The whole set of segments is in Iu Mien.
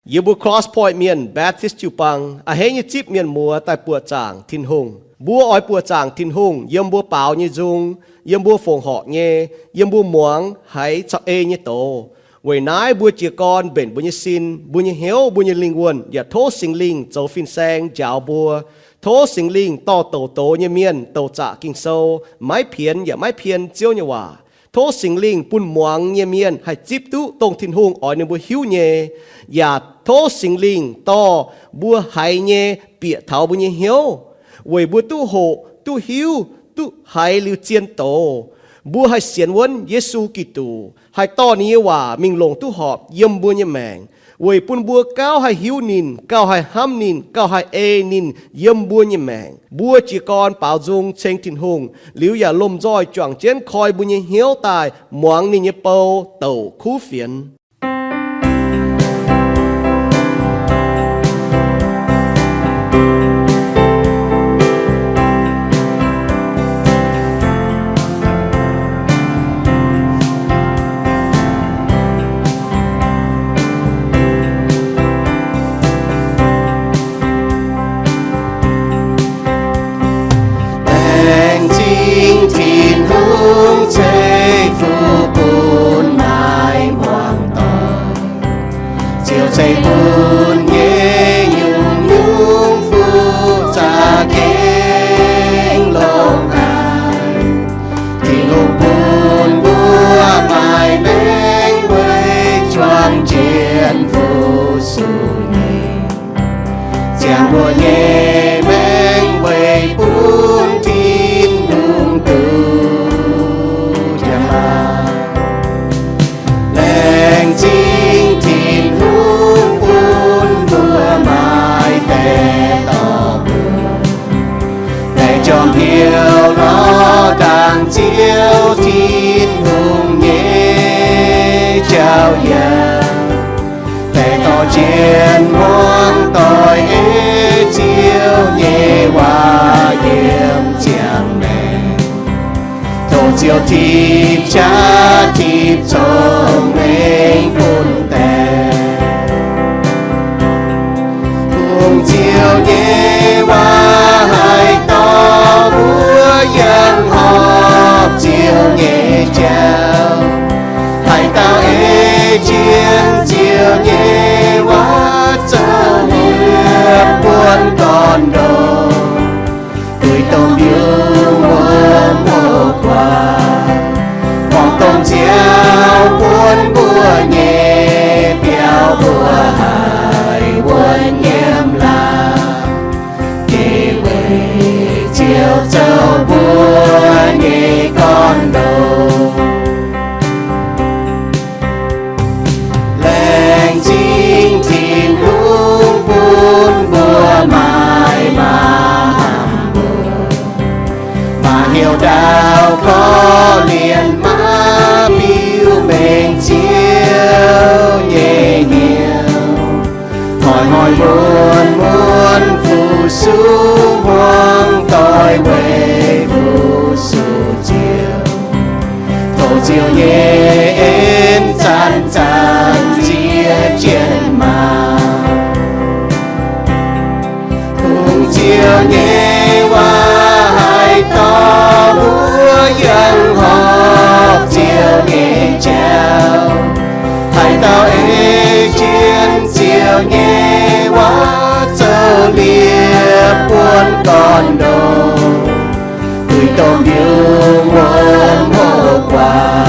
Yie mbuo Cross Point Mienh Baptist jiu-baang a'hneiv nyei zipv mienh muoz daaih buoqc zaangc Tin-Hungh. Mbuo oix buoqc zaangc Tin-Hungh yiem mbuo baaux nyei nzung, yiem mbuo fongc horc nyei, yiem mbuo muangx haiz caux ei nyei doz. Weic naaiv mbuo jiez gorn mbenc mbuo nyei sin, mbuo nyei hnyouv, mbuo nyei lingh wuonh yaac tov Singx Lingh zoux fin-saeng njaaux mbuo. Tov Singx Lingh dorh douc doz nyei mienh douc zaqc Ging-Sou, maiv pienx yaac maiv pien Ziouv nyei waac. Tov Singx Lingh bun muangx nyei mienh haih zipv duqv dongh Tin-Hungh oix ninh mbuo hiuv nyei, yaac tov Singx Lingh dorh mbuo haiz nyei bieqc taux mbuo nyei hnyouv, weic mbuo duqv hoqc, duqv hiuv, duqv haiz liuz zien doz. Mbuo haih sienx wuonv Yesu Giduc, haih dorh ninh nyei waac mingh longc duqv horpc yiem mbuo nyei maengc, weic bun mbuo gauh haih hiuv ninh, gauh haih hnamv ninh, gauh haih ei ninh yiem mbuo nyei maengc. Mbuo jiez gorn baaux nzung ceng Tin-Hungh liuz yaac lomh nzoih juangc jienv koi mbuo nyei hnyouv daaih muangx ninh nyei bou douc kuv fienx. Laengz zingh Tin-Hungh ceix fuqv bun naaiv hmuangx doic. Ziouv ceix bun nyei nyungc-nyungc fuqv za'gengh longx haic. Tin-Hungh bun mbuo maaih maengc weic juang jienv fu-sux ninh. Ziangh hoc nyei maengc weic bun Tin-Hungh duqv njang-laangc. Laengz zingh Tin-Hungh bun mbuo maaih deix dorh mbuo deix jorm hnyouv lorz ndaangc Ziouv Tin-Hungh nyei jauv yaac deix dorh jienv hmuangx doic ei Ziouv nyei waac yiem ziangh maengc. Tov Ziouv tipv jaav tipv cong-mengh bun deix. Kungx Ziouv nyei waac haih dorh mbuo yangh horpc Ziouv nyei jauv, haih dauh ei jienv Ziouv nyei waac zoux liepc buonv gorn-ndoqv. Duih domh mbiungc wuom hoqc guaax, borngz domh nziaaux buonv mbuo nyei biauv mbuo haih wuonv nyiemv laangz. Deix weic Ziouv zoux mbuo nyei gorn-ndoqv. Laengz zingh Tin-Hungh bun mbuo maaih maah-mbuoqc, maaih hnyouv ndaauv korv-lienh, maiv biux mengh Ziouv nyei hnyouv. Hnoi-hnoi muonz-muonz fu-sux, hmuangx doic weic fu-sux Ziouv. Tov Ziouv nyei en zanc-zanc nziex jienv maah! Kungx Ziouv nyei waac haih dorh mbuo yangh horpc Ziouv nyei jauv, haih dauh ei jienv Ziouv nyei waac zoux liepc buonv gorn-ndoqv. Duih domh mbiungc wuom hoqc guaax,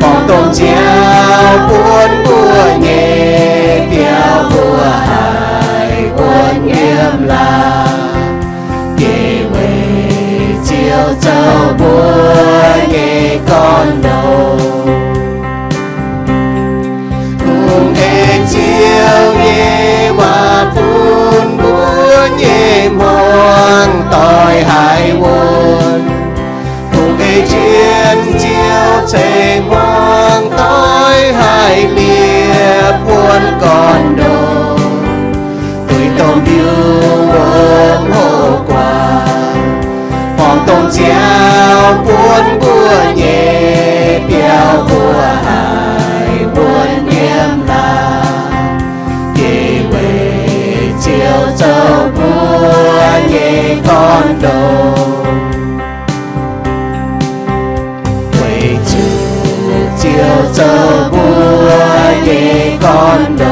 borngz domh nziaaux buonv mbuo nyei biauv mbuo haih wuonv nyiemv laangz. Deix weic Ziouv zoux mbuo nyei gorn-ndoqv. Kungx ei Ziouv nyei waac bun mbuo nyei hmuangx doic haih wuonv. Kungx ei jienv Ziouv ceix hmuangx doic haih liepc buonv gorn-ndoqv. Duih domh mbiungc wuom hoqc guaax, borngz domh nziaaux buonv mbuo nyei biauv mbuo haih wuonv nyiemv laangz. Ziouv zoux mbuo nyei gorn-ndoqv. Weic zuqc Ziouv zoux mbuo nyei gorn-ndoqv.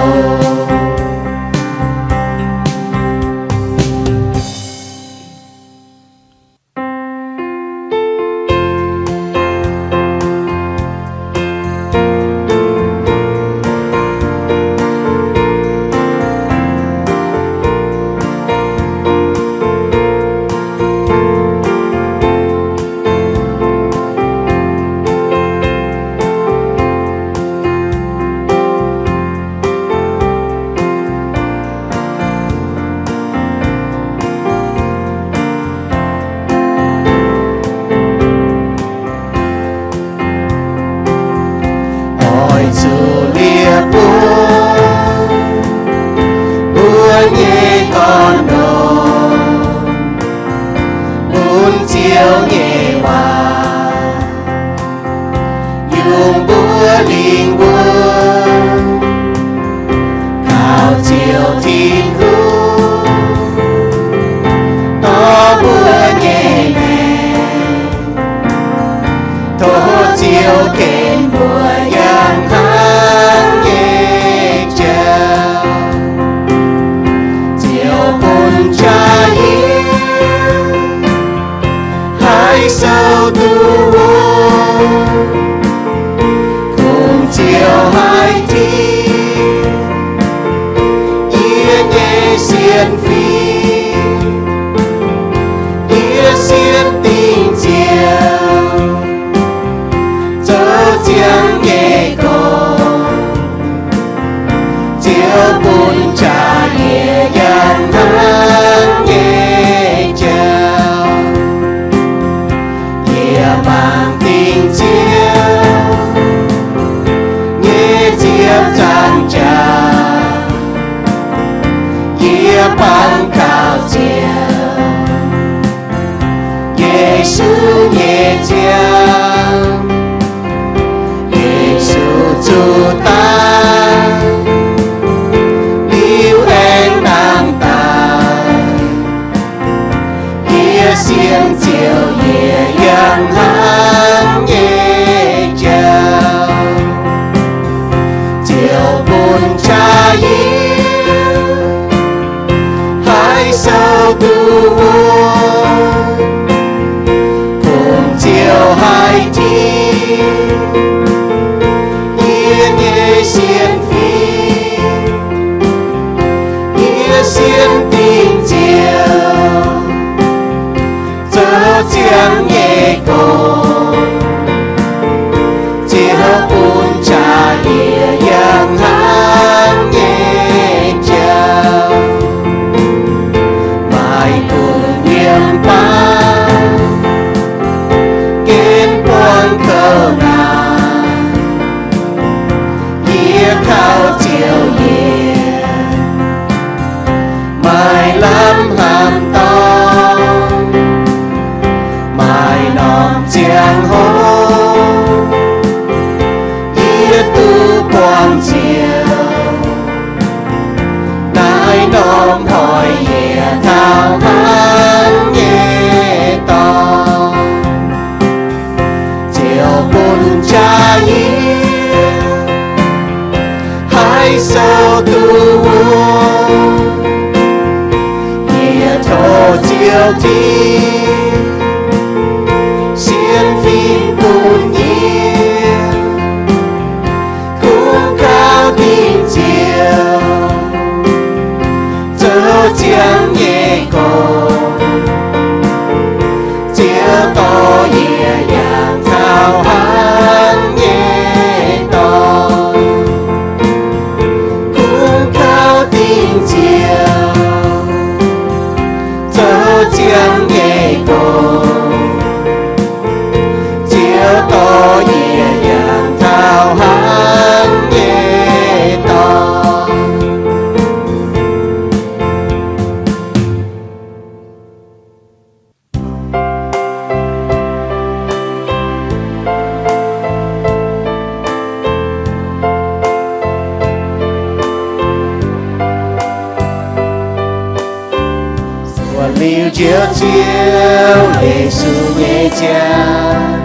Oix zuqc liepc bun mbuo nyei gorn-ndoqv, bun Ziouv nyei waac yungz mbuo lingc mbuo, kaux Ziouv Tin-Hungh dorh mbuo nyei maengc. Tov Ziouv ken mbuo yangh hnangv nyei jauv. Ziouv bun jaa-iu haih sou duqv wuov, kungx Ziouv haih tingx yie nyei sienx fim, yie sienx dingc Ziouv zoux ziangx nyei gorx. Ziouv bun jaa-iu yangh hnangv nyei jauv. Yie mangc dingc Ziouv nyei ziepc nzaangc jaax, yie bangc kaux Ziouv Yesu nyei nziaamv. Yesu zuqc daaih, liuz aengx dangh daic. Yie sienx Ziouv, yie yangh hnangv nyei jauv. Ziouv bun jaa-iu haih sou duqv wuov, kungx Ziouv haih tingx yie nyei sienx fim, yie sienx dingc Ziouv zoux ziangx nyei gorx. Ziouv bun jaa-iu yangh hnangv nyei jauv, maaih kungx nyiemc baav gen buangv kouv naanc. Yie kaux Ziouv yie maaih lamh hnamv dorngx, maaih norm ziangh hoc yie duqv buangh Ziouv. Naaiv norm hnoi yie taux hnangv nyei dorngx, Ziouv bun jaa-iu haih sou duqv wuov. Yie tov Ziouv Tin, sienx fim bun yie, kungx kaux dingc Ziouv zoux ziangx nyei gorx. Ziouv dorh yie yangh taux hnangv nyei dorngx, kungx kaux dingc Ziouv zoux ziangx nyei gorx. Ziouv dorh yie yangh taux hnangv nyei dorngx. Liuz njoux Ziouv Yesu nyei ziangh,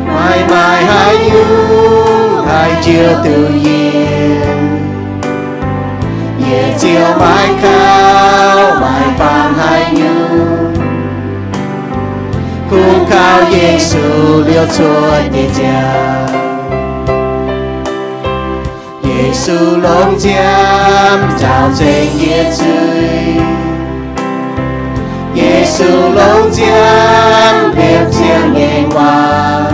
maaih maaih haaix nyungc haih njoux duqv yie? Yie ziouc maaih gauh maaih baamh haaix nyungc, kungx kaux Yesu liouh cuotv nyei ziangh. Yesu longx nziaamv nzaaux nzengc yie zuiz. Yesu longx nziaamv liepc ziangh nyei waac.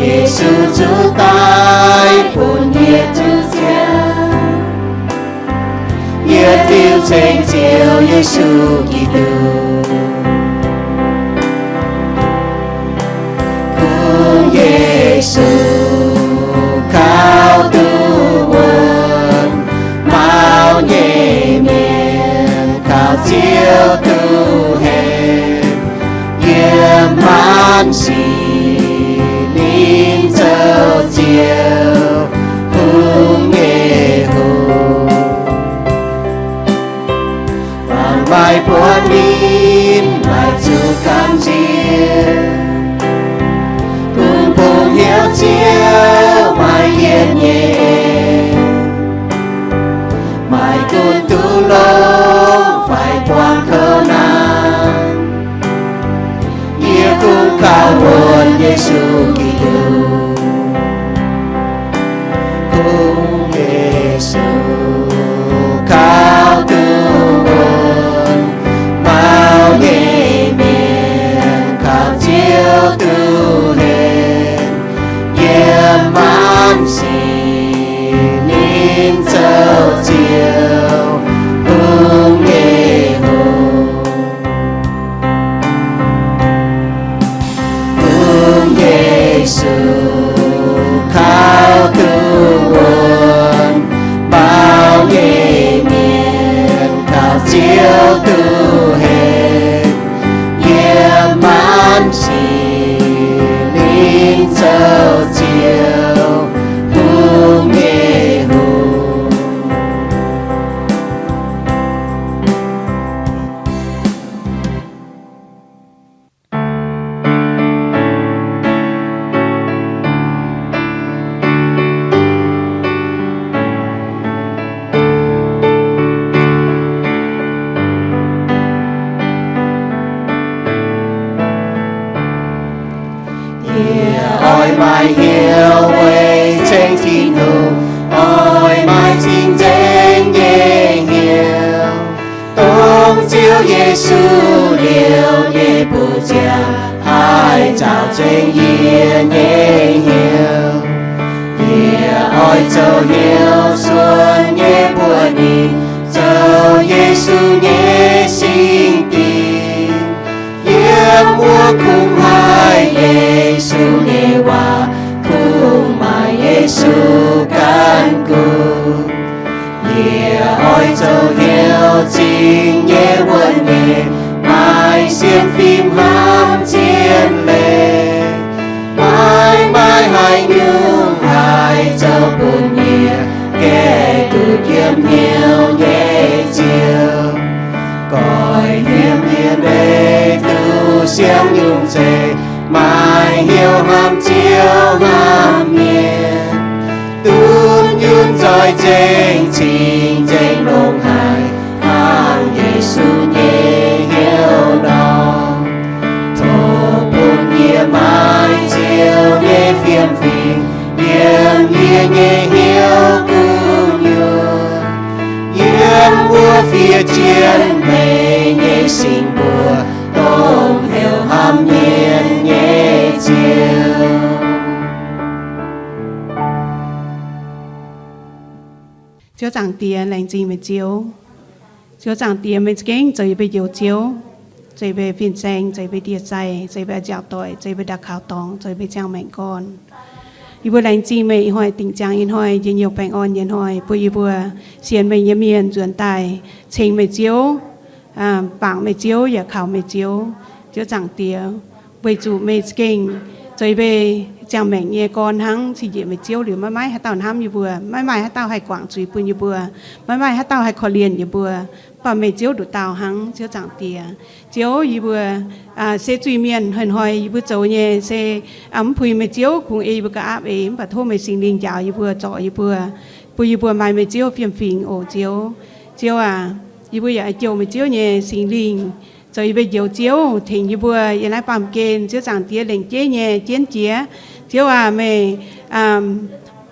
Yesu zuqc daic bun yie duqv ziangh. Yie diuc ceng Ziouv Yesu Giduc. Kungx Yesu kaux duqv wuonv, maux nyei mienh kaux Ziouv duqv henv. Yiem maanc sic ninh zoux Ziouv, kungx nyei hungh. Mangc maaih buonv ninh maaih zuqc gamh nziex, kungx bungx hnyouv Ziouv maaih yietc nyei en. Maaih gunv duqv longx fai buangh kouv naanc, yie kungx kaux wuonv Yesu Giduc. Kungx Yesu kaux duqv wuonv, maux nyei mienh kaux Ziouv duqv henv. Yiem maanc sic ninh zoux Ziouv, kungx nyei hungh. Kungx Yesu kaux duqv wuonv, maux nyei mienh kaux Ziouv duqv henv. Yiem maanc sic ninh zoux Ziouv, kungx nyei hungh. Yie oix maaih hnyouv weic ceng Tin-Hungh, oix maaih cing-nzengc nyei hnyouv, dongh Ziouv Yesu liouh nyei buoz-ziangh haih nzaaux nzengc yie nyei hnyouv. Yie oix zoux hnyouv suonc nyei mbuox ninh, zoux Yesu nyei singx dinc. Yiem wuov kungx haih Yesu nyei waac, kungx maaih Yesu ganh gunv. Yie oix zoux hnyouv zingx nyei wuon-nyeic, maaih sienx fim hnamv zien leiz. Maaih maaih haaix nyungc haih zoux bun yie gaeqv duqv yiem hnyouv nyei Ziouv. Goiv fiem yie leiz duqv siang nyungc zeiv, maaih hnyouv hnamv Ziouv hnamv mienh. Duqv yunc nzoih nzengc cing-nzengc longx haic, hnangv Yesu nyei hnyouv nor. Tov bun yie maaih Ziouv nyei fiem fingx yiem yie nyei hnyouv gu'nyuoz, yiem wuov fiev jienv meih nyei singx mbuox, dongh heuc hnamv mienh nyei Ziouv. Ziouv Zaangc Diex, laengz zingh meih Ziouv. Ziouv Zaangc Diex, meih za'gengh zoux yie mbuo Njoux Ziouv, zoux yie mbuo fin-saeng, zoux yie mbuo ndie-sai, zoux yie mbuo nziaauc doic, zoux yie mbuo ndau kaux dorngx, zoux yie mbuo ziangh maengc gorn. Yie mbuo laengz zingh meih ih hnoi dingc ziangx ih hnoi njien-youh baengh orn nyei hnoi, bun yie mbuo sienx meih nyei mienh nzuonx daaih ceng meih Ziouv, bangc meih Ziouv yaac kaux meih Ziouv. Ziouv Zaangc Diex, weic zuqc meih za'gengh zoux yie mbuo ziangh maengc nyei gorn hnangv. Cing-njiec meih Ziouv liuz, maiv maaih haaix dauh hnamv yie mbuo, maiv maaih haaix dauh haih guangc zuiz bun yie mbuo, maiv maaih haaix dauh haih korv-lienh yie mbuo. Mv baac meih Ziouv nduqc dauh hnangv, Ziouv Zaangc Diex. Ziouv, yie mbuo se zuiz-mienh, hnoi-hnoi yie mbuo zoux nyei se mv puix meih Ziouv, kungx ei yie mbuo ga'aapv eix. Mv baac tov meih Singx Lingh njaaux yie mbuo, zorc yie mbuo, bun yie mbuo maaih meih Ziouv fiem-fingx oc Ziouv. Ziouv aac, yie mbuo yaac jouh meih Ziouv nyei Singx Lingh zoux yie mbuo njoux Ziouv, tengx yie mbuo yiem naaiv baamh gen, Ziouv Zaangc Diex, lengc jeiv nyei jienv jiex. Ziouv aac, meih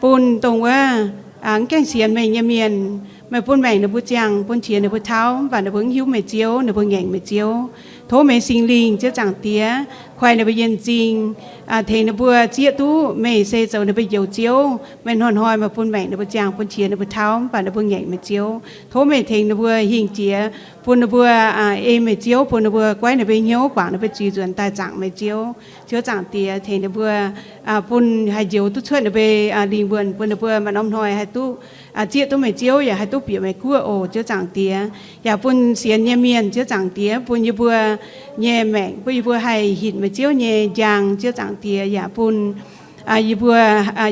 bun dongh wuov mv gaengh sienx meih nyei mienh, meih bun maengc ninh mbuo ziangh, bun qiex ninh mbuo tauv, mv baac ninh mbuo mv hiuv meih Ziouv, ninh mbuo ngaengc meih Ziouv. Tov meih Singx Lingh, Ziouv Zaangc Diex, kuaih ninh mbuo yienh zingh, tengx ninh mbuo zieqv duqv meih se zoux ninh mbuo njoux Ziouv. Meih hnoi-hnoi meih bun maengc ninh mbuo ziangh, bun qiex ninh mbuo tauv, mv baac ninh mbuo ngaengc meih Ziouv. Tov meih tengx ninh mbuo hingh jiex, bun ninh mbuo ei meih Ziouv, bun ninh mbuo goiv ninh mbuo hnyouv, guangc ninh mbuo zuiz, nzuonx daaih zaangc meih Ziouv. Ziouv Zaangc Diex, tengx ninh mbuo bun haih njoux duqv cuotv ninh mbuo lingh wuonh, bun ninh mbuo maaih norm hnoi haih duqv zieqv duqv meih Ziouv, yaac haih duqv bieqc meih guoqv oc Ziouv Zaangc Diex. Yaac bun sienx nyei mienh, Ziouv Zaangc Diex, bun yie mbuo nyei maengc, bun yie mbuo haih hinc meih Ziouv nyei njang, Ziouv Zaangc Diex. Yaac bun yie mbuo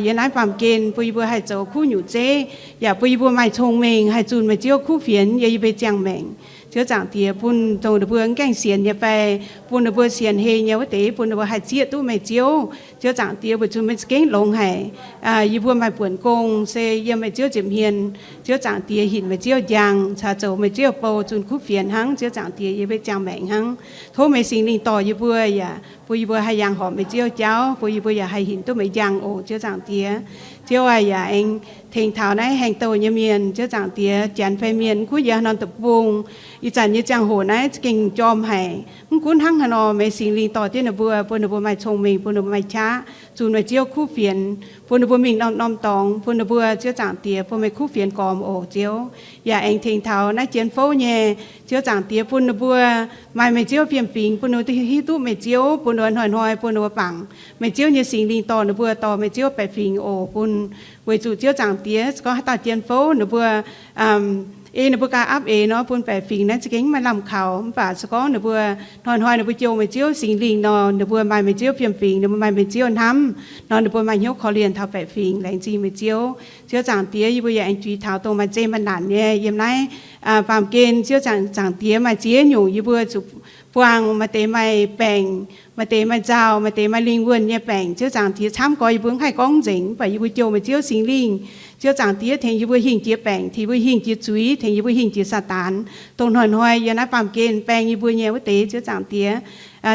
yiem naaiv baamh gen, bun yie mbuo haih zoux kuv nyungc zeiv, yaac bun yie mbuo maaih cong-mengh haih zunh meih Ziouv kuv fienx yiem yie mbuo nyei ziangh maengc. Ziouv Zaangc Diex, bun dongh ninh mbuo mv gaengh sienx nyei fai bun ninh mbuo sienx heh nyei wuov deix, bun ninh mbuo haih zieqv duqv meih Ziouv. Ziouv Zaangc Diex, weic zuqc meih za'gengh longx haic. Yie mbuo maaih buonc gong se yiem meih Ziouv nza'hmien. Ziouv Zaangc Diex, hinc meih Ziouv njang caux zoux meih Ziouv bou zunh kuv fienx hnangv. Ziouv Zaangc Diex, yiem meih ziangh maengc hnangv. Tov meih Singx Lingh dorh yie mbuo yaac bun yie mbuo haih yangh horpc meih Ziouv jauv, bun yie mbuo yaac haih hinc duqv meih njang oc Ziouv Zaangc Diex. Ziouv aac, yaac aengx tengx taux naaiv haengh douh nyei mienh, Ziouv Zaangc Diex, Janx fai Mienh, mv gunv yiem haaix norm deic-bung, ih zanc nyei ziangh hoc naaiv za'gengh jorm haic. Mv gunv hnangv haaix nor, meih Singx Lingh dorh jienv ninh mbuo, bun ninh mbuo maaih cong-mengh, bun ninh mbuo maaih qaqv, zunh meih Ziouv kuv fienx, bun ninh mbuo mingh norm-norm dorngx, bun ninh mbuo, Ziouv Zaangc Diex, bun meih kuv fienx gormx oc Ziouv. Yaac aengx tengx taux naaiv jien fouv nyei, Ziouv Zaangc Diex, bun ninh mbuo maaih meih Ziouv fiem-fingx, bun ninh mbuo hiuv duqv meih Ziouv, bun ninh mbuo hnoi-hnoi bun ninh mbuo bangc meih Ziouv nyei Singx Lingh dorh ninh mbuo, dorh meih Ziouv baeqc fingx oc. Bun weic zuqc Ziouv Zaangc Diex, se gorngv haaix dauh jien fouv ninh mbuo ei ninh mbuo ganh aapv eix nor, bun baeqc fingx naaiv za'gengh maiv lamh kaux. Mv baac se gorngv ninh mbuo hnoi-hnoi ninh mbuo jouh meih Ziouv Singx Lingh nor, ninh mbuo maaih meih Ziouv fiem-fingx, ninh mbuo maaih meih Ziouv hnamv nor, ninh mbuo maaih hnyouv korv-lienh taux baeqc fingx. Laengz zingh meih Ziouv. Ziouv Zaangc Diex, yie mbuo yaac aengx juix taux dongh maaih zeqc maaih naanc nyei yiem naaiv baamh gen. Ziouv Zaangc Diex, maaih ziex nyungc yie mbuo zuqc buangh, maaih deix maaih baengc, maaih deix maaih nzauh, maaih deix maaih lingh wuonh nyei baengc. Ziouv Zaangc Diex, camv gorx yie mbuo mv haih gorngv nzengc, mv baac yie mbuo jouh meih Ziouv Singx Lingh. Ziouv Zaangc Diex, tengx yie mbuo hingh jiex baengc, tengx yie mbuo hingh jiex zuiz, tengx yie mbuo hingh jiex Saadaan, dongh hnoi-hnoi yiem naaiv baamh gen baeng yie mbuo nyei wuov deix. Ziouv Zaangc Diex,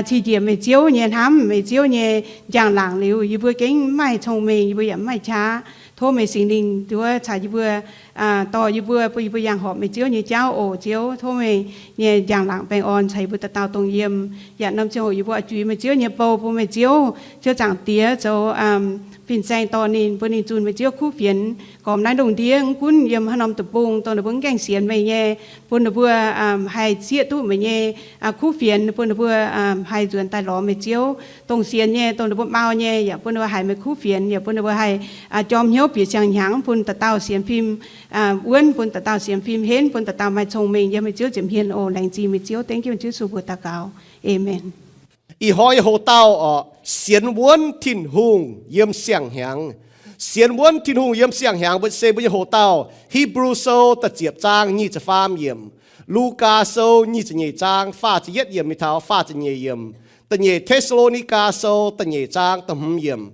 cing-njiec meih Ziouv nyei hnamv, meih Ziouv nyei njang-laangc liuz, yie mbuo gengh mv maaih cong-mengh, yie mbuo yaac mv maaih qaqv. Tov meih Singx Lingh nduov caux yie mbuo, dorh yie mbuo, bun yie mbuo yangh horpc meih Ziouv nyei jauv oc Ziouv. Tov meih nyei njang-laangc baengh orn caux yie mbuo dauh dauh dongh yiem. Yaac norm ziangh hoc yie mbuo oix juix meih Ziouv nyei bou bun meih Ziouv, Ziouv Zaangc Diex, zoux fin-saeng dorh ninh, bun ninh zunh meih Ziouv kuv fienx gormx naaiv lungh ndiev. Mv gunv yiem haaix norm deic-bung, dongh ninh mbuo mv gaengh sienx meih nyei, bun ninh mbuo haih zieqv duqv meih nyei kuv fienx, bun ninh mbuo haih nzuonx daaih lorz meih Ziouv. Dongh sienx nyei, dongh ninh mbuo mau nyei, yaac bun ninh mbuo haiz meih kuv fienx, yaac bun ninh mbuo haih jorm hnyouv bieqc siang-hnyangx, bun dauh dauh sienx fim wuonv, bun dauh dauh sienx fim henv, bun dauh dauh maaih cong-mengh yiem meih Ziouv nza'hmien oc. Laengz zingh meih Ziouv. Thank you, Yesu Sou, mbuo daux gaux. Aamen. Ih hnoi nyei hoc-dauh orqc, sienx wuonv Tin-Hungh yiem siang-hnyangx. Sienx wuonv Tin-Hungh yiem siang-hnyangx mbuo se mbuo nyei hoc-dauh, Hipv^lu Sou da'ziepc zaang nyic ziepc faam yiemc, Lugaa Sou nyic ziepc nyeic zaang faah ziepc yietv yiemc mingh taux faah ziepc nyeic yiemc, da'nyeic Te^saa^lo^ni^gaa Sou da'nyeic zaang da'hmz yiemc,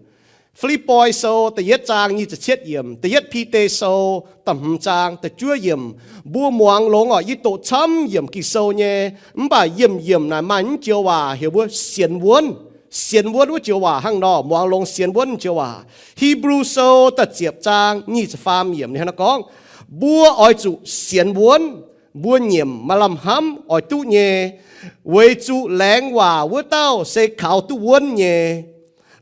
Fi^lipv^poi Sou da'yietv zaang nyic ziepc cietv yiemc, da'yietv Bide Sou da'hmz zaang da'juov yiemc. Mbuo muangx longx orqc, yie doqc camv yiemc Ging-Sou nyei, mv baac yiemc yiemc naaic maaih mv joux waac heuc mbuo sienx wuonv. Sienx wuonv wuov joux waac hnangv nor, muangx longx, sienx wuonv joux waac. Hipv^lu Sou da'ziepc zaang nyic ziepc faam yiemc ninh hnangv naaiv gorngv, mbuo oix zuqc sienx wuonv. Mbuo nyiemc maaih lamh hnamv oix duqv nyei, weic zuqc laengz waac wuov dauh se kaux duqv wuonv nyei.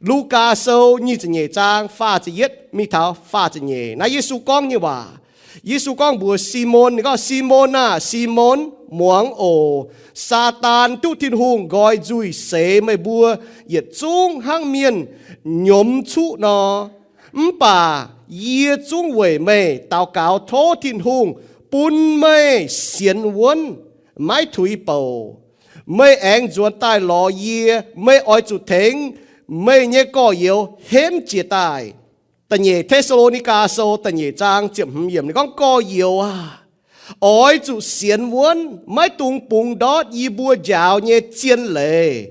Lugaa Sou nyic ziepc nyeic zaang faah ziepc yietv mingh taux faah ziepc nyeic. Naaiv Yesu gorngv nyei waac. Yesu gorngv mbuox Simon, ninh gorngv, Simon aah! Simon, muangx oc. Saadaan duqv Tin-Hungh nqoi nzuih seix meih mbuo yietc zungv hnangv mienh nyiemz cuqv nor. Mv baac yie zungv weic meih daux gaux tov Tin-Hungh bun meih sienx wuonv, maiv tuix bouc. Meih aengx nzuonx daaih lorz yie, meih oix zuqc tengx meih nyei gorx-youz henv jiez daaih. Da'nyeic Te^saa^lo^ni^gaa Sou da'nyeic zaang ziepc hmz yiemc ninh gorngv, Gorx-youz aah! Oix zuqc sienx wuonv, maiv dungx bungx ndortv yie mbuo njaaux nyei zien leiz,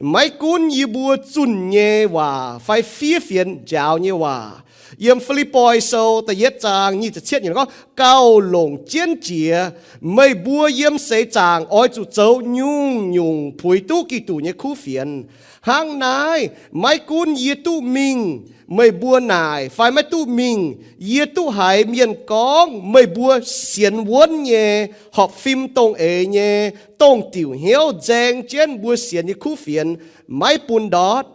maiv gunv yie mbuo zunh nyei waac fai fiev fienx njaaux nyei waac. Yiem Fi^lipv^poi Sou da'yietv zaang nyic ziepc cietv yiemc gorngv, Gauh longc jienv jiex, meih mbuo yiem seix zaangc oix zuqc zoux nyungc-nyungc puix duqv Giduc nyei kuv fienx. Hnangv naaiv, maiv gunv yie duqv mingh, meih mbuo naaic, fai maiv duqv mingh, yie duqv haiz mienh gorngv meih mbuo sienx wuonv nyei, horpc fim dongh eix nyei, dongh diuc hnyouv nzaeng jienv mbuo sienx nyei kuv fienx, maiv bun ndortv.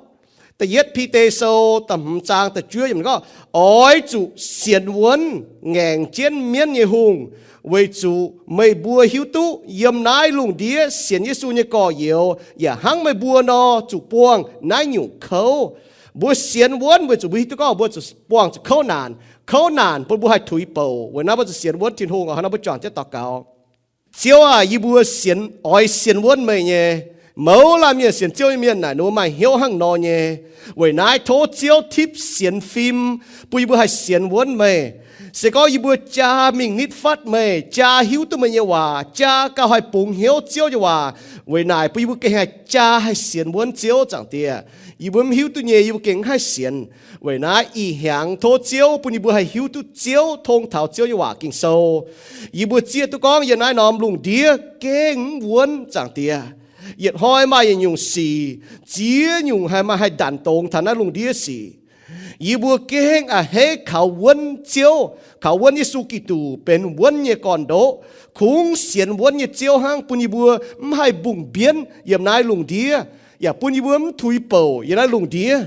Da'yietv Bide Sou da'hmz zaang da'juov yiemc gorngv, Oix zuqc sienx wuonv ngaengc jienv mienv nyei hungh, weic zuqc meih mbuo hiuv duqv yiem naaiv lungh ndiev sienx Yesu nyei gorx-youz yaac hnangv meih mbuo nor zuqc buangh naaiv nyungc kouv. Mbuo sienx wuonv weic zuqc mbuo hiuv duqv gorngv mbuo zuqc buangh zuqc kouv naanc. Kouv naanc bun mbuo haih tuix bouc. Weic naaiv mbuo zuqc sienx wuonv Tin-Hungh oc. Hnangv nor mbuo juangc jienv daux gaux. Ziouv aah, yie mbuo sienx, oix sienx wuonv meih nyei. Mouz laanh mienh sienx Ziouv nyei mienh naaic ninh mbuo maaih hnyouv hnangv nor nyei. Weic naaiv tov Ziouv tipv sienx fim, bun yie mbuo haih sienx wuonv meih. Se gorngv yie mbuo jaa mingh nitv fatv meih, jaa hiuv duqv meih nyei waac, jaa gauh haih bungx hnyouv Ziouv nyei waac, weic naaic bun yie mbuo gengh haih jaa haih sienx wuonv Ziouv, Zaangc Diex. Yie mbuo mv hiuv duqv nyei, yie mbuo gengh mv haih sienx. Weic naaiv ih hnyangx tov Ziouv bun yie mbuo haih hiuv duqv Ziouv, tong taux Ziouv nyei waac Ging-Sou. Yie mbuo zieqv duqv gorngv yiem naaiv norm lungh ndiev gengh mv wuonv, Zaangc Diex. Yietc hnoi maaih yietc nyungc sic, ziex nyungc haih maaih haih ndanc dongz taux naaiv lungh ndiev sic. Yie mbuo gengh a'hneiv kaux wuonv Ziouv, kaux wuonv Yesu Giduc benx wuonv nyei gorn-ndoqv. Kungx sienx wuonv nyei Ziouv hnangv bun yie mbuo mv haih mbungh mbienv yiem naaiv lungh ndiev, yaac bun yie mbuo mv tuix bouc yiem naaiv lungh ndiev.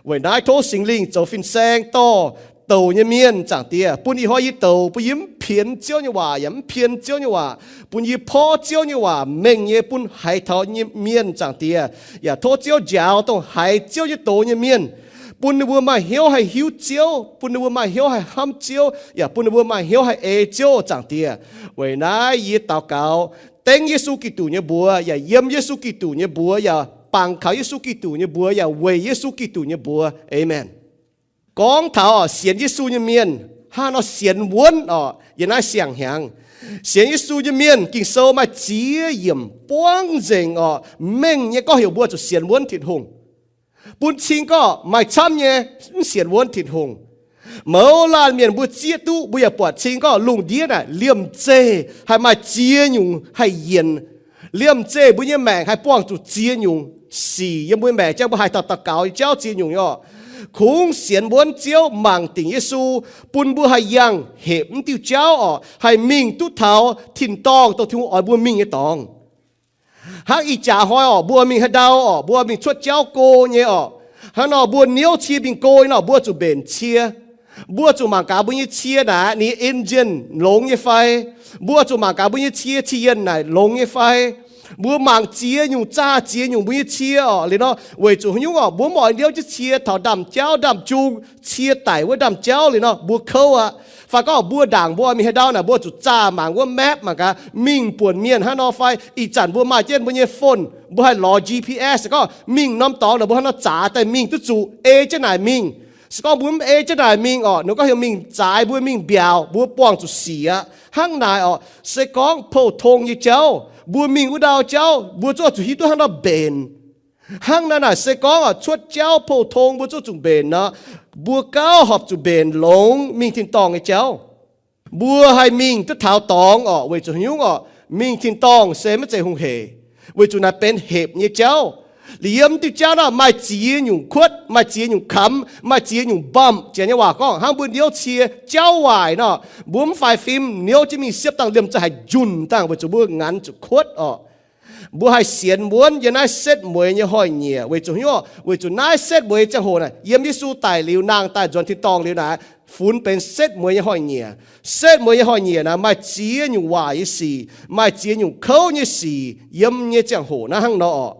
Weic naaiv tov Singx Lingh zoux fin-saeng dorh douc nyei mienh, Zaangc Diex, bun ih hnoi yie douc, bun yie mv pienx Ziouv nyei waac yaac mv pien Ziouv nyei waac, bun yie porv Ziouv nyei waac mengh nyei bun haiz taux nyei mienh, Zaangc Diex. Yaac tov Ziouv njaaux dongh haiz Ziouv nyei doz nyei mienh, bun ninh mbuo maaih hnyouv haih hiuv Ziouv, bun ninh mbuo maaih hnyouv haih hnamv Ziouv, yaac bun ninh mbuo maaih hnyouv haih ei Ziouv, Zaangc Diex. Weic naaiv yie daux gaux dengv Yesu Giduc nyei mbuox, yaac yiem Yesu Giduc nyei mbuox, yaac bangc kaux Yesu Giduc nyei mbuox, yaac weic Yesu Giduc nyei mbuox. Aamen. Gorngv taux sienx Yesu nyei mienh hnangv nor sienx wuonv oc, yiem naaiv siang-hnyangx. Sienx Yesu nyei mienh Ging-Sou maaih ziex yiemc buangv nzengc oc, mengh nyei gorngv heuc mbuo zuqc sienx wuonv Tin-Hungh. Bun cing gorngv maaih camv nyei mv sienx wuonv Tin-Hungh. Mouz laanh mienh mbuo zieqv duqv, mbuo yaac buatc cing gorngv lungh ndiev naaic liemh zeih haih maaih ziex nyungc haih yienc. Liemh zeih mbuo nyei maengc haih buangh zuqc ziex nyungc sic yiem mbuo maengc, jang mbuo haih taux daux gaux nyei jauv ziex nyungc nyei oc. Kungx sienx wuonv Ziouv mangc dingc Yesu, bun mbuo haih yangh hepc mv diuh jauv oc, haih mingh duqv taux tin-dorngh dongh Tin-Hungh oix mbuo mingh nyei dorngx. Hnangv ih jaax hnoi oc, mbuo mingh haaix ndau oc, mbuo mingh cuotv jauv go nyei oc. Hnangv nor mbuo niouv cie mingh go nyei nor, mbuo zuqc mbenc cie. Mbuo zuqc mangc gaax mbuo nyei cie naaic ninh nyei engine longx nyei fai. Mbuo zuqc mangc gaax mbuo nyei cie, cie yienh naaic longx nyei fai. Mbuo mangc ziex nyungc zaah ziex nyungc mbuo nyei cie oc. Liuz nor weic zuqc haaix nyungc oc, mbuo mv oix niouv jienv cie taux ndaamv-jauv ndaamv-jung, cie daic wuov ndaamv-jauv liuz nor mbuo kouv aqv. Fai gorngv mbuo ndaangc mbuo mingh haaix ndau naaic, mbuo zuqc zaah mangc wuov map mangc gaax mingh buonc mienh hnangv nor fai. Ih zanc mbuo maaih jienv mbuo nyei phone, mbuo haih lorz G P S gorngv mingh norm dorngx naaic mbuo hnangv nor zaaix daaih mingh duqv zuqc, ei jienv naaic mingh. Se gorngv mbuo mv ei jienv naaic mingh oc, ninh gorngv heuc mingh zaaix mbuo mingh mbiaauc, mbuo buangh zuqc sic aqv. Hnangv naaic oc, se gorngv pou-tong nyei jauv, mbuo mingh wuov ndau jauv mbuo zungv zuqc hiuv duqv hnangv nor mbenc. Hnangv naaiv naaic se gorngv oc, cuotv jauv pou-tong mbuo zungv zuqc mbenc nor, mbuo gauh horpc zuqc mbenc longx mingh tin-dorngh nyei jauv. Mbuo haih mingh duqv taux dorngx oc, weic zuqc haaix nyungc oc, mingh tin-dorngh se maiv zeiz hungh hec, weic zuqc naaiv benx hepc nyei jauv. Liuz yiem diuh jauv naaiv maaih ziex nyungc kuotv, maaih ziex nyungc kamx, maaih ziex nyungc bump. Janx nyei waac gorngv hnangv mbuo niouv cie jauv waaic nor, mbuo mv faix fim niouv jienv mingh siepv dangh liemh zeih haiz njunh dangh weic zuqc mbuo nganx zuqc kuotv oc. Mbuo haih sienx wuonv yiem naaiv setv mueiz nyei hnoi-nyieqc weic zuqc haaix nyungc? Weic zuqc naaiv setv mueiz ziangh hoc naaic, yiem Yesu daic liuz, nangh daaih nzuonx tin-dorngh liuz naaic, funx benx setv mueiz nyei hnoi-nyieqc. Setv mueiz nyei hnoi-nyieqc naaic maaih ziex nyungc waaic nyei sic, maaih ziex nyungc kouv nyei sic yiem nyei ziangh hoc naaiv hnangv nor oc.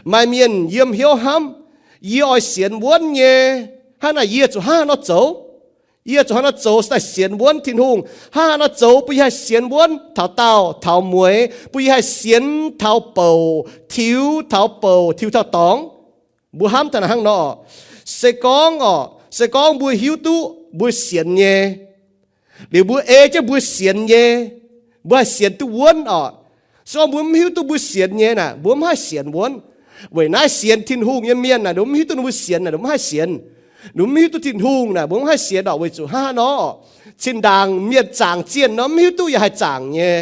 Maaih mienh yiem hnyouv hnamv, yie oix sienx wuonv nyei, hnangv naaic yie zuqc hnangv haaix nor zoux? Yie zuqc hnangv haaix nor zoux se daaih sienx wuonv Tin-Hungh? Hnangv haaix nor zoux bun yie haih sienx wuonv taux daauh taux mueiz, bun yie haih sienx taux bouc, tiux taux bouc, tiux taux dorngx? Mbuo hnamv taux naaiv hnangv nor, se gorngv orqc, se gorngv mbuo hiuv duqv mbuo sienx nyei, liuz mbuo ei jienv mbuo sienx nyei, mbuo haih sienx duqv wuonv orqc. Se gorngv mbuo mv hiuv duqv mbuo sienx nyei naaic, mbuo mv haih sienx wuonv. Weic naaiv sienx Tin-Hungh nyei mienh naaic, ninh mbuo mv hiuv duqv ninh mbuo sienx naaic, ninh mbuo mv haih sienx. Ninh mbuo mv hiuv duqv Tin-Hungh naaic, mbuo mv haih sienx orqc. Weic zuqc hnangv haaix nor, cin-ndaangc mienh zaangc zienh nor, mv hiuv duqv yaac haih zaangc nyei.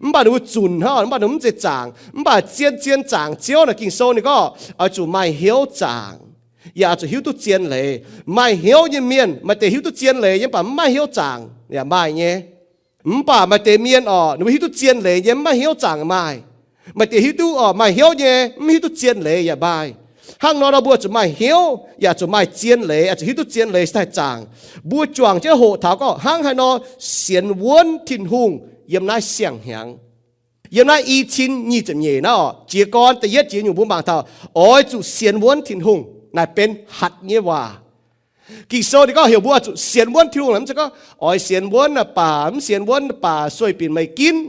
Mv baac ninh mbuo zunc hnangv, mv baac ninh mbuo mv zeiz zaangc. Mv baac zien-zien zaangc Ziouv naaic, Ging-Sou ninh gorngv oix zuqc maaih hnyouv zaangc, yaac oix zuqc hiuv duqv zien leiz. Maaih hnyouv nyei mienh, maaih deix hiuv duqv zien leiz nyei, mv baac mv maaih hnyouv zaangc yaac maaih nyei. Mv baac maaih deix mienh orqc, ninh mbuo hiuv duqv zien leiz nyei, mv maaih hnyouv zaangc maaih. Maaih deix hiuv duqv orqc, maaih hnyouv nyei, mv hiuv duqv zien leiz yaac maaih. Hnangv nor nor mbuo zuqc maaih hnyouv, yaac zuqc maaih zien leiz, oix zuqc hiuv duqv zien leiz se haih zaangc. Mbuo juangc jienv hoqc taux gorngv hnangv haaix nor sienx wuonv Tin-Hungh yiem naaiv siang-hnyangx. Yiem naaiv i cin nyic ziepc nyeic naaiv orqc, jiez gorn da'yietv jiex nyungc mbuo mangc taux oix zuqc sienx wuonv Tin-Hungh naaic benx hatc nyei waac. Ging-Sou ninh gorngv heuc mbuo oix zuqc sienx wuonv Tin-Hungh, mv zeiz gorngv oix sienx wuonv naaic baac mv sienx wuonv naaic baac sueih binc meih ginv.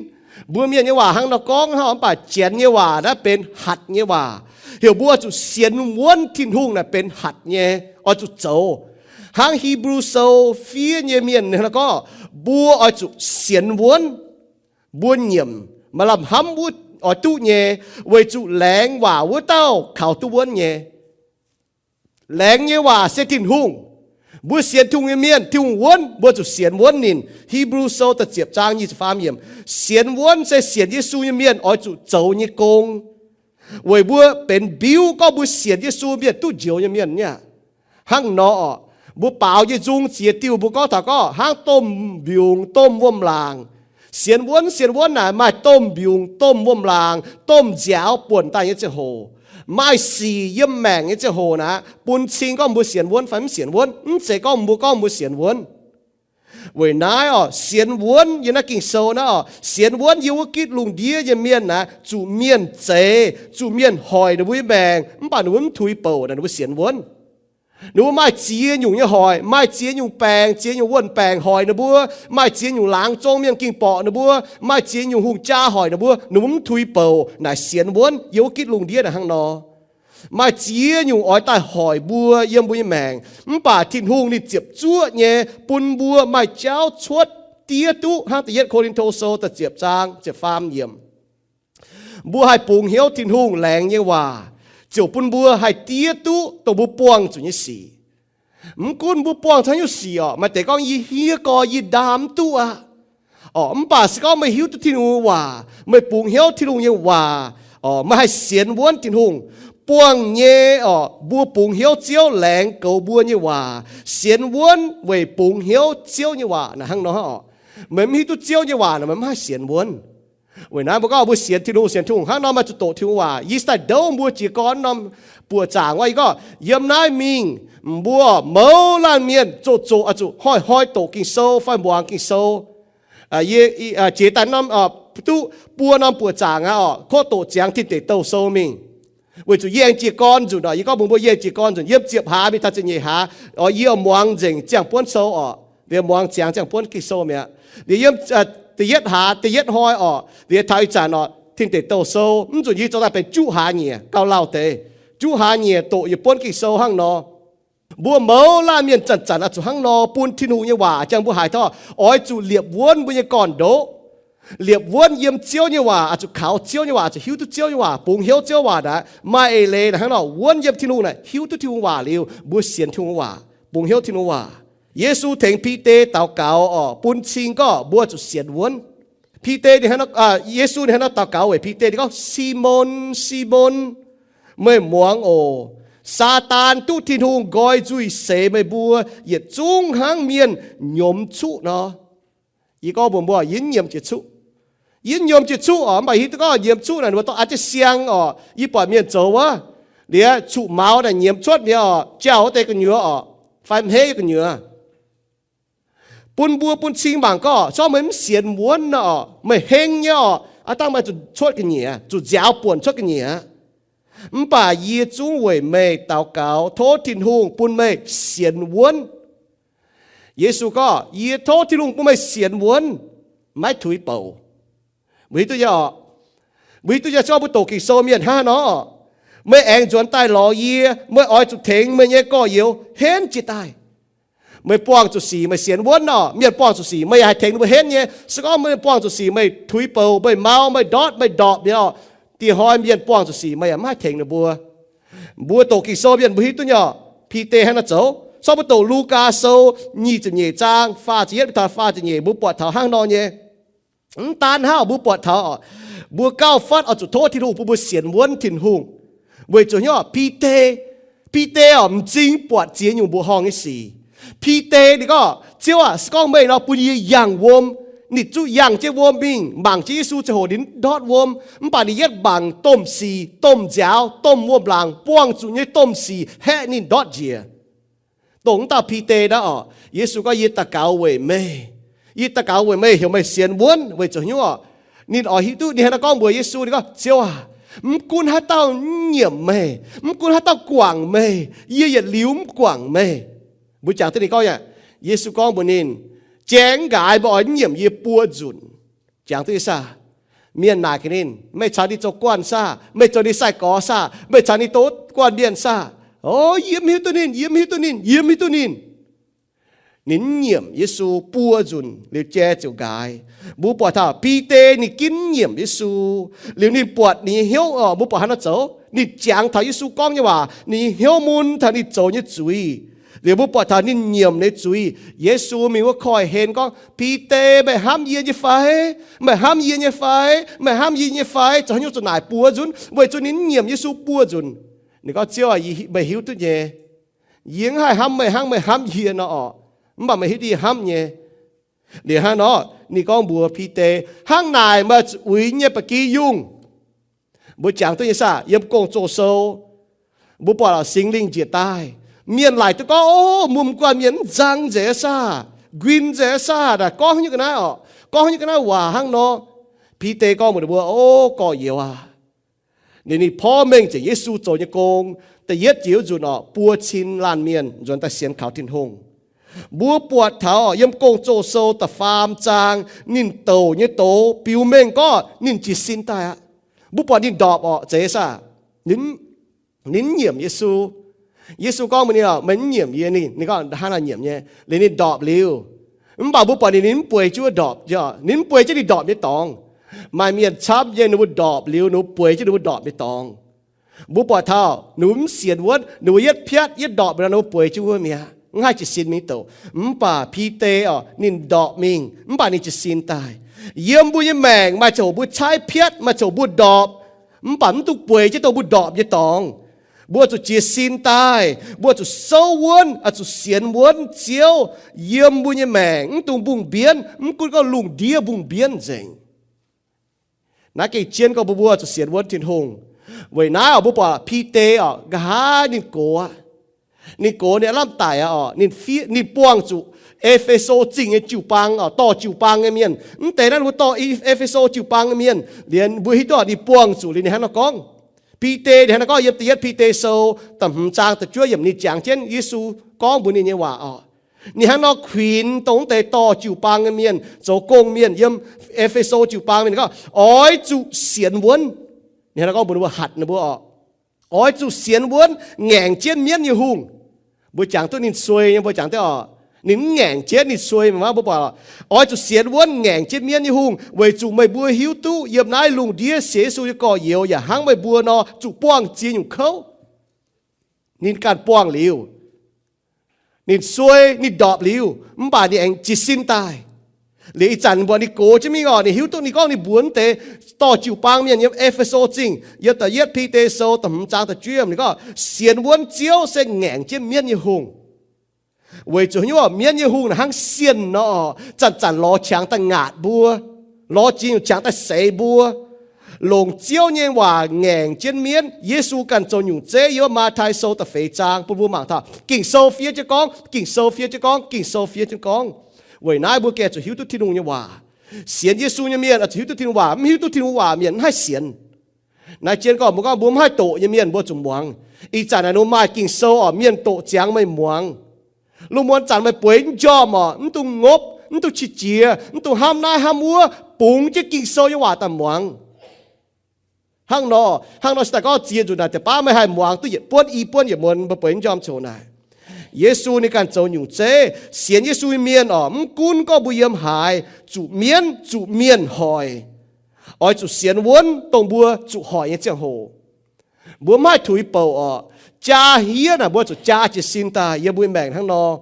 Mbuo mienh nyei waac hnangv nor gorngv hnangv, mv baac Janx nyei waac naaiv benx hatc nyei waac. Heuc mbuo oix zuqc sienx wuonv Tin-Hungh naaic benx hatc nyei, oix zuqc zoux. Hnangv Hipv^lu Sou fiev nyei mienh ninh gorngv, mbuo oix zuqc sienx wuonv. Mbuo nyiemc maaih lamh hnamv wuov oix duqv nyei, weic zuqc laengz waac wuov dauh kaux duqv wuonv nyei. Laengz nyei waac se Tin-Hungh. Mbuo sienx Tin-Hungh nyei mienh, Tin-Hungh wuonv, mbuo zuqc sienx wuonv ninh. Hipv^lu Sou da'ziepc zaang nyic ziepc faam yiemc. Sienx wuonv se sienx Yesu nyei mienh oix zuqc zoux nyei gong. Weic mbuo benx mbiuv gorngv mbuo sienx Yesu mienh duqv njoux nyei mienh nyei aqv. Hnangv nor orqc, mbuo baaux nyei nzung ziex diuh mbuo gorngv taux gorngv hnangv domh mbiungc domh wuom-laangc. Sienx wuonv, sienx wuonv naaic maaih domh mbiungc domh wuom-laangc, domh nziaaux buonc daaih nyei ziangh hoc, maaih sic yiem maengc nyei ziangh hoc naaic, bun cing gorngv mbuo sienx wuonv fai mv sienx wuonv. Mv zeiz gorngv mbuo gorngv mbuo sienx wuonv. Weic naaiv orqc, sienx wuonv yiem naaiv Ging-Sou naaiv orqc, sienx wuonv yiem wuov gitv lungh ndiev nyei mienh naaic, zuqc mienh zeix, zuqc mienh hoic ninh mbuo nyei maengc, mv baac ninh mbuo mv tuix bouc naaic, ninh mbuo sienx wuonv. Ninh mbuo maaih ziex nyungc nyei hoic, maaih ziex nyungc baengc, ziex nyungc wuon-baengc hoic ninh mbuo, maaih ziex nyungc laangz zong mienh ging borqc ninh mbuo, maaih ziex nyungc hungh jaa hoic ninh mbuo, ninh mbuo mv tuix bouc naaic sienx wuonv. Yiem wuov gitv lungh ndiev naaic hnangv nor. Maaih ziex nyungc oix daaih hoic mbuo yiem mbuo nyei maengc, mv baac Tin-Hungh ninh ziepc zuoqv nyei bun mbuo maaih jauv cuotv diev duqv hnangv da'yietv Ko^lin^to Sou da'ziepc zaang ziepc faam yiemc. Mbuo haih bungx hnyouv Tin-Hungh laengz nyei waac, ziouc bun mbuo haih diev duqv dongh mbuo buangh zuqc nyei sic. Mv gunv mbuo buangh hnangv haaix nyungc sic orqc, maaih deix gorngv yie hniev gorx yie ndaam mv duqv aqv. Orqc, mv baac se gorngv meih hiuv duqv Tin-Hungh nyei waac, meih bungx hnyouv Tin-Hungh nyei waac, orqc, meih haih sienx wuonv Tin-Hungh. Buangh nyei orqc, mbuo bungx hnyouv Ziouv laengz goux mbuo nyei waac. Sienx wuonv weic bungx hnyouv Ziouv nyei waac naaic hnangv nor orqc. Meih mv hiuv duqv Ziouv nyei waac naaic, meih mv haih sienx wuonv. Weic naaiv mbuo gorngv mbuo sienx Tin-Hungh, sienx Tin-Hungh hnangv nor maaih zuqc doqc Tin-Hungh waac. Yie daaih ndouv mbuo jiez gorn norm buoqc zaangc wuov, yie gorngv yiem naaiv mingh, mbuo mouz laanh mienh zoqc zoqc oix zuqc hnoi-hnoi doqc Ging-Sou fai muangx Ging-Sou. Yie jiex daaih norm, duqv buo norm buoqc zaangc aqv orqc, kov doqc ziangx Tin Deic Douh Sou mingh. Weic zuqc yie aengx jiez gorn nzunc orqc, yie gorngv mbuox mbuo yie aengx jiez gorn nzunc, yiem ziepc hlaax mingh taux ziepc nyeic hlaax orqc, yie muangx nzengc ziangh buonv sou orqc, liuz muangx ziangx ziangh buonv Ging-Sou mi'aqv. Liuz yiem da'yietv hlaax, da'yietv hnoi orqc, liuz taux ih zanc orqc, Tin Deic Douh Sou, mv nzunc yie zoux daaih benx juqv hlaax nyieqc gauh lauh deix. Juqv hlaax nyieqc doqc yietc buonv Ging-Sou hnangv nor. Mbuo mouz laanh mienh zanc-zanc oix zuqc hnangv nor bun Tin-Hungh nyei waac jangx mbuo haaix taux oix zuqc liepc wuonv mbuo nyei gorn-ndoqv. Liepc wuonv yiem Ziouv nyei waac, oix zuqc kaux Ziouv nyei waac, zuqc hiuv duqv Ziouv nyei waac, bungx hnyouv Ziouv waac naaic, maaih eix leiz naaic hnangv nor wuonv yiem Tin-Hungh naaic, hiuv duqv Tin-Hungh waac liuz, mbuo sienx Tin-Hungh waac, bungx hnyouv Tin-Hungh waac. Yesu tengx Bide daux gaux orqc, bun cing gorngv mbuo zuqc sienx wuonv. Bide, Yesu ninh hnangv nor daux gaux weic Bide, ninh gorngv, Simon, Simon, meih muangx oc. Saadaan duqv Tin-Hungh nqoi nzuih seix meih mbuo yietc zungv hnangv mienh nyiemz cuqv nor. Yie gorngv mbuox mbuo, yie mv nyiemz jiex cuqv. Yie mv nyiemz jiex cuqv orqc, mv baac hiuv duqv gorngv nyiemz cuqv naaic, ninh mbuo dorh an jienv siang orqc, yie buatc mienh zoux wuov, liuz cuqv-maux naaic nyiemz cuotv mi'aqv orqc, jauh wuov deix gu'nyuoz orqc, fai mv heiv gu'nyuoz. Bun mbuo bun cing mangc gorngv, se gorngv meih mv sienx wuonv nor orqc, meih heng nyei orqc, aav dangh meih zuqc cuotv ga'nyiec, zuqc nziaaux buonc cuotv ga'nyiec aqv. Mv baac yie zungv weic meih daux gaux tov Tin-Hungh bun meih sienx wuonv. Yesu gorngv, yie tov Tin-Hungh bun meih sienx wuonv, maiv tuix bouc. Mbuo hiuv duqv nyei orqc? Mbuo hiuv duqv nyei, se gorngv mbuo doqc Ging-Sou mienh hnangv nor orqc, Meih aengx nzuonx daaih lorz yie, meih oix zuqc tengx meih nyei gorx-youz henv jiez daaih. Meih buangh zuqc sic meih sienx wuonv nor, mienh buangh zuqc sic meih yaac haih tengx ninh mbuo henv nyei. Se gorngv meih buangh zuqc sic meih tuix bouc, meih mau, meih ndortv, meih ndorpc nyei oc, diex hnoi mienh buangh zuqc sic meih yaac mv haih tengx ninh mbuo. Mbuo doqc Ging-Sou mienh mbuo hiuv duqv nyei oc, Bide hnangv naaiv zoux. Sorng mbuo doqc Lugaa Sou nyic ziepc nyeic zaang faah ziepc yietv taux faah ziepc nyeic, mbuo buatc taux hnangv nor nyei. Mv daan hnangv, mbuo buatc taux mbuo gauh fatv oix zuqc tov Tin-Hungh bun mbuo sienx wuonv Tin-Hungh. Weic zuqc hnyouv Bide, Bide oc, m'zing buatc ziex nyungc mbuoqc horngh nyei sic. Bide ninh gorngv, Ziouv aac, se gorngv meih nor bun yie yangh wuom. Ninh zuqc yangh jienv wuom mingh, mangc jienv Yesu ziangh hoc ninh ndortv wuom, mv baac ninh yietv mangc domh sic, domh nziaaux, domh wuom-laangc, buangh zuqc nyei domh sic haeqv ninh ndortv njiec. Dongh wuov dauh Bide naaiv oc, Yesu gorngv, Yie daux gaux weic meih. Yie daux gaux weic meih, heuc meih sienx wuonv weic zuqc hnyouv oc. Ninh oix hiuv duqv, ninh hnangv naaiv gorngv mbuox Yesu, ninh gorngv, Ziouv aac, mv gunv haaix dauh mv nyiemc meih, mv gunv haaix dauh guangc meih, yie yietc liuz mv guangc meih. Mbuo jangx duqv ninh gorngv aqv. Yesu gorngv mbuox ninh, Jangx nqaaix meih oix mv nyiemc yie buo nzunc. Jangx duqv nyei saah? Mienh naaic gaax ninh, Meih caux ninh zoux guanh saah? Meih zoux ninh sai-gorx saah? Meih caux ninh douz guanh mienh saah? O, yie mv hiuv duqv ninh, yie mv hiuv duqv ninh, yie mv hiuv duqv ninh. Ninh mv nyiemc Yesu buo nzunc liuz jai ziouc nqaaix. Mbuo buatc taux Bide ninh ginv mv nyiemc Yesu. Liuz ninh buatc ninh nyei hnyouv oc, mbuo buatc hnangv naaiv zoux. Ninh jangx taux Yesu gorngv nyei waac, ninh nyei hnyouv mun taux ninh zoux nyei zuiz. Liuz mbuo buatc taux ninh nyiemc ninh zuiz. Yesu mingh wuov koiv-hlen gorngv, Bide, meih hnamv yie nyei fai? Meih hnamv yie nyei fai? Meih hnamv yie nyei fai? Zoux haaix nyungc zuqc naaic buo nzunc? Weic zuqc ninh mv nyiemc Yesu buo nzunc. Ninh gorngv, Ziouv aac, meih hiuv duqv nyei. Yie mv haih hnamv meih hnangv meih hnamv yie nor oc. Mv baac meih hiuv duqv yie hnamv nyei. Liuz hnangv nor, ninh gorngv mbuox Bide, Hnangv naaic meih zuqc uix nyei ba'gi yungh. Mbuo jangx duqv nyei saah? Yiem Gong-Zoh sou, mbuo buatc Singx Lingh njiec daaih, mienh laaic duqv gorngv, O, mbuo m'guanh mienh mv nzang nzengc saah? Nquin nzengc saah? Naaic gorngv nyei ga'naaiv oc, gorngv nyei ga'naaiv waac hnangv nor. Bide gorngv mbuox ninh mbuo, O, gorx-youz aac, ninh, ninh porv mengh nzengc Yesu zoux nyei gong. Da'yietv jiex wuov nzunc oc, buo cin laanh mienh nzuonx daaih sienx kaux Tin-Hungh. Mbuo buatc taux yiem Gong-Zoh sou da'faam zaang, ninh douc nyei doz biux mengh gorngv ninh jiez sin daaih aqv. Mbuo buatc ninh ndorpc oc, zeiz saah? Ninh, ninh mv nyiemc Yesu. Yesu gorngv mbuox ninh, Meih mv nyiemc yie? Ninh, ninh gorngv, Hnangv naaic nyiemc nyei. Liuz ninh ndorpc liuz. Mv baac mbuo buatc ninh, ninh mv bueix jienv wuov ndorpc, ninh mv bueix jienv ninh ndorpc nyei dorngx. Maaih mienh camv nyei, ninh mbuo ndorpc liuz, ninh mbuo bueix jienv ninh mbuo ndorpc nyei dorngx. Mbuo buatc taux ninh mbuo mv sienx wuonv, ninh mbuo yietv piatv yietv ndorpc nor, ninh mbuo bueix jienv wuov mi'aqv, mv haih jiez sin mingh douc. Mv baac Bide oc, ninh ndorpc mingh, mv baac ninh jiez sin daaih. Yiem mbuo nyei maengc maaih ziangh hoc mbuo caaiv piatv, maaih ziangh hoc mbuo ndorpc, mv baac mv dungx bueix jienv dongh mbuo ndorpc nyei dorngx. Mbuo zuqc jiez sin daaih, mbuo zuqc souv wuonv, zuqc sienx wuonv Ziouv yiem mbuo nyei maengc, mv dungx mbungh mbienv, mv gunv gorngv lungh ndiev mbungh mbienv nzengc. Naaiv gengh jienv gorngv mbuo, mbuo zuqc sienx wuonv Tin-Hungh. Weic naaiv oc, mbuo buatc Bide oc, nqa'haav ninh gox aqv. Ninh gox, ninh aav lamh daic aqv oc. Ninh fiev, ninh buangh zuqc E^fe^so Zingh nyei jiu-baang oc, dorh jiu-baang nyei mienh. Mv deix naaiv mbuo dorh E^fe^so jiu-baang nyei mienh. Liuz mbuo hiuv duqv ninh buangh zuqc liuz ninh hnangv nor gorngv. Bide ninh hnangv nor gorngv yiem da'yietv Bide sou da'hmz zaang da'juov yiemc, ninh jangx jienv Yesu gorngv mbuox ninh nyei waac oc. Ninh hnangv nor kuinx dongh mv deix dorh jiu-baang nyei mienh, zoux gong mienh yiem E^fe^so jiu-baang mienh gorngv, Oix zuqc sienx wuonv. Ninh hnangv nor gorngv mbuox ninh mbuo, hatc ninh mbuo oc, Oix zuqc sienx wuonv ngaengc jienv mienv nyei hungh. Mbuo jangx duqv ninh suei nyei, mbuo jangx duqv oc. Ninh mv ngaengc jienv, ninh suei mv baac mbuo buatc, Oix zuqc sienx wuonv ngaengc jienv mienv nyei hungh, weic zuqc meih mbuo hiuv duqv yiem naaiv lungh ndiev sienx Yesu nyei gorx-youz yaac hnangv meih mbuo nor zuqc buangh ziex nyungc kouv. Ninh ganh buangh liuz, ninh suei, ninh ndorpc liuz, mv baac ninh aengx jiez sin daaih. Liuz ih zanc mbuox ninh gox jienv mingh oc, ninh hiuv duqv ninh gorngv ninh mbuox mv deix dorh jiu-baang mienh yiem E^fe^so Zingh, yiem da'yietv Bide sou da'hmz zaang da'juov yiemc, ninh gorngv, Sienx wuonv Ziouv se ngaengc jienv mienv nyei hungh. Weic zuqc hnyouv mienv nyei hungh naaic hnangv sienh nor, zanc-zanc lorz qangx daaih ngaatc mbuo, lorz ziex nyungc qangx daaih seix mbuo. Longc Ziouv nyei waac ngaengc jienv mienv. Yesu ganh zoux nyungc zeiv yiem Matv^tai sou da'feix zaang bun mbuo mangc taux Ging-Sou fiev jienv gorngv, Ging-Sou fiev jienv gorngv, Ging-Sou fiev jienv gorngv. Weic naaiv mbuo gengh zuqc hiuv duqv Tin-Hungh nyei waac. Sienx Yesu nyei mienh oix zuqc hiuv duqv Tin-Hungh waac. Mv hiuv duqv Tin-Hungh waac mienh mv haih sienx. Naaiv jienv gorngv mbuo, gorngv mbuo mv haih doqc nyei mienh mbuo zuqc muangx. Ih zanc naaic ninh mbuo maaih Ging-Sou oc, mienh doqc ziangx meih muangx. Lungh muonz zanc meih bueix mv njormh oc, mv dungx ngopv, mv dungx qiex jiez, mv dungx hnamv naaiv hnamv wuov, bungx jienv Ging-Sou nyei waac daaih muangx. Hnangv nor, hnangv nor se daaih gorngv ziex nzunc naaic deix baav meih haih muangx duqv yietc buonv i buonv yietc muonz, mbuo bueix nyei njormh coc naaic. Yesu ninh ganh zoux nyungc zeiv. Sienx Yesu nyei mienh oc, mv gunv gorngv mbuo yiem haaix, zuqc mienv zuqc mienh hoic, oix zuqc sienx wuonv dongh mbuo zuqc hoic nyei ziangh hoc. Mbuo mv haih tuix bouc oc. Jaa hniev naaic mbuo zuqc jaa jiez sin daaih yiem mbuo maengc hnangv nor.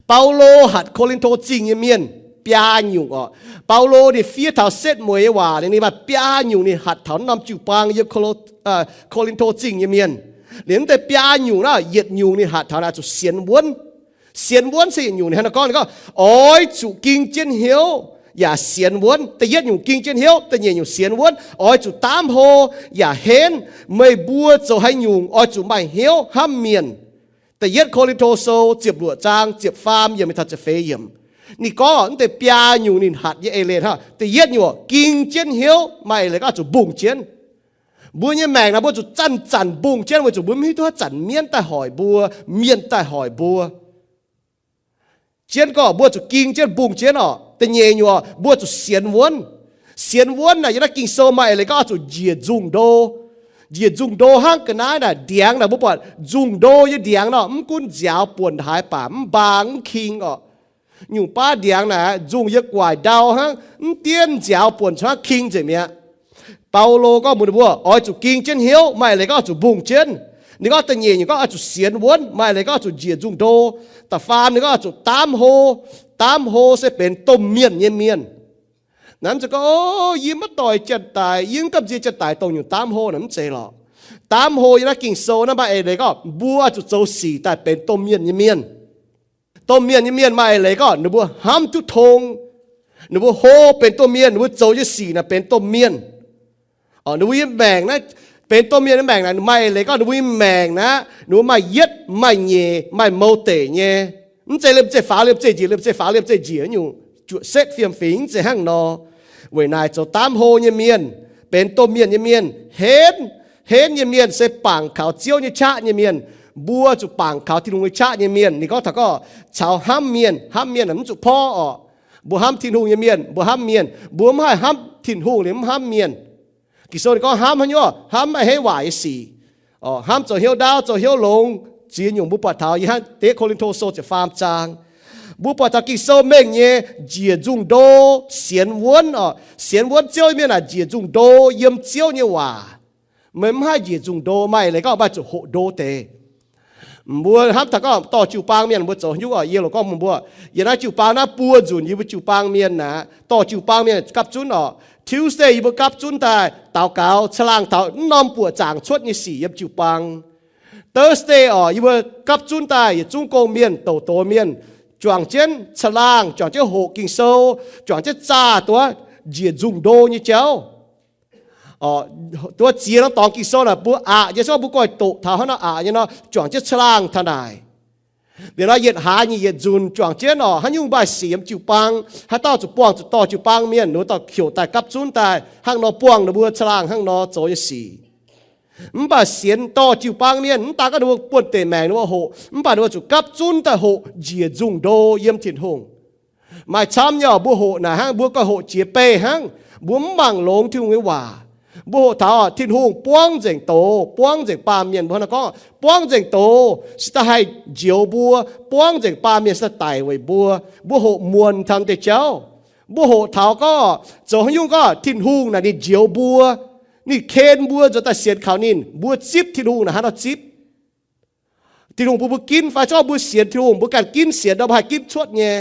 Baulo hatc Ko^lin^to Zingh nyei mienh biaa nyungc oc. Baulo ninh fiev taux setv mueiz nyei waac, ninh maaih biaa nyungc ninh hatc taux norm jiu-baang yiem Ko^lin^to Zingh nyei mienh. Liuz mv deix biaa nyungc naaiv, yietc nyungc ninh hatc taux naaiv zuqc sienx wuonv. Sienx wuonv se yietc nyungc ninh hnangv naaiv gorngv, ninh gorngv, oix zuqc ging jienv hnyouv yaac sienx wuonv. Da'yietv nyungc ging jienv hnyouv, da'nyeic nyungc sienx wuonv. Oix zuqc daamv hlo yaac henv. Meih mbuo zoux haaix nyungc oix zuqc maaih hnyouv hnamv mienh. Da'yietv Ko^lin^to Sou ziepc luoqc zaang ziepc faam yiemc mingh taux ziepc feix yiemc. Ninh gorngv mv deix biaa nyungc ninh hatc nyei eix leiz hnangv. Da'yietv nyungc ging jienv hnyouv, maaih eix leiz gorngv oix zuqc mbungh jienv. Mbuo nyei maengc naaic mbuo zuqc zanc-zanc mbungh jienv weic zuqc mbuo mv hiuv duqv haaix zanc mienv daaih hoic mbuo, mienh daaih hoic mbuo. Jienv gorngv mbuo zuqc ging jienv mbungh jienv oc. Da'nyeic nyungc mbuo zuqc sienx wuonv. Sienx wuonv naaic yiem naaiv Ging-Sou maaih eix leiz gorngv oix zuqc njiec nzungh ndo. Njiec nzungh ndo hnangv ga'naaiv naaic ndiangx naaic mbuo buatc nzungh ndo nyei ndiangx nor, mv gunv nziaaux buonc haaix baac mv mbaang mv king oc. Nyungc baav ndiangx naaic nzungh yiem guaic ndau hnangv, mv dienv nziaaux buonc hnangv king nzengc mi'aqv. Baulo gorngv mbuox ninh mbuo oix zuqc ging jienv hnyouv, maaih eix leiz gorngv oix zuqc mbungh jienv. Ninh gorngv da'nyeic nyungc gorngv oix zuqc sienx wuonv, maaih eix leiz gorngv oix zuqc njiec nzungh ndo. Da'faam ninh gorngv oix zuqc daamv hlo. Daamv hlo se benx domh mienh nyei mienh. Naaiv mv zeiz gorngv, o, yie maiv doix janx-daic, yie mv gamh nziex janx-daic dongh nyungc daamv hlo naaic, mv zeiz lorqc. Daamv hlo yiem naaiv Ging-Sou naaiv maaih eix leiz gorngv mbuo oix zuqc zoux sic daaih benx domh mienh nyei mienh. Domh mienh nyei mienh maaih eix leiz gorngv ninh mbuo hnamv duqv tong, ninh mbuo hlo benx domh mienh, ninh mbuo zoux nyei sic naaic benx domh mienh. Ninh mbuo nyei maengc naaiv, benx domh mienh nyei maengc naaic maaih eix leiz gorngv ninh mbuo nyei maengc naaiv, ninh mbuo maaih yietv maaih nyeic maaih mouz deic nyei. Mv zeiz liemh zeih faaux liemh zeih njiec, liemh zeih faaux liemh zeih njiec nyungc juoqc setv fiem-fingx, mv zeiz hnangv nor. Weic naaic zoux daamv hlo nyei mienh, benx domh mienh nyei mienh, henv, henv nyei mienh se bangc kaux Ziouv nyei qaqv nyei mienh. Mbuo zuqc bangc kaux Tin-Hungh nyei qaqv nyei mienh. Ninh gorngv taux gorngv caux hnamv mienh, hnamv mienh mv zuqc porv oc. Mbuo hnamv Tin-Hungh nyei mienh, mbuo hnamv mienh. Mbuo mv haih hnamv Tin-Hungh liuz mv hnamv mienh. Ging-Sou ninh gorngv hnamv haaix nyungc? Hnamv maaih hengv waac nyei sic. Hnamv zoux hnyouv ndaauv, zoux hnyouv longx. Ziex nyungc mbuo buatc taux yiem hnangv deix Ko^lin^to Sou ziepc faam zaang. Mbuo buatc taux Ging-Sou mengh nyei njiec nzungh ndo, sienx wuonv oc. Sienx wuonv Ziouv nyei mienh naaic njiec nzungh ndo yiem Ziouv nyei waac. Meih mv haih njiec nzungh ndo, maaih eix leiz gorngv maaih zuqc hoqc ndo deix. Mbuo hnamv taux gorngv dorh jiu-baang mienh mbuo zoux haaix nyungc oc? Yie loc gorngv mbuo, yiem naaiv jiu-baang naaiv buo nzunc yie mbuo jiu-baang mienh naaic, dorh jiu-baang mienh gapv zunv oc. Tuesday yie mbuo gapv zunv daaih daux gaux, caangh laangh taux mv norm buoqc zaangc cuotv nyei sic yiem jiu-baang. Thursday oc, yie mbuo gapv zunv daaih yietc zungv gong-mienh, douc doz mienh, juangc jienv caangh laangh, juangc jienv hoqc Ging-Sou, juangc jienv zaah duqv njiec nzungh ndo nyei jauv. Duqv ziex norm dorngx Ging-Sou naaic mbuo aqc nyei, se gorngv mbuo goiv doqc taux hnangv nor aqc nyei nor, juangc jienv caangh laangh taux naaic. Liuz nor yietc hlaax nyic yietc nzunc juangc jienv oc, haaix nyungc maaih sic yiem jiu-baang, haaix dauh zuqc buangh zuqc dorh jiu-baang mienh, ninh mbuo dorh heuc daaih gapv zunv daaih hnangv nor buangh ninh mbuo caangh laangh hnangv nor zoux nyei sic. Mv baac sienx dorh jiu-baang mienh, mv daan gorngv ninh mbuo buonv-deic maengc ninh mbuo hoqc, mv baac ninh mbuo zuqc gapv zunv daaih hoqc njiec nzungh ndo yiem Tin-Hungh. Maaih camv nyei oc, mbuo hoqc naaic hnangv, mbuo goiv hoqc jiex beih hnangv, mbuo mv mangc longx Tin-Hungh nyei waac. Mbuo hoqc taux Tin-Hungh buangv nzengc doz, buangv nzengc baamh mienh. Mbuo hnangv nor gorngv buangv nzengc doz se daaih haih njoux mbuo, buangv nzengc baamh mienh se daaih daic weic mbuo. Mbuo hoqc muonc taux deix jauv. Mbuo hoqc taux gorngv zoux haaix nyungc gorngv Tin-Hungh naaic ninh njoux mbuo, ninh ken mbuo nzuonx daaih sienx kaux ninh, mbuo zipv Tin-Hungh naaic hnangv nor zipv. Tin-Hungh bun mbuo ginv fai? Zorqv mbuo sienx Tin-Hungh, mbuo ganh ginv sienx nor mbuo haih ginv cuotv nyei.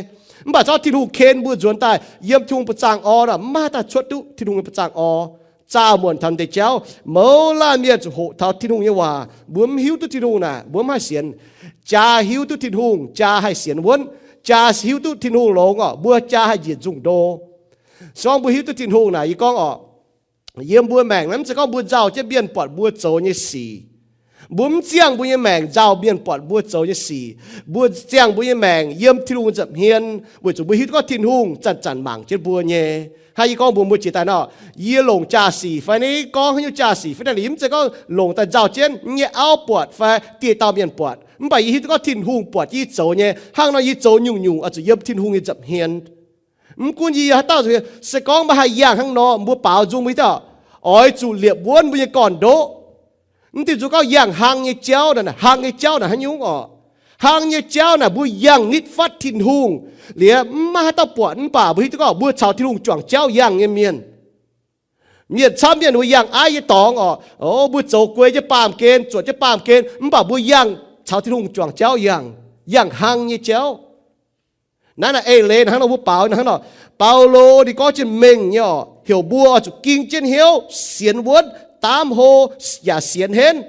Mv baac zorqv Tin-Hungh ken mbuo nzuonx daaih yiem Tin-Hungh ba'zangc orv nor, mv maaih daaih cuotv duqv Tin-Hungh nyei ba'zangc orv. Zaah muonc taux deix jauv, mouz laanh mienh zuqc hoqc taux Tin-Hungh nyei waac. Mbuo mv hiuv duqv Tin-Hungh naaic, mbuo mv haih sienx. Jaa hiuv duqv Tin-Hungh, jaa haih sienx wuonv. Jaa hiuv duqv Tin-Hungh longx oc, mbuo jaa haih njiec nzungh ndo. Se gorngv mbuo hiuv duqv Tin-Hungh naaic, yie gorngv oc, yiem mbuo maengc naaiv mv zeiz gorngv mbuo nzauh jienv mienh buatc mbuo zoux nyei sic. Mbuo mv ziangh mbuo nyei maengc nzauh mienh buatc mbuo zoux nyei sic. Mbuo ziangh mbuo nyei maengc yiem Tin-Hungh nza'hmien, weic zuqc mbuo hiuv duqv gorngv Tin-Hungh zanc-zanc mangc jienv mbuo nyei. Hnangv yie gorngv mbuox mbuo jiex daaih nor, yie longc jaa-sic fai naaiv gorngv haaix nyungc jaa-sic fai naaiv, yie mv zeiz gorngv longc daaih nzauh jienv nyei auv buatc fai dieh dauh mienh buatc. Mv baac yie hiuv duqv gorngv Tin-Hungh buatc yie zoux nyei. Hnangv nor yie zoux nyungc-nyungc oix zuqc yiem Tin-Hungh nyei nza'hmien. Mv gunv yie haaix dauh, se gorngv maiv haih yangh hnangv nor, mbuo baaux nzung mbuo hiuv duqv, oix zuqc liepc wuonv mbuo nyei gorn-ndoqv. Mv dingc zuqc gorngv yangh hlang nyei jauv naaic, hlang nyei jauv naaic haaix nyungc orqc? Hlang nyei jauv naaic mbuo yangh nitv fatv Tin-Hungh liuz, mv maaih haaix dauh buatc, mv baac mbuo hiuv duqv gorngv mbuo caux Tin-Hungh juangc jauv yangh nyei mienh. Mienh camv mienh mbuo yangh aiv nyei dorngx orqc, o, mbuo zoux guei jienv baamh gen, zuotc jienv baamh gen, mv baac mbuo yangh caux Tin-Hungh juangc jauv yangh, yangh hlang nyei jauv. Naaiv naaic eix leiz hnangv nor mbuo baaux hnangv nor, Baulo ninh gorngv jienv mengh nyei orqc, heuc mbuo oix zuqc ging jienv hnyouv sienx wuonv, daamv hlo, yaac sienx henv.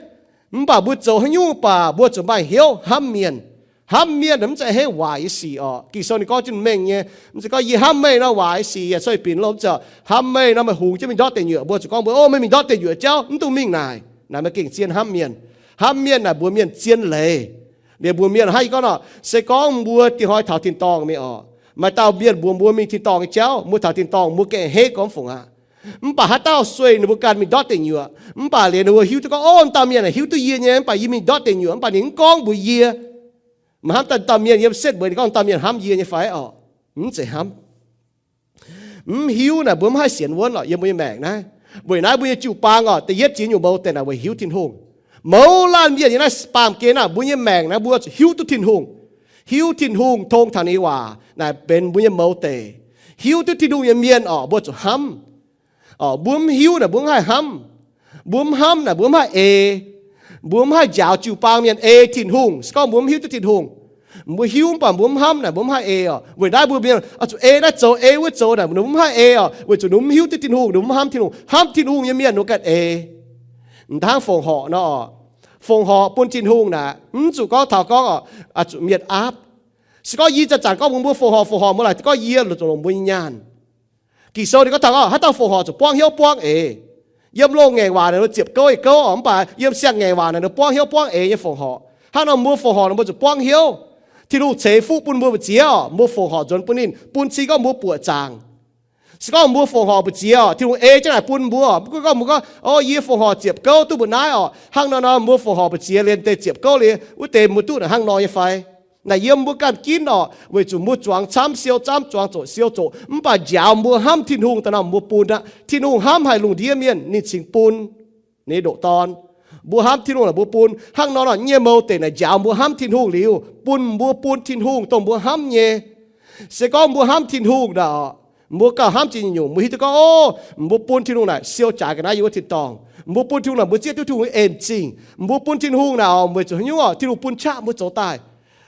Mv baac mbuo zoux haaix nyungc baac mbuo zuqc maaih hnyouv hnamv mienh. Hnamv mienh mv zeiz hei waaic nyei sic orqc. Ging-Sou ninh gorngv jienv mengh nyei, mv zeiz gorngv yie hnamv meih nor waaic nyei sic. Yaac cuotv binc lomh nzoih hnamv meih nor meih hungx jienv mingh ndortv deic nyuoqc, mbuo zuqc gorngv mbuo, o, meih mingh ndortv deic nyuoqc jauv mv dungx mingh naaic. Naaic meih gengh zien hnamv mienh. Hnamv mienh naaic mbuox mienh zien leiz. Liuz mbuox mienh hnangv yie gorngv nor, se gorngv mbuo dingc hnoi taux tin-dorngh mingh orqc, maaih dauh mienh mbuox mbuo mingh tin-dorngh nyei jauv, mbuo taux tin-dorngh mbuo gengh hei gormx fungc aqv. Mv baac haaix dauh sueih ninh mbuo ganh mingh ndortv deic nyuoqc, mv baac liuz ninh mbuo hiuv duqv gorngv, o, dauh mienh naaic hiuv duqv yie nyei, mv baac yie mingh ndortv deic nyuoqc mv baac ninh mv gorngv mbuox yie. Maaih hnamv daaih dauh mienh yiem setv mbuox ninh gorngv dauh mienh hnamv yie nyei fai orqc? Mv zeiz hnamv. Mv hiuv naaic mbuo mv haih sienx wuonv lorqc yiem mbuo nyei maengc naaiv. Weic naaiv mbuo nyei jiu-baang orqc, da'yietv jiex nyungc mouz deix naaic weic hiuv Tin-Hungh. Mouz laanh mienh yiem naaiv baamh gen naaic mbuo nyei maengc naaiv mbuo zuqc hiuv duqv Tin-Hungh. Hiuv Tin-Hungh tong taux ninh nyei waac naaic benx mbuo nyei mouz deix. Hiuv duqv Tin-Hungh nyei mienh orqc, mbuo zuqc hnamv. Orqc, mbuo mv hiuv naaic mbuo mv haih hnamv. Mbuo mv hnamv naaic mbuo mv haih ei. Mbuo mv haih njaaux jiu-baang mienh ei Tin-Hungh se gorngv mbuo mv hiuv duqv Tin-Hungh. Mbuo hiuv mv baac mbuo mv hnamv naaic mbuo mv haih ei orqc. Weic naaiv mbuo mienh oix zuqc ei naaiv zoux ei wuov zoux naaic ninh mbuo mv haih ei orqc, weic zuqc ninh mbuo mv hiuv duqv Tin-Hungh, ninh mbuo mv hnamv Tin-Hungh. Hnamv Tin-Hungh nyei mienh ninh mbuo ganh ei. Mv hnangv fongc horc nor orqc. Fongc horc bun Tin-Hungh naaic mv zuqc gorngv taux gorngv orqc, zuqc mienh aapv. Se gorngv yie zanc-zanc gorngv mbuox mbuo fongc horc, fongc horc, mbuo laaic gorngv yie lorqc, longc mbuo nyei nyaanh. Ging-Sou ninh gorngv taux gorngv haaix dauh fongc horc zuqc buangv hnyouv buangv eix. Yiem loz-ngaengc waac naaic ninh ziepc gouv nyei gouv orqc, mv baac yiem siang-ngaengc waac naaic ninh buangv hnyouv buangv eix nyei fongc horc. Hnangv nor mbuo fongc horc naaic mbuo zuqc buangv hnyouv. Tin-Hungh ceix fuqv bun mbuo mbu'ziex orqc, mbuo fongc horc nzuonx bun ninh, bun cing gorngv mbuo buoqc zaangc. Se gorngv mbuo fongc horc mbu'ziex orqc, Tin-Hungh ei jienv naaic bun mbuo orqc, mv gunv gorngv mbuo gorngv, o, yie fongc horc ziepc gouv duqv mbu'naaiv orqc, hnangv nor nor mbuo fongc horc mbu'ziex liemh deix ziepc gouv liuz wuov deix mbuo duqv naaic hnangv nor nyei fai? Naaic yiem mbuo ganh ginv orqc, weic zuqc mbuo zuangx camv siou camv, zuangx zoqc siou zoqc, mv baac njaaux mbuo hnamv Tin-Hungh daaih nor mbuo bun aqv. Tin-Hungh hnamv haic lungh ndiev mienh ninh cingx bun ninh nyei ndoqc Dorn. Mbuo hnamv Tin-Hungh naaic mbuo bun. Hnangv nor nor nyei mouz deic naaic njaaux mbuo hnamv Tin-Hungh liuz, bun mbuo bun Tin-Hungh dongh mbuo hnamv nyei. Se gorngv mbuo hnamv Tin-Hungh naaic orqc, mbuo gauh hnamv jiex nyungc-nyungc. Mbuo hiuv duqv gorngv, o, mbuo bun Tin-Hungh naaic siou jaaix ga'naaiv yiem wuov tin-dorngh. Mbuo bun Tin-Hungh naaic mbuo zieqv duqv Tin-Hungh nyei en zingh. Mbuo bun Tin-Hungh naaic orqc, weic zuqc haaix nyungc orqc, Tin-Hungh bun qaqv mbuo zoux daaih.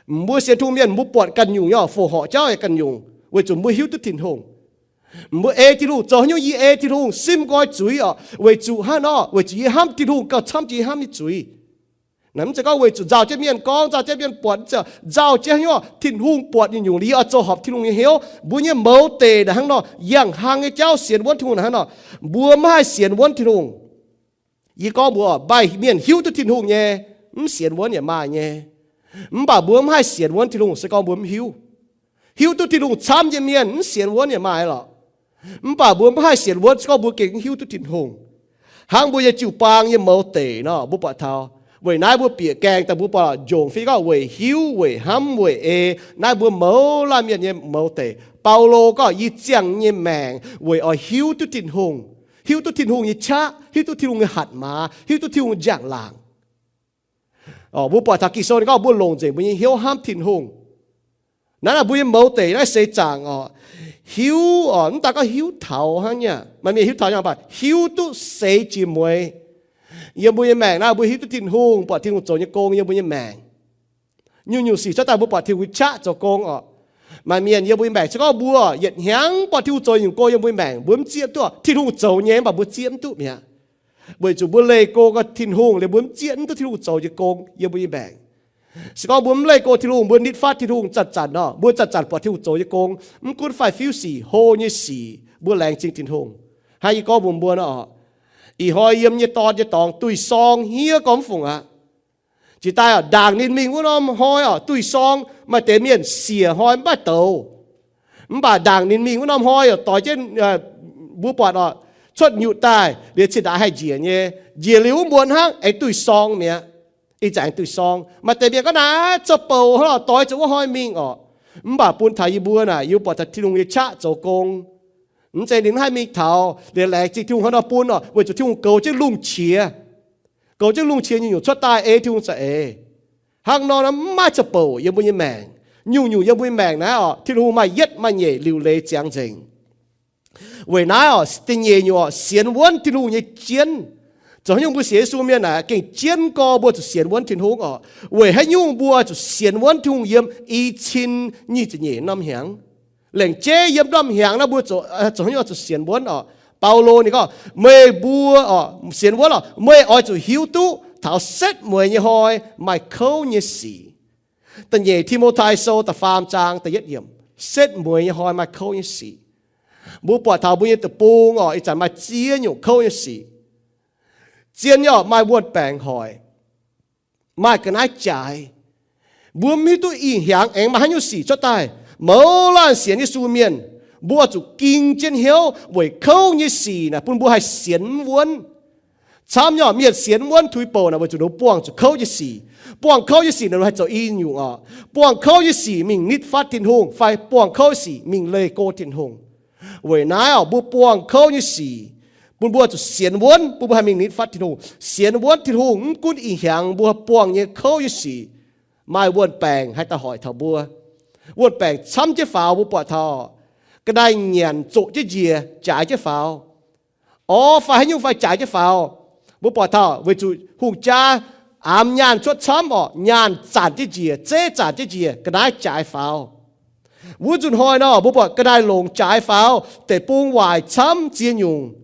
Mbuo sienx Tin-Hungh mienh mbuo buatc ganh nyungc nyei orqc, fongc horc jauv yaac ganh nyungc, weic zuqc mbuo hiuv duqv Tin-Hungh. Mbuo ei Tin-Hungh zoux haaix nyungc, yie ei Tin-Hungh simv nqoi zuiz orqc, weic zuqc hnangv nor, weic zuqc yie hnamv Tin-Hungh gauh camv jiex yie hnamv nyei zuiz. Naaic mv zeiz gorngv weic zuqc nzauh jienv mienh gorngv, nzauh jienv mienh buatc, nzauh jienv haaix nyungc orqc, Tin-Hungh buatc nyungc-nyungc liuz oix zoux horpc Tin-Hungh nyei hnyouv. Mbuo nyei mouz deic naaic hnangv nor, yangh hlang nyei jauv sienx wuonv Tin-Hungh naaic hnangv nor, mbuo mv haih sienx wuonv Tin-Hungh. Yie gorngv mbuox maaih mienh hiuv duqv Tin-Hungh nyei, mv sienx wuonv yaac maaih nyei. Mv baac mbuo mv haih sienx wuonv Tin-Hungh se gorngv mbuo mv hiuv. Hiuv duqv Tin-Hungh camv nyei mienh mv sienx wuonv yaac maaih lorqc. Mv baac mbuo mv haih sienx wuonv se gorngv mbuo gengh mv hiuv duqv Tin-Hungh. Hnangv mbuo nyei jiu-baang nyei mouz deic nor, mbuo buatc taux weic naaiv mbuo bieqc gaengh daaih mbuo buatc njongc fih gorngv weic hiuv, weic hnamv, weic ei. Naaiv mbuo mouz laanh mienh nyei mouz deic. Baulo gorngv, yie ziangh nyei maengc weic oix hiuv duqv Tin-Hungh, hiuv duqv Tin-Hungh nyei qaqv, hiuv duqv Tin-Hungh nyei hatc maaz, hiuv duqv Tin-Hungh nyei njang-laangc. Mbuo buatc taux Ging-Sou ninh gorngv mbuo longc nzengc mbuo nyei hnyouv hnamv Tin-Hungh. Naaiv naaic mbuo nyei mouz deic naaiv seix zaangc orqc, hiuv orqc, mv daaih gorngv hiuv taux hnangv nyei, maaih mienh hiuv taux nyei, mv baac hiuv duqv seix jiex mueiz. Yiem mbuo nyei maengc naaiv mbuo hiuv duqv Tin-Hungh, buatc Tin-Hungh zoux nyei gong yiem mbuo nyei maengc. Nyungc-nyungc sic cuotv daaih mbuo buatc Tin-Hungh nyei qaqv zoux gong orqc. Maaih mienh yiem mbuo nyei maengc se gorngv mbuo yietc hnyangx buatc Tin-Hungh zoux nyungc gong yiem mbuo nyei maengc, mbuo mv zieqv duqv. Tin-Hungh zoux nyei mv baac mbuo zieqv mv duqv mi'aqv. Weic zuqc mbuo leih go gorngv Tin-Hungh liuz mbuo mv zieqv mv duqv Tin-Hungh zoux nyei gong yiem mbuo nyei maengc. Se gorngv mbuo mv leih go Tin-Hungh, mbuo nitv fatv Tin-Hungh zanc-zanc nor, mbuo zanc-zanc buatc Tin-Hungh zoux nyei gong, mv gunv faix-fiuv sic, hlo nyei sic, mbuo laengz zingh Tin-Hungh. Hnangv yie gorngv mbuox mbuo nor orqc, ih hnoi yiem nyei dorn nyei dorngx duih sorng hniev gormx fungc aqv. Jiex daaih ndaangc ninh mingh wuov norm hnoi orqc, duih sorng, maaih deix mienh siec hnoi mv baac douz. Mv baac ndaangc ninh mingh wuov norm hnoi orqc, doix jienv, mbuo buatc orqc, cuotv nyutc daaih liuz cin-ndaangc haih njiec nyei. Njiec liuz wuov mbuo hnangv aengx duih sorng mi'aqv. Ih zanc aengx duih sorng. Maaih deix mienh gorngv naaiv zorqv bouc hnangv lorqc, doix zuqc wuov hnoi mingh orqc. Mv baac bun taux yie mbuo naaic, yie mbuo buatc taux Tin-Hungh nyei qaqv zoux gong. Mv zeiz ninh mv haih mingh taux liuz laengz zingh Tin-Hungh hnangv nor bun oc, weic zuqc Tin-Hungh goux jienv lungh qiex. Goux jienv lungh qiex nyungc-nyungc cuotv daaih ei Tin-Hungh za'eix. Hnangv nor mv maaih ca'bouc yiem mbuo nyei maengc. Nyungc-nyungc yiem mbuo nyei maengc naaiv oc, Tin-Hungh maaih yietv maaih nyeic liuc leiz ziangx nzengc. Weic naaiv oc, da'nyeic nyungc oc, sienx wuonv Tin-Hungh nyei jienv. Zoux haaix nyungc mbuo sienx Yesu mienh naaic gengh jienv gorx mbuo zuqc sienx wuonv Tin-Hungh oc. Weic haaix nyungc mbuo zuqc sienx wuonv Tin-Hungh yiem i cin nyic ziepc nyeic norm hnyangx? Lengc jeiv yiem norm hnyangx naaiv mbuo zoux haaix nyungc oix zuqc sienx wuonv oc? Baulo ninh gorngv, meih mbuo oc, sienx wuonv oc, meih oix zuqc hiuv duqv taux setv mueiz nyei hnoi maaih kouv nyei sic. Da'nyeic Ti^mo^tai Sou da'faam zaang da'yietv yiemc, setv mueiz nyei hnoi maaih kouv nyei sic. Mbuo buatc taux mbuo nyei deic-bung oc, ih zanc maaih ziex nyungc kouv nyei sic. Zien nyei oc, maaih wuon-baengc hoic, maaih ga'naaiv jaaix. Mbuo mv hiuv duqv ih hnyangx aengx maaih haaix nyungc sic cuotv daaih. Mouz laanh sienx Yesu mienh, mbuo zuqc ging jienv hnyouv weic kouv nyei sic naaic bun mbuo haih sienx mv wuonv. Camv nyei oc, mienh sienx mv wuonv tuix bouc naaic weic zuqc ninh mbuo buangh zuqc kouv nyei sic. Buangh kouv nyei sic naaic ninh mbuo haih zoux i nyungc oc. Buangh kouv nyei sic mingh nitv fatv Tin-Hungh fai buangh kouv nyei sic mingh leih go Tin-Hungh. Weic naaiv oc, mbuo buangh kouv nyei sic bun mbuo zuqc sienx wuonv, bun mbuo haih mingh nitv fatv Tin-Hungh. Sienx wuonv Tin-Hungh mv gunv ih hnyangx mbuo buangh nyei kouv nyei sic, maaih wuon-baengc haih daaih hoic taux mbuo. Wuon-baengc camv jienv faaux, mbuo buatc taux ga'naaiv nyanc zoqc jienv njiec jaaix jienv faaux. Orv fai haaix nyungc fai jaaix jienv faaux. Mbuo buatc taux weic zuqc hungh jaa aamx nyaanh cuotv camv oc, nyaanh zanc jienv njiec, zeiv zanc jienv njiec, ga'naaiv jaaix faaux. Wuov nzunc hnoi nor, mbuo buatc ga'naaiv longc jaaix faaux, deic-bung waaic camv ziex nyungc.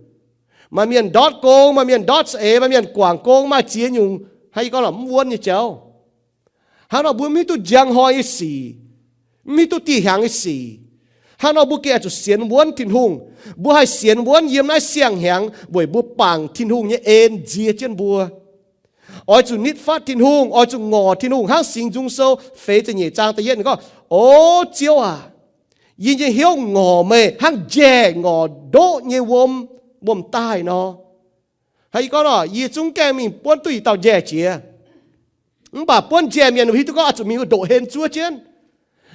Maaih mienh ndortv gong, maaih mienh ndortv saeng-eix, maaih mienh guangc gong, maaih ziex nyungc, hnangv yie gorngv lorqc, mv wuonv nyei jauv. Hnangv nor mbuo mv hiuv duqv njang hnoi nyei sic, mv hiuv duqv dieh hnyangx nyei sic. Hnangv nor mbuo gengh oix zuqc sienx wuonv Tin-Hungh. Mbuo haih sienx wuonv yiem naaiv siang-hnyangx weic mbuo bangc Tin-Hungh nyei en nzie jienv mbuo. Oix zuqc nitv fatv Tin-Hungh, oix zuqc ngorc Tin-Hungh hnangv Singx Nzung Sou feix ziepc nyeic zaang da'yietv ninh gorngv, O Ziouv aac, yie nyei hnyouv ngorc meih hnangv njaeh ngorc ndoqv nyei wuom, wuom-daaih nor. Hnangv yie gorngv nor, yie zungv gaengh mingh buonv duqv i dauh njaeh jiex. Mv baac buonv njaeh mienh hiuv duqv gorngv oix zuqc mingh wuov ndoqc hlen zuov jienv.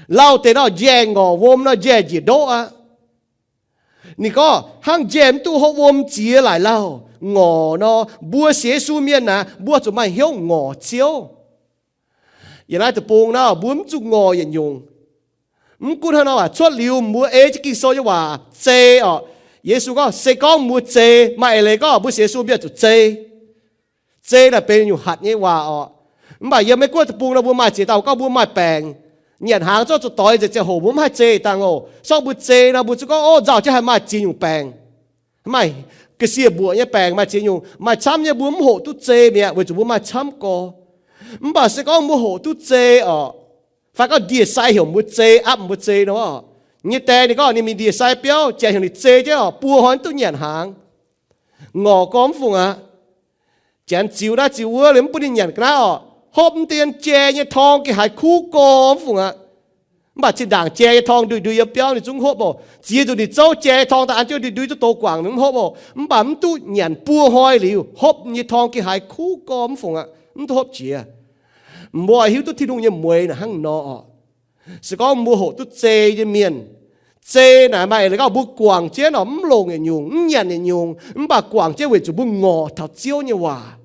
Lauh deix nor njaeh ngorc wuom nor njaeh njiec ndoqv aqv. Ninh gorngv hnangv njaeh mv duqv hopv wuom ziex laaic lauh, ngorc nor, mbuo sienx Yesu mienh naaic, mbuo zuqc maaih hnyouv ngorc Ziouv. Yiem naaiv deic-bung naaiv mbuo mv zuqc ngorc yietc nyungc. Mv gunv hnangv nor, cuotv liuz mbuo ei jienv Ging-Sou nyei waac zei oc. Yesu gorngv, se gorngv mbuo zei, maaih eix leiz gorngv mbuo sienx Yesu mienh zuqc zei. Zei naaic benx nyungc hatc nyei waac oc. Mv baac yiem Meiv Guoqv deic-bung nor mbuo maaih ziex dauh gorngv mbuo maaih baengc, nyanc hnaangx zorqv zuqc doix nzengc ziangh hoc mbuo mv haih zei dangh oc. Sorng mbuo zei nor mbuo zuqc gorngv, O, nzauh jienv haih maaih ziex nyungc baengc. Maaih ga'sie mbuoqc nyei baengc maaih ziex nyungc, maaih camv nyei mbuo mv hoqc duqv zei mi'aqv, weic zuqc mbuo maaih camv gorx. Mv baac se gorngv mbuo hoqc duqv zei oc, fai gorngv ndie-sai heuc mbuo zei, apv mbuo zei nor, nyei die ninh gorngv ninh mingh ndie-sai biauv, janx heuc ninh zei jienv oc, buo hnoi mv duqv nyanc hnaangx. Ngorc gorx mv fungc aqv. Janx ziux naaiv ziux wuov liuz mv bun ninh nyanc ga'naaiv oc, hopv mv dien jai nyei torng gengh haiz kuv gorx mv fungc aqv. Mv baac zinh ndaangc jai nyei torng ndui-ndui yiem biauv ninh zungv hopv oc. Ziex nzunc ninh zouv jai nyei torng daaih an jienv ndui-ndui duqv douz guangc ninh mv hopv oc. Mv baac mv duqv nyanc buo hnoi liuz, hopv nyei torng gengh haiz kuv gorx mv fungc aqv, mv duqv hopv jiex. Mbuo hiuv duqv Tin-Hungh nyei mueix naaic hnangv nor oc. Se gorngv mbuo hoqc duqv zei nyei mienh, zei naaic maaih eix leiz gorngv mbuo guangc jienv oc, mv longc yietc nyungc, mv nyanc yietc nyungc, mv baac guangc jienv weic zuqc mbuo ngorc taux Ziouv nyei waac,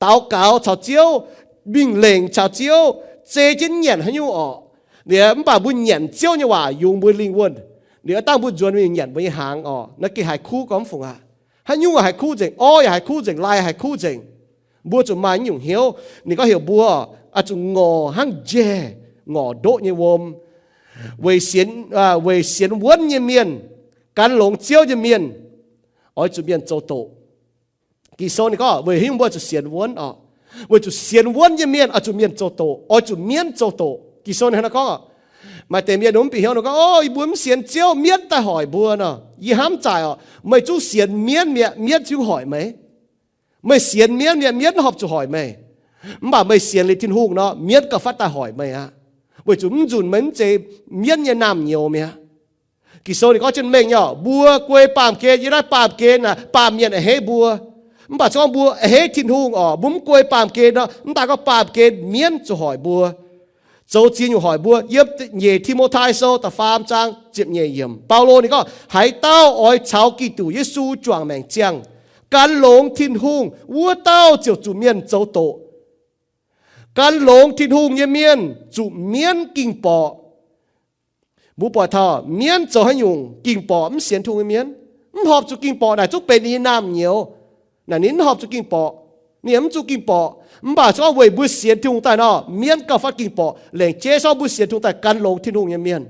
daux gaux caux Ziouv, mingh lengc caux Ziouv, zei jienv nyanc haaix nyungc orqc. Liuz mv baac mbuo nyanc Ziouv nyei waac yungz mbuo lingh wuonh. Liuz dangh mbuo nzuonx mingh nyanc mbuo nyei hnaangx orqc, naaiv gengh haiz kuv gorx mv fungc aqv. Haaix nyungc haiz kuv nzengc, orv yaac haiz kuv nzengc, lai haiz kuv nzengc. Mbuo zuqc maaih nyungc hnyouv, ninh gorngv heuc mbuo oix zuqc ngorc hnangv njaeh ngorc ndoqv nyei wuom. Weic sienx, weic sienx wuonv nyei mienh, gan longx Ziouv nyei mienh, oix zuqc mienh zoux doqc. Ging-Sou ninh gorngv weic haaix nyungc mbuo zuqc sienx wuonv oc? Weic zuqc sienx wuonv nyei mienh oix zuqc mienh zoux doqc, oix zuqc mienv zoux doqc. Ging-Sou ninh hnangv naaiv gorngv, maaih deix mienh mv bieqc hnyouv nor gorngv, O, yie mbuo mv sienx Ziouv, mienv daaih hoic mbuo nor. Yie hnamv zaaic oc, meih zungv sienx mienv mi'aqv, mienv zungv hoic meih. Meih sienx mienv mi'aqv, mienv horpc zuqc hoic meih. Mv baac meih sienx liuz Tin-Hungh nor, mienv gauh fatv daaih hoic meih aqv. Weic zuqc mv nzunc meih mv zeiz mienv nyei naamh nyouz mi'aqv. Ging-Sou ninh gorngv jienv mengh nyei oc, mbuo guei baamh gen, yiem naaiv baamh gen naaic baamh mienh a'hneiv mbuo. Mv baac se gorngv mbuo a'hneiv Tin-Hungh oc, mbuo mv guei baamh gen nor, mv daaih gorngv baamh gen mienv zuqc hoic mbuo. zoux ziex nyungc hoic mbuo. Yiem nyeic Ti^mo^tai Sou da'faam zaang ziepc nyeic yiemc, Baulo ninh gorngv, haaix dauh oix caux Giduc Yesu juangc maengc ziangh, gan longx Tin-Hungh, wuov dauh ziouc zuqc mienh zoux doqc. Gan longx Tin-Hungh nyei mienh zuqc mienv ging borqc. Mbuo buatc taux mienv zoux haaix nyungc ging borqc? Mv sienx Tin-Hungh nyei mienv mv horpc zuqc ging borqc. Naaic zungv benx ninh nyei naamh nyouz. Naaic ninh mv horpc zuqc ging borqc. Ninh mv zuqc ging borqc. Mv baac se gorngv weic mbuo sienx Tin-Hungh daaih nor, mienv gauh fatv ging borqc. Laengz jeiv se gorngv mbuo sienx Tin-Hungh daaih gan longx Tin-Hungh nyei mienh.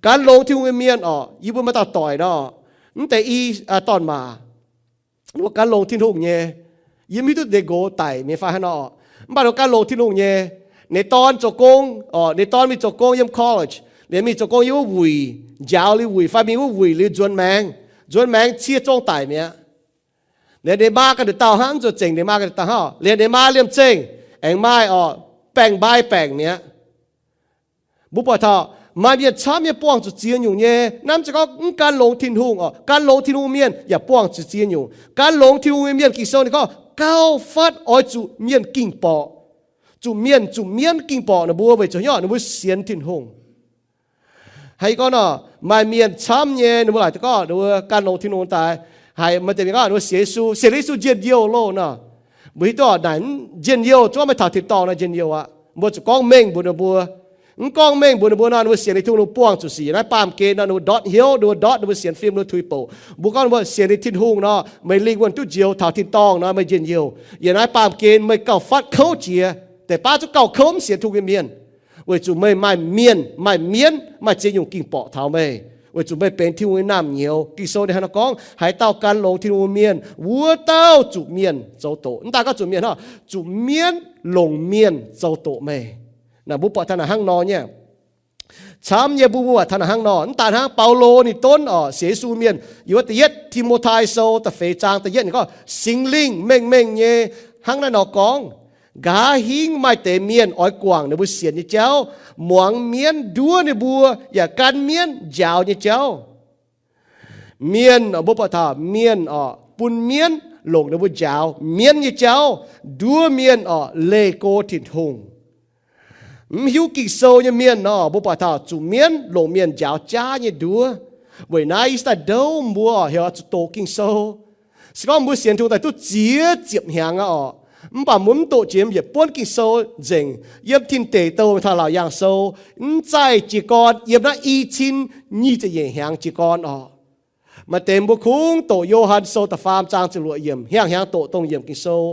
Gan longx Tin-Hungh nyei mienh orqc, yie mbuo maaih dauh doic nor, mv deix i dorn-maac, mbuo gan longx Tin-Hungh nyei. Yie mv hiuv duqv ninh nqox daic mingh fai hnangv nor orqc, mv baac ninh gan longx Tin-Hungh nyei. Ninh dorn zoux gong orqc, ninh dorn mingh zoux gong yiem college, ninh mingh zoux gong yiem wuov wuic, njaaux liuz wuic fai mingh wuov wuic liuz nzuonx maengx. Nzuonx maengx cie zong daic mi'aqv. Liuz ninh maa ganh nduqc dauh hnangv, mv zuqc zengc ninh maa ganh nduqc dauh hnangv. Liuz ninh maa liemh zeih aengx maaih orqc, baeng-mbai baengc mi'aqv. Mbuo buatc taux maaih mienh camv nyei buangh zuqc ziex nyungc nyei. Naaiv mv zeiz gorngv mv gan longx Tin-Hungh orqc, gan longx Tin-Hungh mienh yaac buangh zuqc ziex nyungc. Gan longx Tin-Hungh nyei mienh, Ging-Sou ninh gorngv gauh fatv oix zuqc mienh ging-borqc, zuqc mienh, zuqc mienv ging-borqc ninh mbuo weic zuqc haaix nyungc? Ninh mbuo sienx Tin-Hungh. Haaix gorngv nor, maaih mienh camv nyei ninh mbuo laaic gorngv ninh mbuo gan longx Tin-Hungh daaih, haiz maaih deix mienh gorngv ninh mbuo sienx Yesu, sienx Yesu njien-youh loh nor. Mbuo hiuv duqv naaic njien-youh zungv maiv taux tin-dorngh nor njien-youh aqv. Mbuo zuqc gorngv mengh mbuox ninh mbuo. Mv gorngv mengh mbuox ninh mbuo nor, ninh mbuo sienx liuz Tin-Hungh ninh mbuo buangh zuqc sic. Yiem naaiv baamh gen nor ninh mbuo ndortv hnyouv, ninh mbuo ndortv, ninh mbuo sienx fim, ninh mbuo tuix bouc. Mbuo gorngv ninh mbuo sienx liuz Tin-Hungh nor, meih lingh wuonh duqv njoux taux tin-dorngh nor meih njien-youh. Yiem naaiv baamh gen meih gauh fatv kouv jiex deix baav zungv gauh kouv mv sienx Tin-Hungh nyei mienh, weic zuqc meih maaih mienh, maaih mienv, maaih ziex nyungc ging-borqc taux meih, weic zuqc meih benx Tin-Hungh nyei naamh nyouz. Ging-Sou ninh hnangv naaiv gorngv, haaix dauh gan longx Tin-Hungh mienh, wuov dauh zuqc mienh zoux doqc. Mv daaih gorngv zuqc mienh, zuqc mienv longc mienh zoux doqc meih. Naaic mbuo buatc taux naaic hnangv nor nyei. Camv nyei mbuo, mbuo buatc taux naaic hnangv nor. Mv daaih hnangv, Baulo ninh donv orqc sienx Yesu mienh, yiem wuov da'yietv Ti^mo^tai Sou da'feix zaang da'yietv ninh gorngv, Singx Lingh mengh mengh nyei hnangv naaiv nor gorngv, nqa'haav hingv maaih deix mienh oix guangc ninh mbuo sienx nyei jauv, muangx mienv nduov ninh mbuo yaac gan mienv njaaux nyei jauv. Mienh orqc, mbuo buatc taux mienh orqc, bun mienv longc ninh mbuo njaaux mienv nyei jauv, nduov mienh orqc leih go Tin-Hungh. Mv hiuv Ging-Sou nyei mienh nor, mbuo buatc taux zuqc mienv longc mienh njaaux jaav nyei nduov. Weic naaiv yie daaih ndouv mbuo orqc, heuc zuqc doqc Ging-Sou. Se gorngv mbuo sienx Tin-Hungh daaih duqv ziex ziepc hnyangx aqv orqc, mv baac mbuo mv doqc jiex yietc buonv Ging-Sou nzengc. Yiem Tin Deic Douh taux Laauc Yaangh Sou, mv zaih jiez gorn yiem naaiv i cin nyic ziepc nyeic hnyangx jiez gorn orqc. Maaih deix mbuo kungx doqc Yo^han Sou da'faam zaang ziepc luoqc yiemc, hnyangx-hnyangx doqc dongh yiemc Ging-Sou,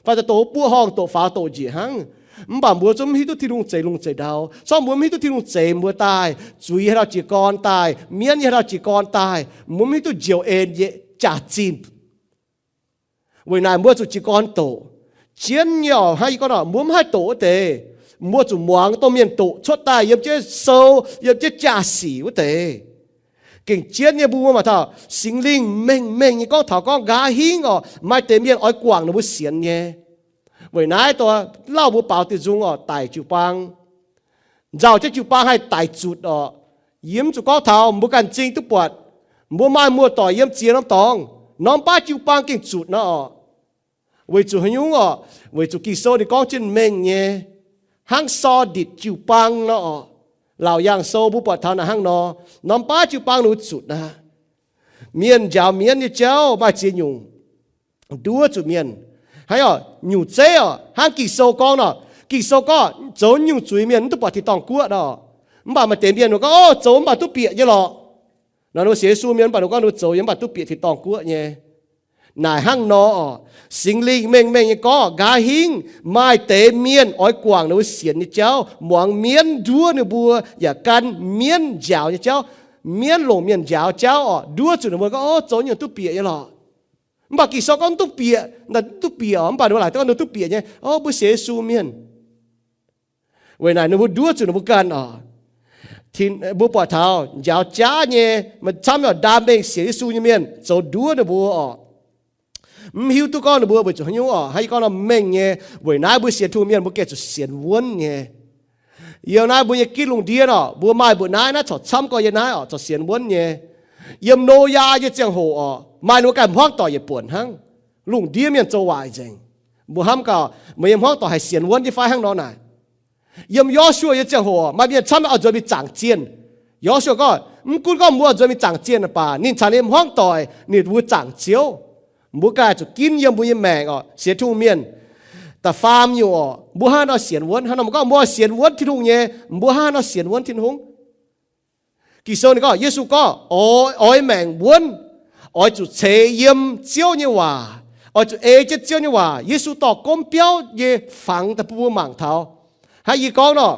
fai doqc wuov buoqv horngh, doqc faaux doqc njiec hnangv. Mv baac mbuo zungv mv hiuv duqv Tin-Hungh zeix lungh zeix ndau. Se gorngv mbuo mv hiuv duqv Tin-Hungh zeix mbuo daaih, zuiz haaix dauh jiez gorn daaih, mienv nyei haaix dauh jiez gorn daaih, mbuo mv hiuv duqv njoux en jaax-zinh. Weic naaic mbuo zuqc jiez gorn doqc. Jienv nyei orqc, hnangv yie gorngv nor, mbuo mv haih doqc wuov deix, mbuo zuqc muangx dongh mienh doqc cuotv daaih yiem jienv sou, yiem jienv jaa-sic wuov deix. Gengh jienv nyei mbuo maaih taux Singx Lingh mengh mengh nyei gorngv taux gorngv nqa'haav hingv orqc, maaih deix mienh oix guangc ninh mbuo sienx nyei. Weic naaiv dongh lauh mbuo baaux diuh nzung orqc, daic jiu-baang, nzauh jienv jiu-baang haih daic zutc orqc. Yie mv zuqc gorngv taux mbuo ganh m'zing duqv buatc, mbuo maaih muoz-doic yiem ziex norm dorngx, norm baav jiu-baang gengh zutc nor orqc. Weic zuqc haaix nyungc orqc? Weic zuqc Ging-Sou ninh gorngv jienv mengh nyei, hnangv sor nditc jiu-baang nor orqc. Laauc Yaangh Sou mbuo buatc taux naaic hnangv nor, norm baav jiu-baang ninh mbuo zutc aqv. Mienh njaaux mienv nyei jauv maaih ziex nyungc nduov zuqc mienh. Hnangv orqc, nyungc zeiv orqc, hnangv Ging-Sou gorngv nor, Ging-Sou gorngv zoux nyungc zuiz mienh mv duqv buatc tin-dorngh guoqv nor. Mv baac maaih deix mienh ninh gorngv, o, zoux mv baac duqv bieqc nyei lorqc. Nor ninh mbuo sienx Yesu mienh mv baac ninh gorngv ninh mbuo zoux yiem mv baac duqv bieqc tin-dorngh guoqv nyei. Naaic hnangv nor orqc, Singx Lingh mengh mengh nyei gorngv, nqa'haav hingv maaih deix mienh oix guangc ninh mbuo sienx nyei jauv, muangx mienv nduov ninh mbuo, yaac gan mienv njaaux nyei jauv. Mienv longc mienh njaaux jauv orqc, nduov zuqc ninh mbuo gorngv, o, zoux nyungc duqv bieqc nyei lorqc. Mv baac Ging-Sou gorngv duqv bieqc, duqv bieqc orqc, mv baac ninh mbuo laaic gorngv ninh duqv bieqc nyei, o, mbuo sienx Yesu mienh. Weic naaic ninh mbuo nduov zuqc ninh mbuo ganh orqc. Mbuo buatc taux njaaux jaav nyei, maaih camv nyei orqc, ndaam mengh sienx Yesu nyei mienh zoux nduov ninh mbuo orqc. Mv hiuv duqv gorngv ninh mbuo weic zuqc haaix nyungc orqc, hnangv yie gorngv nor, mengh nyei. Weic naaiv mbuo sienx Tin-Hungh mienh mbuo gengh zuqc sienx wuonv nyei. Yiem naaiv mbuo nyei ginv lungh ndiev orqc, mbuo maaih mbuoqc naaiv, naaiv corc camv gorx yiem naaiv orqc, corc sienx wuonv nyei. Yiem Noyaa nyei ziangh hoc orqc, maaih ninh mbuo ganh hmuangv doic yietc buonc hnangv. Lungh ndiev mienh zoux waaic nzengc. Mbuo hnamv gaax, meih nyei hmuangv doic haih sienx wuonv nyei fai hnangv nor naaic? Yiem Yo^su^waa nyei ziangh hoc maaih mienh camv oix nzuonx mingh zaangc zienh. Yo^su^waa gorngv, mv gunv gorngv mbuo oix nzuonx mingh zaangc zienh baac ninh caux ninh hmuangv doic ninh mbuo zaangc Ziouv. Mbuo ganh zuqc ginv yiem mbuo nyei maengc oc, sienx Tin-Hungh mienh da'faam nyungc oc, mbuo hnangv haaix nor sienx wuonv. Hnangv nor mbuo gorngv mbuo sienx wuonv Tin-Hungh nyei, mbuo hnangv haaix nor sienx wuonv Tin-Hungh? Ging-Sou ninh gorngv, Yesu gorngv, oix, oix maengc wuonv, oix zuqc ceix yiem Ziouv nyei waac, oix zuqc ei jienv Ziouv nyei waac. Yesu dorh gomv biauv nyei fangx daaih bun mbuo mangc taux. Hnangv yie gorngv nor,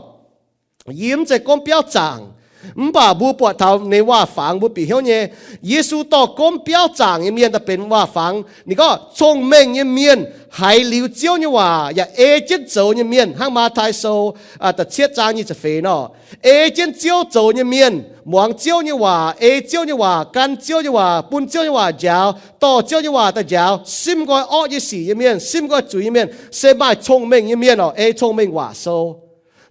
yie mv zeiz gomv biauv zaangc, mv baac mbuo buatc taux ninh waac-fangx mbuo bieqc hnyouv nyei. Yesu dorh gomv biauv zaangc nyei mienh daaih benx waac-fangx. Ninh gorngv, cong-mengh nyei mienh haiz liuz Ziouv nyei waac yaac ei jienv zoux nyei mienh, hnangv Matv^tai Sou da'cietv zaang nyic ziepc feix nor, ei jienv Ziouv zoux nyei mienh, muangx Ziouv nyei waac, ei Ziouv nyei waac, gan Ziouv nyei waac, bun Ziouv nyei waac njaaux, dorh Ziouv nyei waac daaih njaaux, simv nqoi orqv nyei sic nyei mienh, simv nqoi zuiz nyei mienh, se maaih cong-mengh nyei mienh oc. Ei Cong-Mengh Waac Sou.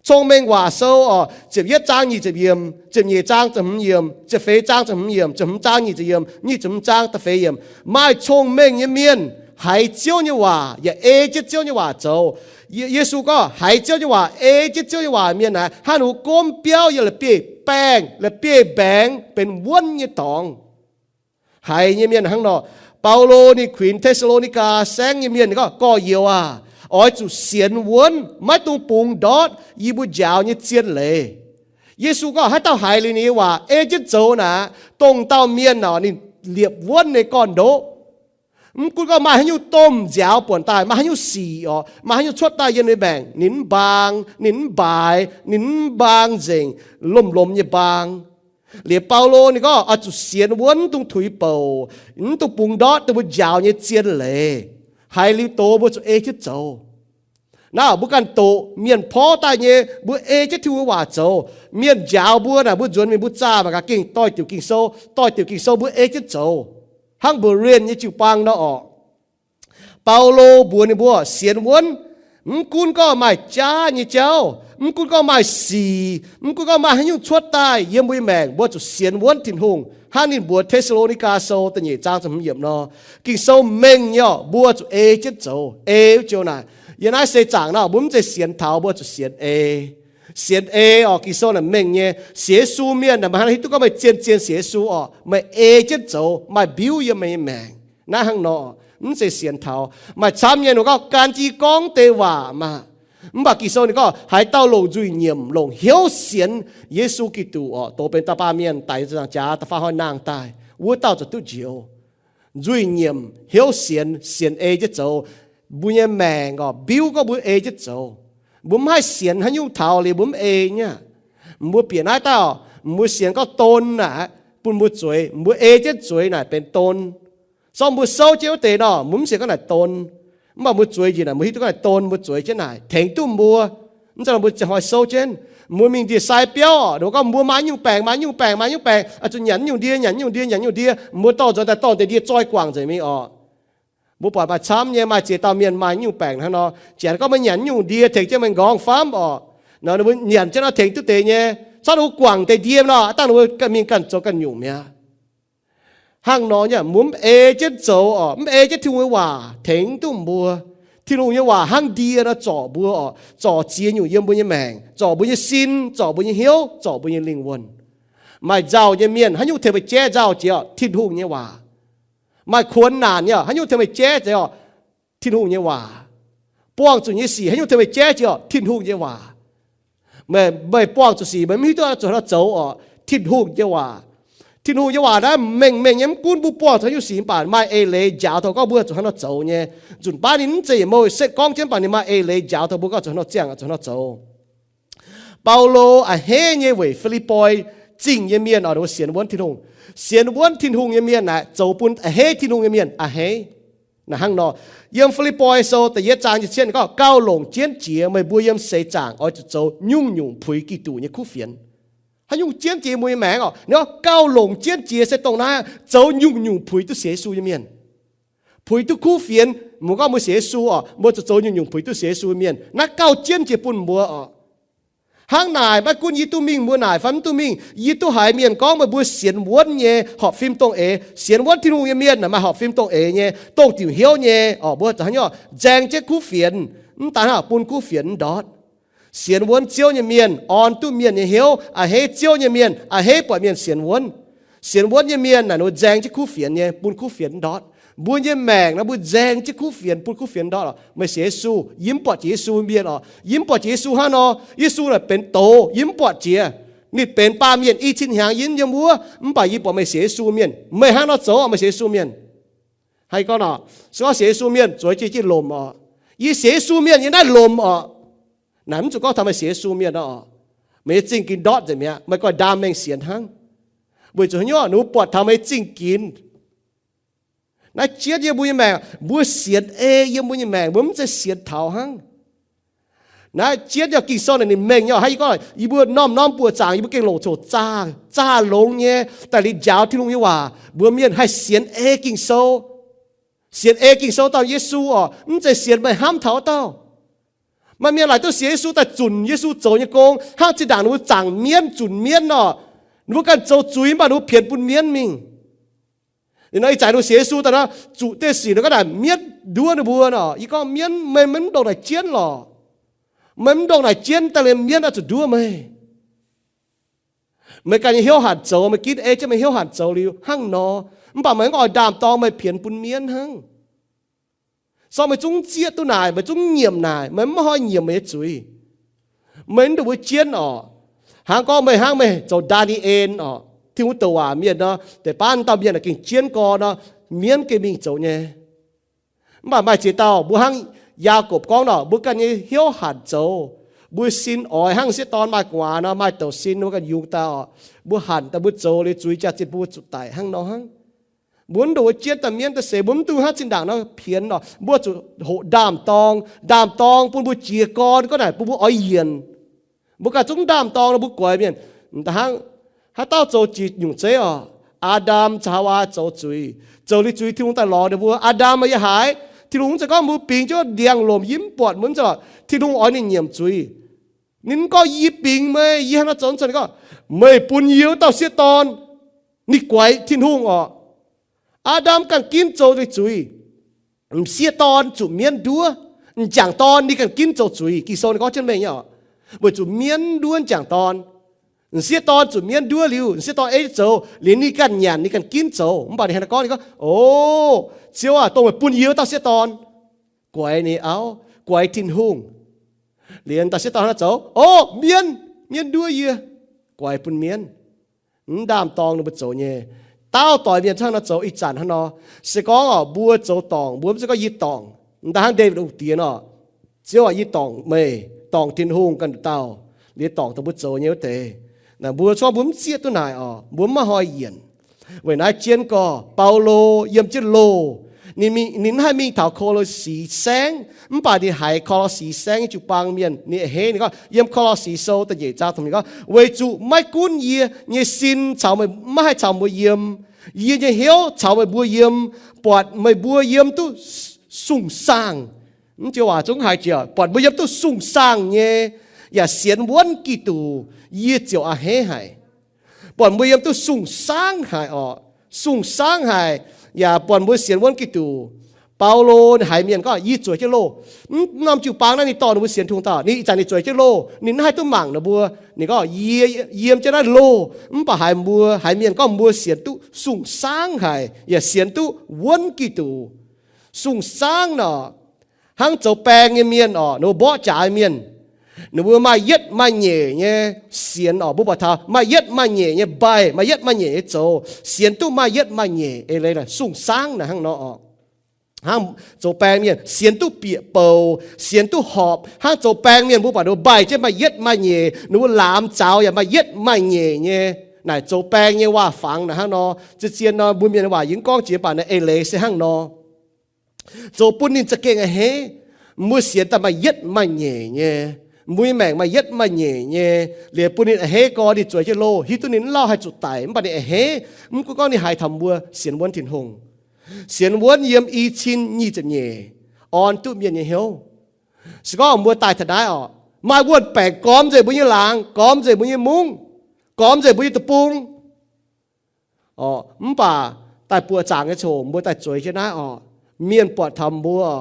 Cong-Mengh Waac Sou oc, ziepc yietv zaang nyic ziepc yiemc, ziepc nyeic zaang ziepc hmz yiemc, ziepc feix zaang ziepc hmz yiemc, ziepc hmz zaang nyic ziepc yiemc, nyic ziepc hmz zaang da'feix yiemc. Maaih cong-mengh nyei mienh haiz Ziouv nyei waac yaac ei jienv Ziouv nyei waac zoux. Ye-, Yesu gorngv haiz Ziouv nyei waac, ei jienv Ziouv nyei waac mienh naaic hnangv nor gomv biauv yiem la'bieiv-baengh, la'bieiv-mbaengx benx wuonv nyei dorngx. Haiz nyei mienh hnangv nor. Baulo ninh kuinx Te^saa^lo^ni^gaa saengv nyei mienh ninh gorngv, gorx-youz aah, oix zuqc sienx wuonv, maiv dungx bungx ndortv yie mbuo njaaux nyei zien leiz. Yesu gorngv haaix dauh haiz liuz ninh nyei waac ei jienv zoux naaic, dongh dauh mienh oc, ninh liepc wuonv nyei gorn-ndoqv. Mv gunv gorngv maaih haaix nyungc domh nziaaux buonc daaih, maaih haaix nyungc sic oc, maaih haaix nyungc cuotv daaih yiem ninh maengc, ninh mv mbaang, ninh mv mbaaix, ninh mv mbaang nzengc, lomh lomh nyei mbaang. Liuz Baulo ninh gorngv oix zuqc sienx wuonv, mv dungx tuix bouc, mv dungx bungx ndortv dongh mbuo njaaux nyei zien leiz. Haiz liuz doz mbuo zuqc ei jienv zoux. Naaiv mbuo ganh doqc mienh porv daaih nyei, mbuo ei jienv Tin-Hungh nyei waac zoux. Mienh njaaux mbuo naaic, mbuo nzuonx mingh mbuo zaah mangc gaax gengh doix-diuc Ging-Sou, doix-diuc Ging-Sou mbuo ei jienv zoux. Hnangv Berean nyei jiu-baang nor orqc. Baulo mbuox ninh mbuo sienx wuonv, mv gunv gorngv maaih jaav nyei jauv, mv gunv gorngv maaih sic, mv gunv gorngv maaih haaix nyungc cuotv daaih yiem mbuo nyei maengc, mbuo zuqc sienx wuonv Tin-Hungh hnangv ninh mbuox Te^saa^lo^ni^gaa Sou da'nyeic zaang ziepc hmz yiemc nor. Ging-Sou mengh nyei orqc, mbuo zuqc ei jienv zoux, ei wuov joux naaic. Yiem naaiv seix zaangc nor mbuo mv zeiz sienx taux, mbuo zuqc sienx ei. Sienx ei orqc, Ging-Sou naaic mengh nyei. Sienx Yesu mienh naaic, meih hnangv hiuv duqv gorngv meih zien-zien sienx Yesu orqc, meih ei jienv zoux, maaih mbiuv yiem meih nyei maengc. Naaiv hnangv nor, mv zeiz sienx taux. Maaih camv nyei ninh gorngv gan jiez gorngv deix waac maah. Mv baac Ging-Sou ninh gorngv haaix dauh longc nzuih nyiemc longc hnyouv sienx Yesu Giduc orqc, doz benx dauh baamh mienh, daic nyei ziepc nzaangc jaax, da'faam hnoi nangh daaih, wuov dauh zuqc duqv njoux. Nzuih nyiemc, hnyouv sienx, sienx ei jienv zoux. Mbuo nyei maengc orqc, mbiuv gorngv mbuo ei jienv zoux. Mbuo mv haih sienx haaix nyungc taux liuz mbuo mv ei nyei aqv. Mbuo bieqc naaiv dauh, mbuo sienx gorngv don naaic bun mbuo zueiz, mbuo ei jienv zueiz naaic benx don. Sorng mbuo souv jienv wuov deix nor, mbuo mv sienx gorngv naaic don. Mv baac mbuo zueiz njiec naaic, mbuo hiuv duqv gorngv naaic don, mbuo zueiz jienv naaic tengx duqv mbuo. Mv zeiz nor mbuo ziangh hnoi souv jienv, mbuo mingh ndie-sai biauv orqc, ninh mbuo gorngv mbuo maaih nyungc baengc, maaih nyungc baengc, maaih nyungc baengc, oix zuqc nyanc nyungc ndie, nyanc nyungc ndie, nyanc nyungc ndie. Mbuo dorh nzuonx daaih dorh deix ndie zoi guangc nzengc mingh orqc. Mbuo buatc maaih camv nyei, maaih ziex dauh mienh maaih nyungc baengc hnangv nor, janx gorngv meih nyanc nyungc ndie tengx jienv meih nqorngv famv orqc. Nor ninh mbuo nyanc jienv nor tengx duqv deix nyei, corc ninh mbuo guangc deix ndie nor, dangh ninh mbuo mingh ganh zoux ganh nyungc mi'aqv. Hnangv nor nyei, mbuo mv ei jienv zoux orqc, mv ei jienv Tin-Hungh nyei waac tengx duqv mbuo. Tin-Hungh nyei waac hnangv ndie nor zorc mbuo orqc, zorc ziex nyungc yiem mbuo nyei maengc, zorc mbuo nyei sin, zorc mbuo nyei hnyouv, zorc mbuo nyei lingh wuonh. Maaih nzauh nyei mienh haaix nyungc tengx meih jaiv nzauh jiex orqc? Tin-Hungh nyei waac. Maaih kuonx naanc nyei, haaix nyungc tengx meih jaiv jiex orqc? Tin-Hungh nyei waac. Buangh zuqc nyei sic haaix nyungc tengx meih jaiv jiex orqc? Tin-Hungh nyei waac. Meih, meih buangh zuqc sic, meih mv hiuv duqv zuqc haaix nor zoux orqc? Tin-Hungh nyei waac. Tin-Hungh nyei waac naaiv mengh mengh nyei, mv gunv mbuo buangh zuqc haaix nyungc sic mv baac maaih eix leiz njaaux taux gorngv mbuo zuqc haaix nor zoux nyei. Nzunc baav ninh mv zeiz yietc mouh setv gorngv jienv, mv baac ninh maaih eix leiz njaaux taux mbuo gorngv zuqc haaix nor ziangh, zuqc haaix nor zoux. Baulo a'hneiv nyei weic Fi^lipv^poi Zingh nyei mienh orqc, ninh mbuo sienx wuonv Tin-Hungh. Sienx wuonv Tin-Hungh nyei mienh naaic zoux bun a'hneiv Tin-Hungh nyei mienh a'hneiv. Naaic hnangv nor, yiem Fi^lipv^poi Sou da'yietv zaang nyic ziepc cietv ninh gorngv, gauh longc jienv jiex meih mbuo yiem seix zaangc oix zuqc zoux nyungc-nyungc puix Giduc nyei kuv fienx. Haaix nyungc jienv jiex mbuo nyei maengc orqc? Ninh gorngv gauh longc jienv jiex se dongh naaiv, zoux nyungc-nyungc puix duqv sienx Yesu nyei mienh. Puix duqv kuv fienx, mbuo gorngv mbuo sienx Yesu orqc, mbuo zuqc zoux nyungc-nyungc puix duqv sienx Yesu nyei mienh. Naaiv gauh jienv jiex bun mbuo orqc. Hnangv naaic, maiv gunv yie duqv mingh mbuo naaic fai mv duqv mingh, yie duqv haiz mienh gorngv meih mbuo sienx wuonv nyei horpc fim dongh eix. Sienx wuonv Tin-Hungh nyei mienh naaic maaih horpc fim dongh eix nyei, dongh diuc hnyouv nyei orqc. Mbuo zuqc haaix nyungc? Nzaeng jienv kuv fienx, mv daan hnangv bun kuv fienx ndortv. Sienx wuonv Ziouv nyei mienh orn duqv mienh nyei hnyouv. A'hneiv Ziouv nyei mienh a'hneiv buatc mienh sienx wuonv. Sienx wuonv nyei mienh naaic ninh mbuo nzaeng jienv kuv fienx nyei, bun kuv fienx ndortv. Mbuo nyei maengc naaic mbuo nzaeng jienv kuv fienx, bun kuv fienx ndortv oc. Meih sienx Yesu, yie mv buatc jiex Yesu mienh oc. Yie mv buatc jiex Yesu hnangv nor. Yesu naaic benx doz, yie mv buatc jiex. Ninh benx baamh mienh i cin hnyangx yiem yiem wuov, mv baac yie buatc meih sienx Yesu mienh. Meih hnangv nor zoux, meih sienx Yesu mienh. Haaix gorngv nor, se gorngv sienx Yesu mienh zueiz jienv lomc oc. Yie sienx Yesu mienh yiem naaiv lomc oc. Naaic mv zuqc gorngv taux meih sienx Yesu mienh oc. Meih nyei zingh ginx ndortv nzengc mi'aqv. Meih guanh ndaam mengh sienx hnangv. Weic zuqc haaix nyungc? Ninh mbuo buatc taux meih zingh ginx. Naaiv jienv yiem mbuo nyei maengc, mbuo sienx ei yiem mbuo nyei maengc, mbuo mv zeiz sienx taux hnangv. Naaiv jienv yiem Ging-Sou naaic ninh mengh nyei oc. Hnangv yie gorngv, yie mbuo norm-norm buoqc zaangc yie mbuo gengh longc coc zaah, zaah longx nyei daaih liuz njaaux Tin-Hungh nyei waac. Mbuo mienh haih sienx ei Ging-Sou. Sienx ei Ging-Sou dauh Yesu oc, mv zeiz sienx meih hnamv taux wuov dauh. Maaih mienh laaic duqv sienx Yesu daaih zunc Yesu zoux nyei gong, hnangv zinh ndaangc ninh mbuo zaangc mienv, zunc mienv oc. Ninh mbuo ganh zoux zuiz mv baac ninh mbuo pienx bun mienv mingh. Liuz nor ih zanc ninh mbuo sienx Yesu daaih nor, zuqc deix sic nor gorngv naaic mienv nduov ninh mbuo nor. Yie gorngv mienv, meih, meih mv ndongc naaic jienv lorqc. Meih mv ndongc naaic jienv daaih liemh mienv oix zuqc nduov meih. Meih ganh nyei hnyouv hanc zoux, meih ginv ei jienv meih hnyouv hanc zoux liuz hnangv nor, mv baac meih mv oix ndaam-dorng, meih pienx bun mienv hnangv. Sortv meih zungv zieqv duqv naaic, meih zungv nyiemc naaic, meih mv hnoi nyiemc meih nyei zuiz. Meih mv ndongc mbuo jienv oc. Hnangv gorngv meih hnangv meih zoux Ndaa^ni^en oc, Tin-Hungh douc waac mienh nor, deix baav dauh mienh naaic gengh jienv gorn nor, mienv gengh mingh zoux nyei. Mv baac maaih ziex dauh mbuo hnangv Yaagorpc gorngv nor, mbuo ganh nyei hnyouv hanc zoux. Mbuo sin oix hnangv sieqv dorn maaih gu'nguaaz nor, maaih douc sin mbuo ganh yungz daaih oc. Mbuo hanc daaih mbuo zoux liuz zuiz jaax-zinh bun mbuo zuqc daic hnangv nor hnangv. Mbuo mv ndongc wuov jienv daaih mienv daaih seix, mbuo mv dungx hnangv zinh ndaangc nor pienx oc. Mbuo zuqc hoqc ndaam-dorng, ndaam-dorng bun mbuo jiez gorn, gorngv naaic bun mbuo oix yienc. Mbuo ganh zungv ndaam-dorng nor mbuo goix mienh. Hnangv haaix dauh zoux jiex nyungc zeiv oc? Aa^ndam caux Haawaa zoux zuiz. Zoux liuz zuiz Tin-Hungh daaih lorz ninh mbuo, Aa^ndam, meih yiem haaix? Tin-Hungh mv zeiz gorngv mbuo bingx jienv ndiangx-lomc yie mv buatc mbuo, mv zeiz lorqc. Tin-Hungh oix ninh nyiemc zuiz. Ninh mv gorngv yie bingx meih, yie hnangv naaiv zoux, ninh gorngv, meih bun yie wuov dauh sieqv dorn, ninh guaix Tin-Hungh oc. Aa^ndam ganh ginv zoux zuiz. M'sieqv dorn zuqc mienv nduov. M'jangc dorn ninh ganh ginv zoux zuiz. Ging-Sou ninh gorngv jienv mengh nyei oc. Weic zuqc mienv nduov m'jangc dorn. M'sieqv dorn zuqc mienv nduov liuz, m'sieqv dorn ei zoux, liuz ninh ganh nyanc, ninh ganh ginv zoux. Mv baac ninh hnangv naaiv gorngv, ninh gorngv, O, Ziouv aac, dongh meih bun yie wuov dauh sieqv dorn guaix ninh auv, guaix Tin-Hungh. Liuz dauh sieqv dorn hnangv naaiv zoux, O, mienv, mienv nduov yie, guaix bun mienv. Mv ndaam-dorng ninh mbuo zoux nyei. Dauh doix mienh hnangv nor zoux ih zanc hnangv nor. Se gorngv oc, mbuo zoux dorngc, mbuo mv zeiz gorngv yie dorngc. M'daaih hnangv Ndaawitv Hungh diex nor, Ziouv aac, yie dorngc meih, dorngc Tin-Hungh ganh nduqc dauh, liuz dorngc dongh mbuo zoux nyei wuov deix. Naaic mbuo corc mbuo mv zieqv duqv naaic oc, mbuo mv maaih hnoi yienc. Weic naaiv jienv gorx, Baulo yiem jienv loh, ninh mingh, ninh mv haih mingh taux Ko^lo^si Saengv, mv baac ninh haiz Ko^lo^si Saengv nyei jiu-baang mienh, ninh a'hneiv, ninh gorngv yiem Ko^lo^si Sou da'nyeic zaang, ninh gorngv, Weic zuqc maiv gunv yie nyei sin caux meih, maiv haih caux mbuo yiem, yie nyei hnyouv caux meih mbuo yiem, buatc meih mbuo yiem duqv sung-saangh. Mv joux waac zungv haiz jiex, buatc mbuo yiem duqv sung-saangh nyei, yaac sienx wuonv Giduc, yie ziouc a'hneiv haic. Buatc mbuo yiem duqv sung-saangv haic oc. Sung-saangv haic, yaac buatc mbuo sienx wuonv Giduc. Baulo haiz mienh gorngv, Yie zueiz jienv loh. Mv norm jiu-baang naaiv ninh dorh ninh mbuo sienx Tin-Hungh dauh, ninh ih zanc ninh zueiz jienv loh, ninh mv haih duqv mangc ninh mbuo. Ninh gorngv, Yie yiem jienv naaiv loh, mv baac haiz mbuo, haiz mienh gorngv mbuo sienx duqv sung-saangv haic, yaac sienx duqv wuonv Giduc. Sung-saangv nor, hnangv zoux baeng nyei mienh oc, ninh mbuo mborqv jaax nyei mienh. Ninh mbuo maaih yietv maaih nyeic nyei sienx oc. Mbuo buatc taux maaih yietv maaih nyeic nyei mbaih, maaih yietv maaih nyeic nyei zoux, sienx duqv maaih yietv maaih nyeic eix leiz naaic, sung-saangv naaic hnangv nor oc. Hnangv zoux baeng mienh sienx duqv bieqc bouc, sienx duqv horpc. Hnangv zoux baeng mienh mbuo buatc ninh mbuo mbaih jienv maaih yietv maaih nyeic, ninh mbuo laamz zaux yaac maaih yietv maaih nyeic nyei. Naaic zoux baeng nyei waac-fangx naaic hnangv nor. Zien-zien nor mbuo mienh waac yie mv gorngv jiex, mv baac naaiv eix leiz se hnangv nor. Zoux bun ninh za'gengh a'hneiv. Mbuo sienx daaih maaih yietv maaih nyeic nyei, mbuo nyei maengc maaih yietv maaih nyeic nyei, liuz bun ninh a'hneiv gorx, ninh zueiz jienv loh, hiuv duqv ninh mv lauh haih zuqc daic, mv baac ninh a'hneiv. Mv gunv gorngv ninh haiz taux mbuo sienx wuonv Tin-Hungh, sienx wuonv yiem i cin nyic ziepc nyeic, orn duqv mienh nyei hnyouv. Se gorngv mbuo daaih taux naaiv oc, maaih wuon-baengc gormx nzengc mbuo nyei laangz, gormx nzengc mbuo nyei mungv, gormx nzengc mbuo nyei deic-bung. Mv baac daaih buoqc zaangc nyei coc mbuo daaih zueiz jienv naaiv oc, mienh buatc taux mbuo,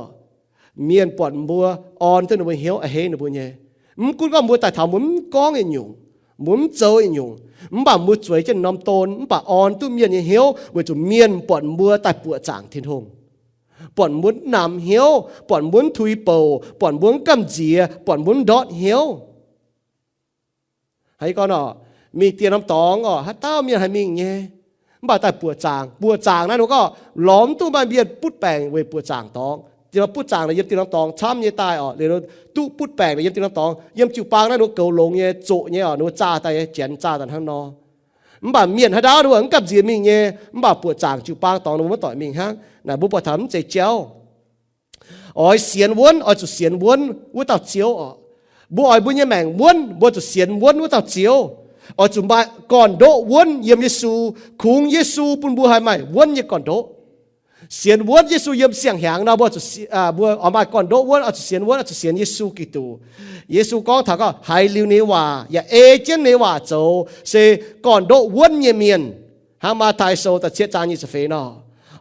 mienh buatc mbuo, orn duqv ninh mbuo hnyouv, a'hneiv ninh mbuo nyei. Mv gunv gorngv mbuo daaih taux mbuo mv gorngv yietc nyungc, mbuo mv zoux yietc nyungc, mv baac mbuo zueiz jienv norm don, mv baac orn duqv mienh nyei hnyouv weic zuqc mienh buatc mbuo daaih buoqc zaangc Tin-Hungh, buatc mbuo mv namx hnyouv, buatc mbuo mv tuix bouc, buatc mbuo mv gamh nziex, buatc mbuo mv ndortv hnyouv. Haiz gorngv oc, mingh dieh norm dorngx oc, haaix dauh mienh haih mingh nyei, mv baac daaih buoqc zaangc. Buoqc zaangc naaiv ninh gorngv lorz mv duqv maaih mienh butv baengc weic buoqc zaangc dorngx. Diex butv zaangc naaic yiem dieh norm dorngx camv nyei daaih oc, liuz duqv butv baengc naaic yiem dieh norm dorngx. Yiem jiu-baang naaiv ninh goux longx nyei, zoqc nyei oc, ninh zaah daaih nyei, janx zaah daaih hnangv nor. Mv baac mienh haaix dauh ninh mv gamh nziex mingh nyei, mv baac buoqc zaangc jiu-baang dorngx ninh mbuo maiv doic mingh hnangv. Naaic mbuo buatc taux mv zeiz jauv. Oix sienx wuonv, oix zuqc sienx wuonv wuov dauh Ziouv oc. Mbuo oix mbuo nyei maengc wuonv, mbuo zuqc sienx wuonv wuov dauh Ziouv. Oix zuqc maaih gorn-ndoqv wuonv yiem Yesu, kungx Yesu bun mbuo haih maaih wuonv nyei gorn-ndoqv. Sienx wuonv Yesu yiem siang-hnyangx nor, mbuo zuqc, mbuo oix maaih gorn-ndoqv wuonv, oix zuqc sienx wuonv, oix zuqc sienx Yesu Giduc. Yesu gorngv taux gorngv haiz liuz ninh nyei waac yaac ei jienv ninh nyei waac zoux se gorn-ndoqv wuonv nyei mienh. Hnangv Matv^taai Sou da'cietv zaang nyic ziepc feix nor,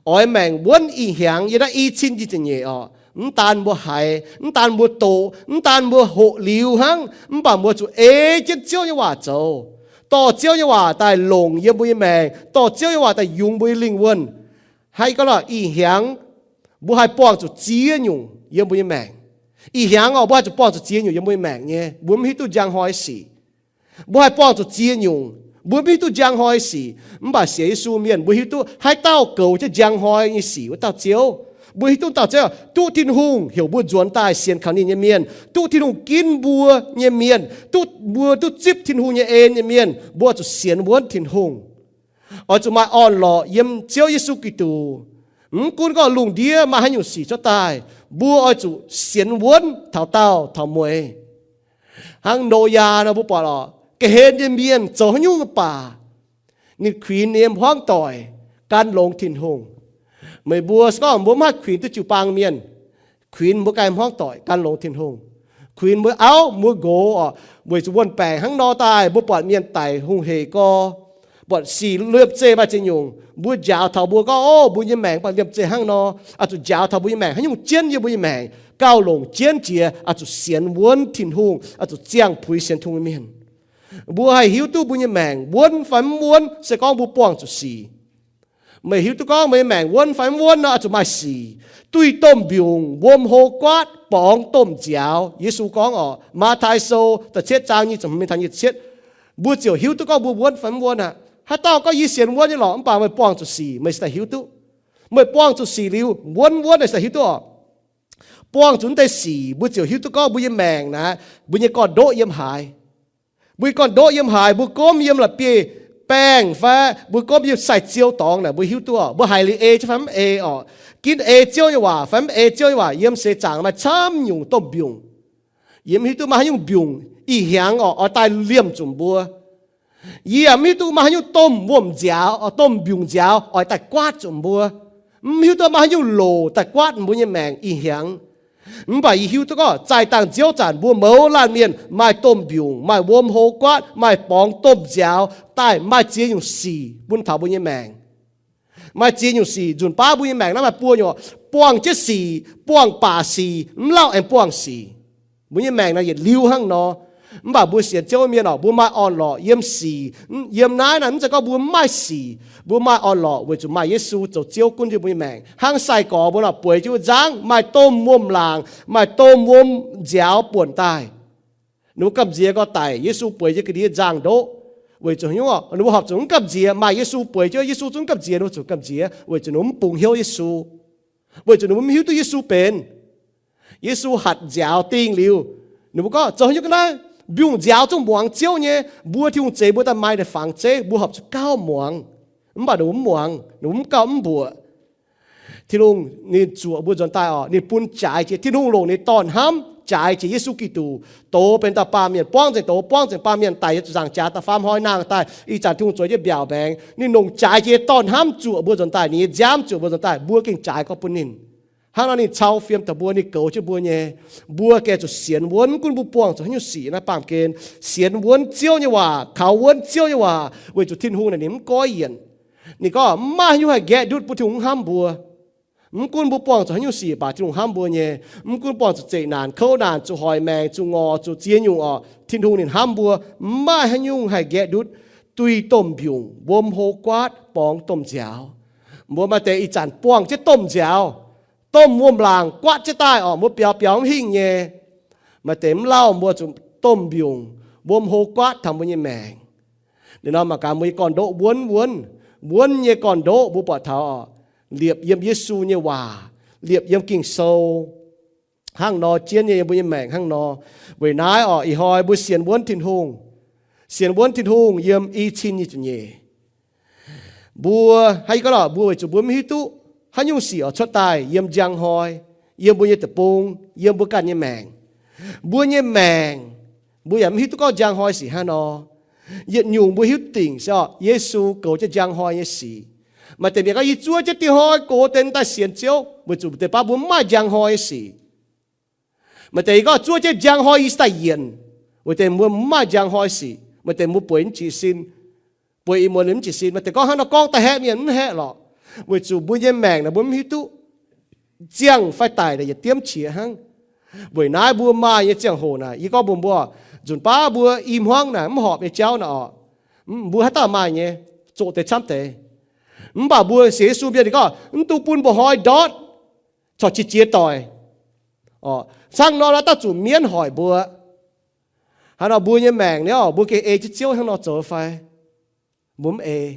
oix maengc wuonv ih hnyangx yiem naaiv i cin nyic ziepc nyeic oc. Mv daan mbuo haiz, mv daan mbuo doqc, mv daan mbuo hoqc liuz hnangv, mv baac mbuo zuqc ei jienv Ziouv nyei waac zoux, dorh Ziouv nyei waac daaih longc yiem mbuo nyei maengc, dorh Ziouv nyei waac daaih yungz mbuo nyei lingh wuonh. Hnangv gorngv lorqc, ih hnyangx mbuo haih buangh zuqc ziex nyungc yiem mbuo nyei maengc. Ih hnyangx oc, mbuo haih zuqc buangh zuqc ziex nyungc yiem mbuo nyei maengc nyei. Mbuo mv hiuv duqv njang hnoi sic. Mbuo haih buangh zuqc ziex nyungc, mbuo mv hiuv duqv njang hnoi sic. Mv baac sienx Yesu mienh mbuo hiuv duqv haaix dauh goux jienv njang hnoi nyei sic wuov dauh Ziouv. Mbuo hiuv duqv dauh Ziouv duqv Tin-Hungh heuc mbuo nzuonx daaih sienx kaux ninh nyei mienh, duqv Tin-Hungh ginv mbuo nyei mienh, duqv mbuo duqv zipv Tin-Hungh nyei en nyei mienh, mbuo zuqc sienx wuonv Tin-Hungh. Oix zuqc maaih orn-lorqc yiem Ziouv Yesu Giduc. Mv gunv gorngv lungh ndiev maaih haaix nyungc sic cuotv daaih, mbuo oix zuqc sienx wuonv taux daauh taux mueiz. Hnangv Noyaa nor mbuo buatc oc, ga'hlen nyei mienh zoux haaix nyungc mv baac ninh kuinx ninh nyei hmuangv doic gan longx Tin-Hungh. Meih mbuo se gorngv mbuo mv haih kuinx duqv jiu-baang mienh, kuinx mbuo ganh hmuangv doic gan longx Tin-Hungh, kuinx mbuo auv mbuo nqox oc, weic zuqc wuon-baengc hnangv nor daaih mbuo buatc mienh daic hungh hec gorx, buatc sic liemh zeih maaih ziex nyungc, mbuo njaaux taux mbuo gorngv, ov, mbuo nyei maengc mv baac liemh zeih hnangv nor, oix zuqc njaaux taux mbuo nyei maengc haaix nyungc jienv yiem mbuo nyei maengc gauh longc jienv jiex, oix zuqc sienx wuonv Tin-Hungh, oix zuqc ziangh puix sienx Tin-Hungh nyei mienh. Mbuo haih hiuv duqv mbuo nyei maengc wuonv fai mv wuonv se gorngv mbuo buangh zuqc sic. Meih hiuv duqv gorngv meih nyei maengc wuonv fai mv wuonv nor, oix zuqc maaih sic. Duih domh mbiungc, wuom hlo guaatv, borngz domh nziaaux. Yesu gorngv oc, Matv^taai Sou da'cietv zaang nyic ziepc hmz mingh taux nyic ziepc cietv, mbuo ziouc hiuv duqv gorngv mbuo wuonv fai mv wuonv aqv. Haaix dauh gorngv yie sienx wuonv nyei lorqc mv baac meih buangh zuqc sic, meih se daaih hiuv duqv. Meih buangh zuqc sic liuz, wuonv wuonv naaic se hiuv duqv oc. Buangh zuqc naaiv deix sic, mbuo ziouc hiuv duqv gorngv mbuo nyei maengc naaiv, mbuo nyei gorn-ndoqv yiem haaix. Mbuo nyei gorn-ndoqv yiem haaix, mbuo gomv yiem la'bieiv-baengh fai mbuo gomv yiem sai-ziou dorngx naaic, mbuo hiuv duqv oc. Mbuo haiz liuz ei jienv fai mv ei oc. Ginv ei Ziouv nyei waac fai mv ei Ziouv nyei waac, yiem seix zaangc maaih camv nyungc domh mbiungc. Yie mv hiuv duqv maaih haaix nyungc mbiungc ih hnyangx oc oix daaih liemh zuqc mbuo. Yie mv hiuv duqv maaih haaix nyungc domh wuom-nziaaux, domh mbiungc-nziaaux oix daaih guaatv zuqc mbuo. Mv hiuv duqv maaih haaix nyungc loc daaih guaatv mbuo nyei maengc ih hnyangx. Mv baac yie hiuv duqv gorngv zaih dangh nziouv zanc mbuo mouz laanh mienh maaih domh mbiungc, maaih wuom hlo guaatv, maaih borngz domh nziaaux, daaih maaih ziex nyungc sic bun taux mbuo nyei maengc. Maaih ziex nyungc sic nzunc baav mbuo nyei maengc naaiv maaih buo nyungc, buangh jienv sic, buangh baac sic, mv lauh aengx buangh sic. Mbuo nyei maengc naaiv yietc liuz hnangv nor. Mv baac mbuo sienx Ziouv mienh oc, mbuo maaih orn-lorqc yiem sic. Yiem naaiv naaiv mv zeiz gorngv mbuo mv maaih sic. Mbuo maaih orn-lorqc weic zuqc maaih Yesu zoux Ziouv gunv jienv mbuo nyei maengc. Hnangv sai-gorx mbuo nor, bueix jienv wuov nzangv maaih domh wuom-laangc, maaih domh wuom-nziaaux buonc daaih. Ninh mbuo gamh nziex gorx-daic, Yesu bueix jienv ga'ndiev nzangv-ndoqv. Weic zuqc haaix nyungc? Ninh mbuo horpc zuqc mv gamh nziex, maaih Yesu bueix jienv, Yesu zungv gamh nziex, ninh mbuo zuqc gamh nziex weic zuqc ninh mbuo mv bungx hnyouv Yesu, weic zuqc ninh mbuo mv hiuv duqv Yesu benx. Yesu hatc nziaaux dingh liuz, ninh mbuo gorngv, zoux haaix nyungc ga'naaiv mbiungc nziaaux zungv muangx Ziouv nyei. Mbuo Tin-Hungh zeix mbuo daaih maaih deix fangx zeiv, mbuo horpc zuqc gauh muangx. Mv baac ninh mbuo mv muangx, ninh mbuo mv gauh mv mbuoqc. Tin-Hungh ninh zuoqc mbuo nzuonx daaih oc, ninh bun jaaix jiex, Tin-Hungh longc ninh nyei Dorn-hnamv jaaix jiex Yesu Giduc, doz benx dauh baamh mienh, buangv nzengc doz, buangv nzengc baamh mienh, daic yiem zuqc nzaangc jaax da'faam hnoi nangh daaih, ih zanc Tin-Hungh zueiz jienv mbiaauc maengx. Ninh longc jaaix jiex Dorn-hnamv zuoqc mbuo nzuonx daaih, ninh nyei nziaamv zuoqc mbuo nzuonx daaih, mbuo gengh jaaix gorngv bun ninh. Hnangv nor ninh cau fiem taux mbuo, ninh goux jienv mbuo nyei. Mbuo gengh zuqc sienx wuonv, mv gunv mbuo buangh zuqc haaix nyungc sic naaiv baamh gen, sienx wuonv Ziouv nyei waac, kaux wuonv Ziouv nyei waac, weic zuqc Tin-Hungh naaic ninh mv goiv yienc. Ninh gorngv mv maaih haaix nyungc haih nqaeqv ndutv bun Tin-Hungh mv hnamv mbuo. Mv gunv mbuo buangh zuqc haaix nyungc sic, mv baac Tin-Hungh hnamv mbuo nyei. Mv gunv buangh zuqc zeqc naanc, kouv naanc, zuqc hoic maengc, zuqc ngorc, zuqc ziex nyungc orqc, Tin-Hungh ninh hnamv mbuo, mv maaih haaix nyungc haih nqaeqv ndutv, duih domh mbiungc, wuom hlo guaatv, borngz domh nziaaux. Mbuo maaih deix ih zanc buangh jienv domh nziaaux, domh wuom-laangc guaatv jienv daaih orqc, mbuo biaux biaux mv hingh nyei. Maaih deix mv lauh mbuo zuqc domh mbiungc, wuom hlo guaatv taux mbuo nyei maengc. Ninh nor mangc gaax mbuo nyei gorn-ndoqv wuonv wuonv, wuonv nyei gorn-ndoqv mbuo buatc taux orqc, liepc yiem Yesu nyei waac, liepc yiem Ging-Sou. Hnangv nor jienv nyei yiem mbuo nyei maengc hnangv nor. Weic naaiv orqc, ih hnoi mbuo sienx wuonv Tin-Hungh, sienx wuonv Tin-Hungh yiem i cin nyei ziepc nyeic. Mbuo, hnangv yie gorngv lorqc, mbuo weic zuqc mbuo mv hiuv duqv haaix nyungc sic orqc cuotv daaih yiem njang hnoi, yiem mbuo nyei deic-bung, yiem mbuo ganh nyei maengc. Mbuo nyei maengc, mbuo yaac mv hiuv duqv gorngv njang hnoi sic hnangv nor. Yietc nyungc mbuo hiuv dingc se orqc, Yesu goux jienv njang hnoi nyei sic. Maaih deix mienh gorngv, yie zuov jienv diuh hnoi gox deix daaih sienx Ziouv, weic zuqc deix baav mbuo mv maaih njang hnoi nyei sic. Maaih deix gorngv, zuov jienv njang hnoi yie se daaih yienc, weic deix mbuo mv maaih njang hnoi sic. Maaih deix mbuo bueix mv jiex sin, bueix ih muonz liuz mv jiex sin. Maaih deix gorngv hnangv nor gorngv daaih haeqv mienh, mv haeqv lorqc. Weic zuqc mbuo nyei maengc naaic mbuo mv hiuv duqv ziangh fai daic naaic yietc diemv qiex hnangv. Weic naaiv mbuo maaih nyei ziangh hoc naaic, yie gorngv mbuox mbuo, nzunc baav mbuo i hmuangv naaic mv horpc nyei jauv naaic orqc, mbuo haaix dauh maaih nyei, zoqc deix camv deix. Mv baac mbuo sienx Yesu mienh ninh gorngv, mv dungx bun mba'hnoi ndortv corc qiex jiez doic. Hnangv nor, naaiv dauh zuqc mienv hoic mbuo. Hnangv nor mbuo nyei maengc naaic orqc, mbuo gengh ei jienv Ziouv hnangv nor zoux fai? Mbuo mv ei,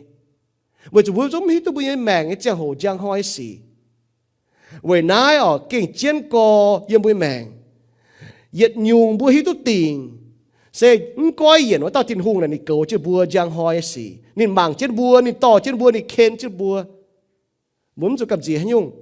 weic zuqc mbuo zungv mv hiuv duqv mbuo nyei maengc nyei ziangh hoc njang hnoi sic. Weic naaiv orqc, gengh jienv gorx yiem mbuo nyei maengc. Yietc nyungc mbuo hiuv duqv dingc se mv goiv yienc wuov dauh Tin-Hungh naaic ninh goux jienv mbuo njang hnoi nyei sic. Ninh mangc jienv mbuo, ninh dorh jienv mbuo, ninh ken jienv mbuo. Mbuo mv zuqc gamh nziex haaix nyungc.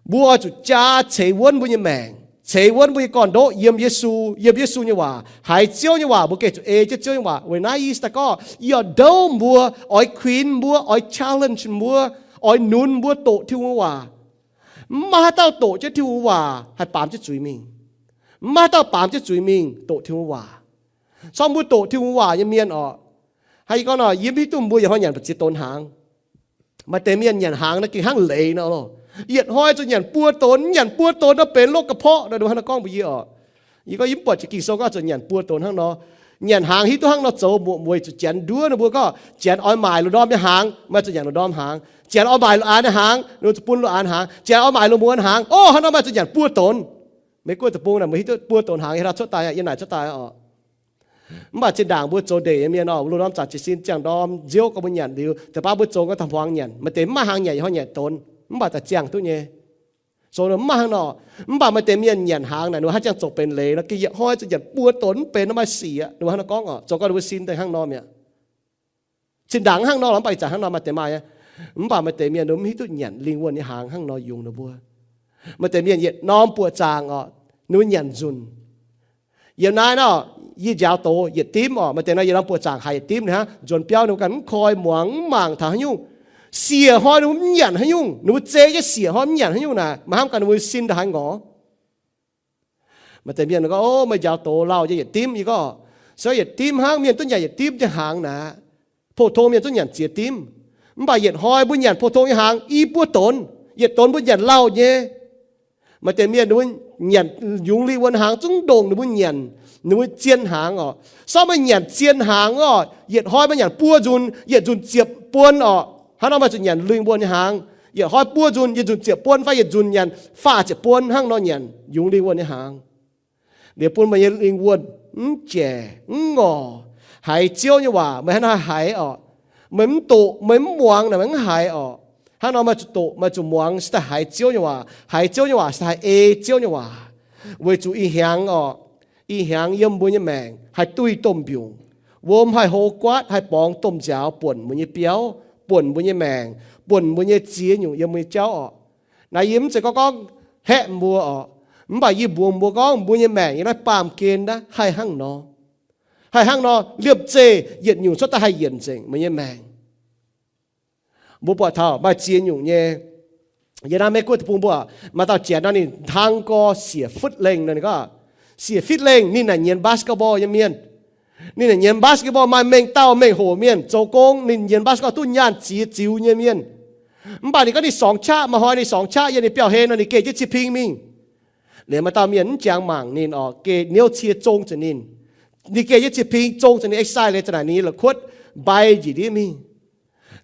Mbuo oix zuqc jaa ceix wuonv mbuo nyei maengc, ceix wuonv mbuo nyei gorn-ndoqv yiem Yesu, yiem Yesu nyei waac, haiz Ziouv nyei waac, mbuo gengh zuqc ei jienv Ziouv nyei waac. Weic naaiv yie daaih gorngv, yie oix ndouv mbuo, oix kuinx mbuo, oix challenge mbuo, oix nunz mbuo doqc Tin-Hungh nyei waac. Mv maaih haaix dauh doqc jienv Tin-Hungh nyei waac haih baamz jienv zuiz mingh. Mv maaih haaix dauh baamz jienv zuiz mingh doqc Tin-Hungh nyei waac. Corc mbuo doqc Tin-Hungh nyei waac nyei mienh orqc, hnangv yie gorngv nor, yie mv hiuv duqv mbuo yietc hnoi nyanc mbu'ziex donx hnaangx. Maaih deix mienh nyanc hnaangx naaiv gengh hnangv leiz nor loh. Yietc hnoi zuqc nyanc buo donx, nyanc buo donx nor benx lov ga'porqv nor, hnangv nor gorngv mbuox yie orqc. Yie gorngv yie mv buatc jiex Ging-Sou gorngv zuqc nyanc buo donx hnangv nor. Nyanc hnaangx hiuv duqv hnangv nor zoux, mbuo weic zuqc janx nduov ninh mbuo gorngv janx oix maaic lungh ndorm nyei hnaangx, maaih zuqc nyanc lungh ndorm hnaangx. Janx oix maaic lungh aanx nyei hnaangx, ninh mbuo zuqc bun lungh aanx hnaangx. Janx oix maaic lungh muonz hnaangx, o, hnangv nor maaih zuqc nyanc buo donx. Meiv Guoqv deic-bung naaic mbuo hiuv duqv buo donx hnaangx yiem naaic cuotv daaih, yiem naaic cuotv daaih orqc. Mv baac zinh ndaangc mbuo zoux ndeic nyei mienh orqc, lungh ndorm zanc jiez sin ziangh ndorm nziouv gorngv mbuo nyanc liuz, deix baav mbuo zoux gorngv taux hmuangx nyanc. Maaih deix mv maaih hnaangx nyanc, yie hnoi nyanc donx, mv baac daaih ziangh duqv nyei. Zoux mv maaih hnangv nor. Mv baac maaih deix mienh nyanc hnaangx naaic, ninh mbuo hnangv ziangh zoux benx leiz nor, gengh yietc hnoi zuqc nyanc buo donx mv benx nor, maaih sic aqv. Ninh mbuo hnangv nor gorngv orqc, zoux gau ninh mbuo sin daaih hnangv nor mi'aqv. Zinh ndaangc hnangv nor, mv baac ih zanc hnangv nor maaih deix maaih aqv. Mv baac maaih deix mienh ninh mbuo mv hiuv duqv nyanc lingh wuonh nyei hnaangx hnangv nor yungz ninh mbuo. Maaih deix mienh yietc norm buoqc zaangc orqc, ninh mbuo nyanc nzunc. Yiem naaiv nor, yie njaaux doz yietc dimv orqc, maaih deix nor yietc norm buoqc zaangc haiz yietc dimv hnangv, nzuonx biauv ninh mbuo ganh mv koi muangx, mv mangc taux haaix nyungc. Siec hnoi ninh mbuo mv nyanc haaix nyungc, ninh mbuo zei jienv siec hnoi mv nyanc haaix nyungc naaic, maiv hnamv gaax ninh mbuo sin ndongc haaix ngorc. Maaih deix mienh gorngv, o, meih njaaux doz lauh nyei yietc dimv. Yie gorngv, se yietc dimv hnangv, mienh duqv nyanc yietc dimv nyei hnaangx naaic. Pou-tong mienh zungv nyanc ziex dimv. Mv baac yietc hnoi mbuo nyanc pou-tong nyei hnaangx i buo donx. Yietc donx mbuo nyanc lauh nyei. Maaih deix mienh ninh mbuo nyanc yungz lingh wuonh hnaangx zungv ndongc ninh mbuo nyanc ninh mbuo zien hnaangx orqc. Sortv meih nyanc zien hnaangx orqc, yietc hnoi meih nyanc buo nzunc, yietc nzunc ziepc buon orqc. Hnangv nor meih zuqc nyanc lingh wuonh nyei hnaangx. Yietc hnoi buo nzunc, yietc nzunc ziepc buon fai yietc nzunc nyanc faah ziepc buon hnangv nor nyanc yungz lingh wuonh nyei hnaangx. Liuz bun meih nyei lingh wuonh mv jaic mv ngorc. Haiz Ziouv nyei waac meih hnangv nor haih haiz orqc. Meih mv doqc, meih mv muangx naaic meih mv haiz orqc. Hnangv nor meih zuqc doqc, meih zuqc muangx se daaih haiz Ziouv nyei waac. Haiz Ziouv nyei waac se haih ei Ziouv nyei waac. Weic zuqc ih hnyangx orqc, ih hnyangx yiem mbuo nyei maengc haih duih domh mbiungc, wuom haih hlo guaatv, haih borngz domh nziaaux buonc mbuo nyei biauv, buonc mbuo nyei maengc, buonc mbuo nyei ziex nyungc yiem mbuo nyei jauv orqc. Naaiv yie mv zeiz gorngv gorngv haeqv mbuo orqc. Mv baac yie mbuox mbuo gorngv mbuo nyei maengc yiem naaiv baamh gen naaiv haih hnangv nor. Haih hnangv nor, liemh zeih yietc nyungc cuotv daaih haih yienc nzengc meih nyei maengc. Mbuo buatc taux maaih ziex nyungc nyei. Yie naaiv Meiv Guoqv deic-bung mbuo, maaih dauh janx nor ninh hnangv gorx siec futv lengh nor ninh gorngv, siec futv lengh ninh naaic nyienz basketball nyei mienh. Ninh naaic nyienz basketball maaih mengh dauh mengh hoc mienh zoux gong, ninh nyienz basketball duqv nyaanh ziex ziux nyei mienh. Mv baac ninh gorngv ninh sorngx qaqv, maaih hnoi ninh sorngx qaqv, yiem ninh biauv-hlen nor ninh geh jienv cie ping mingh. Liuz maaih dauh mienh mv jangx mangc ninh oc, geh niouv cie zong zuqc ninh. Ninh geh jienv cie ping zong zuqc ninh, eix sai liuz za'naaic ninh la'kuotv mbai njiec ndiev mingh.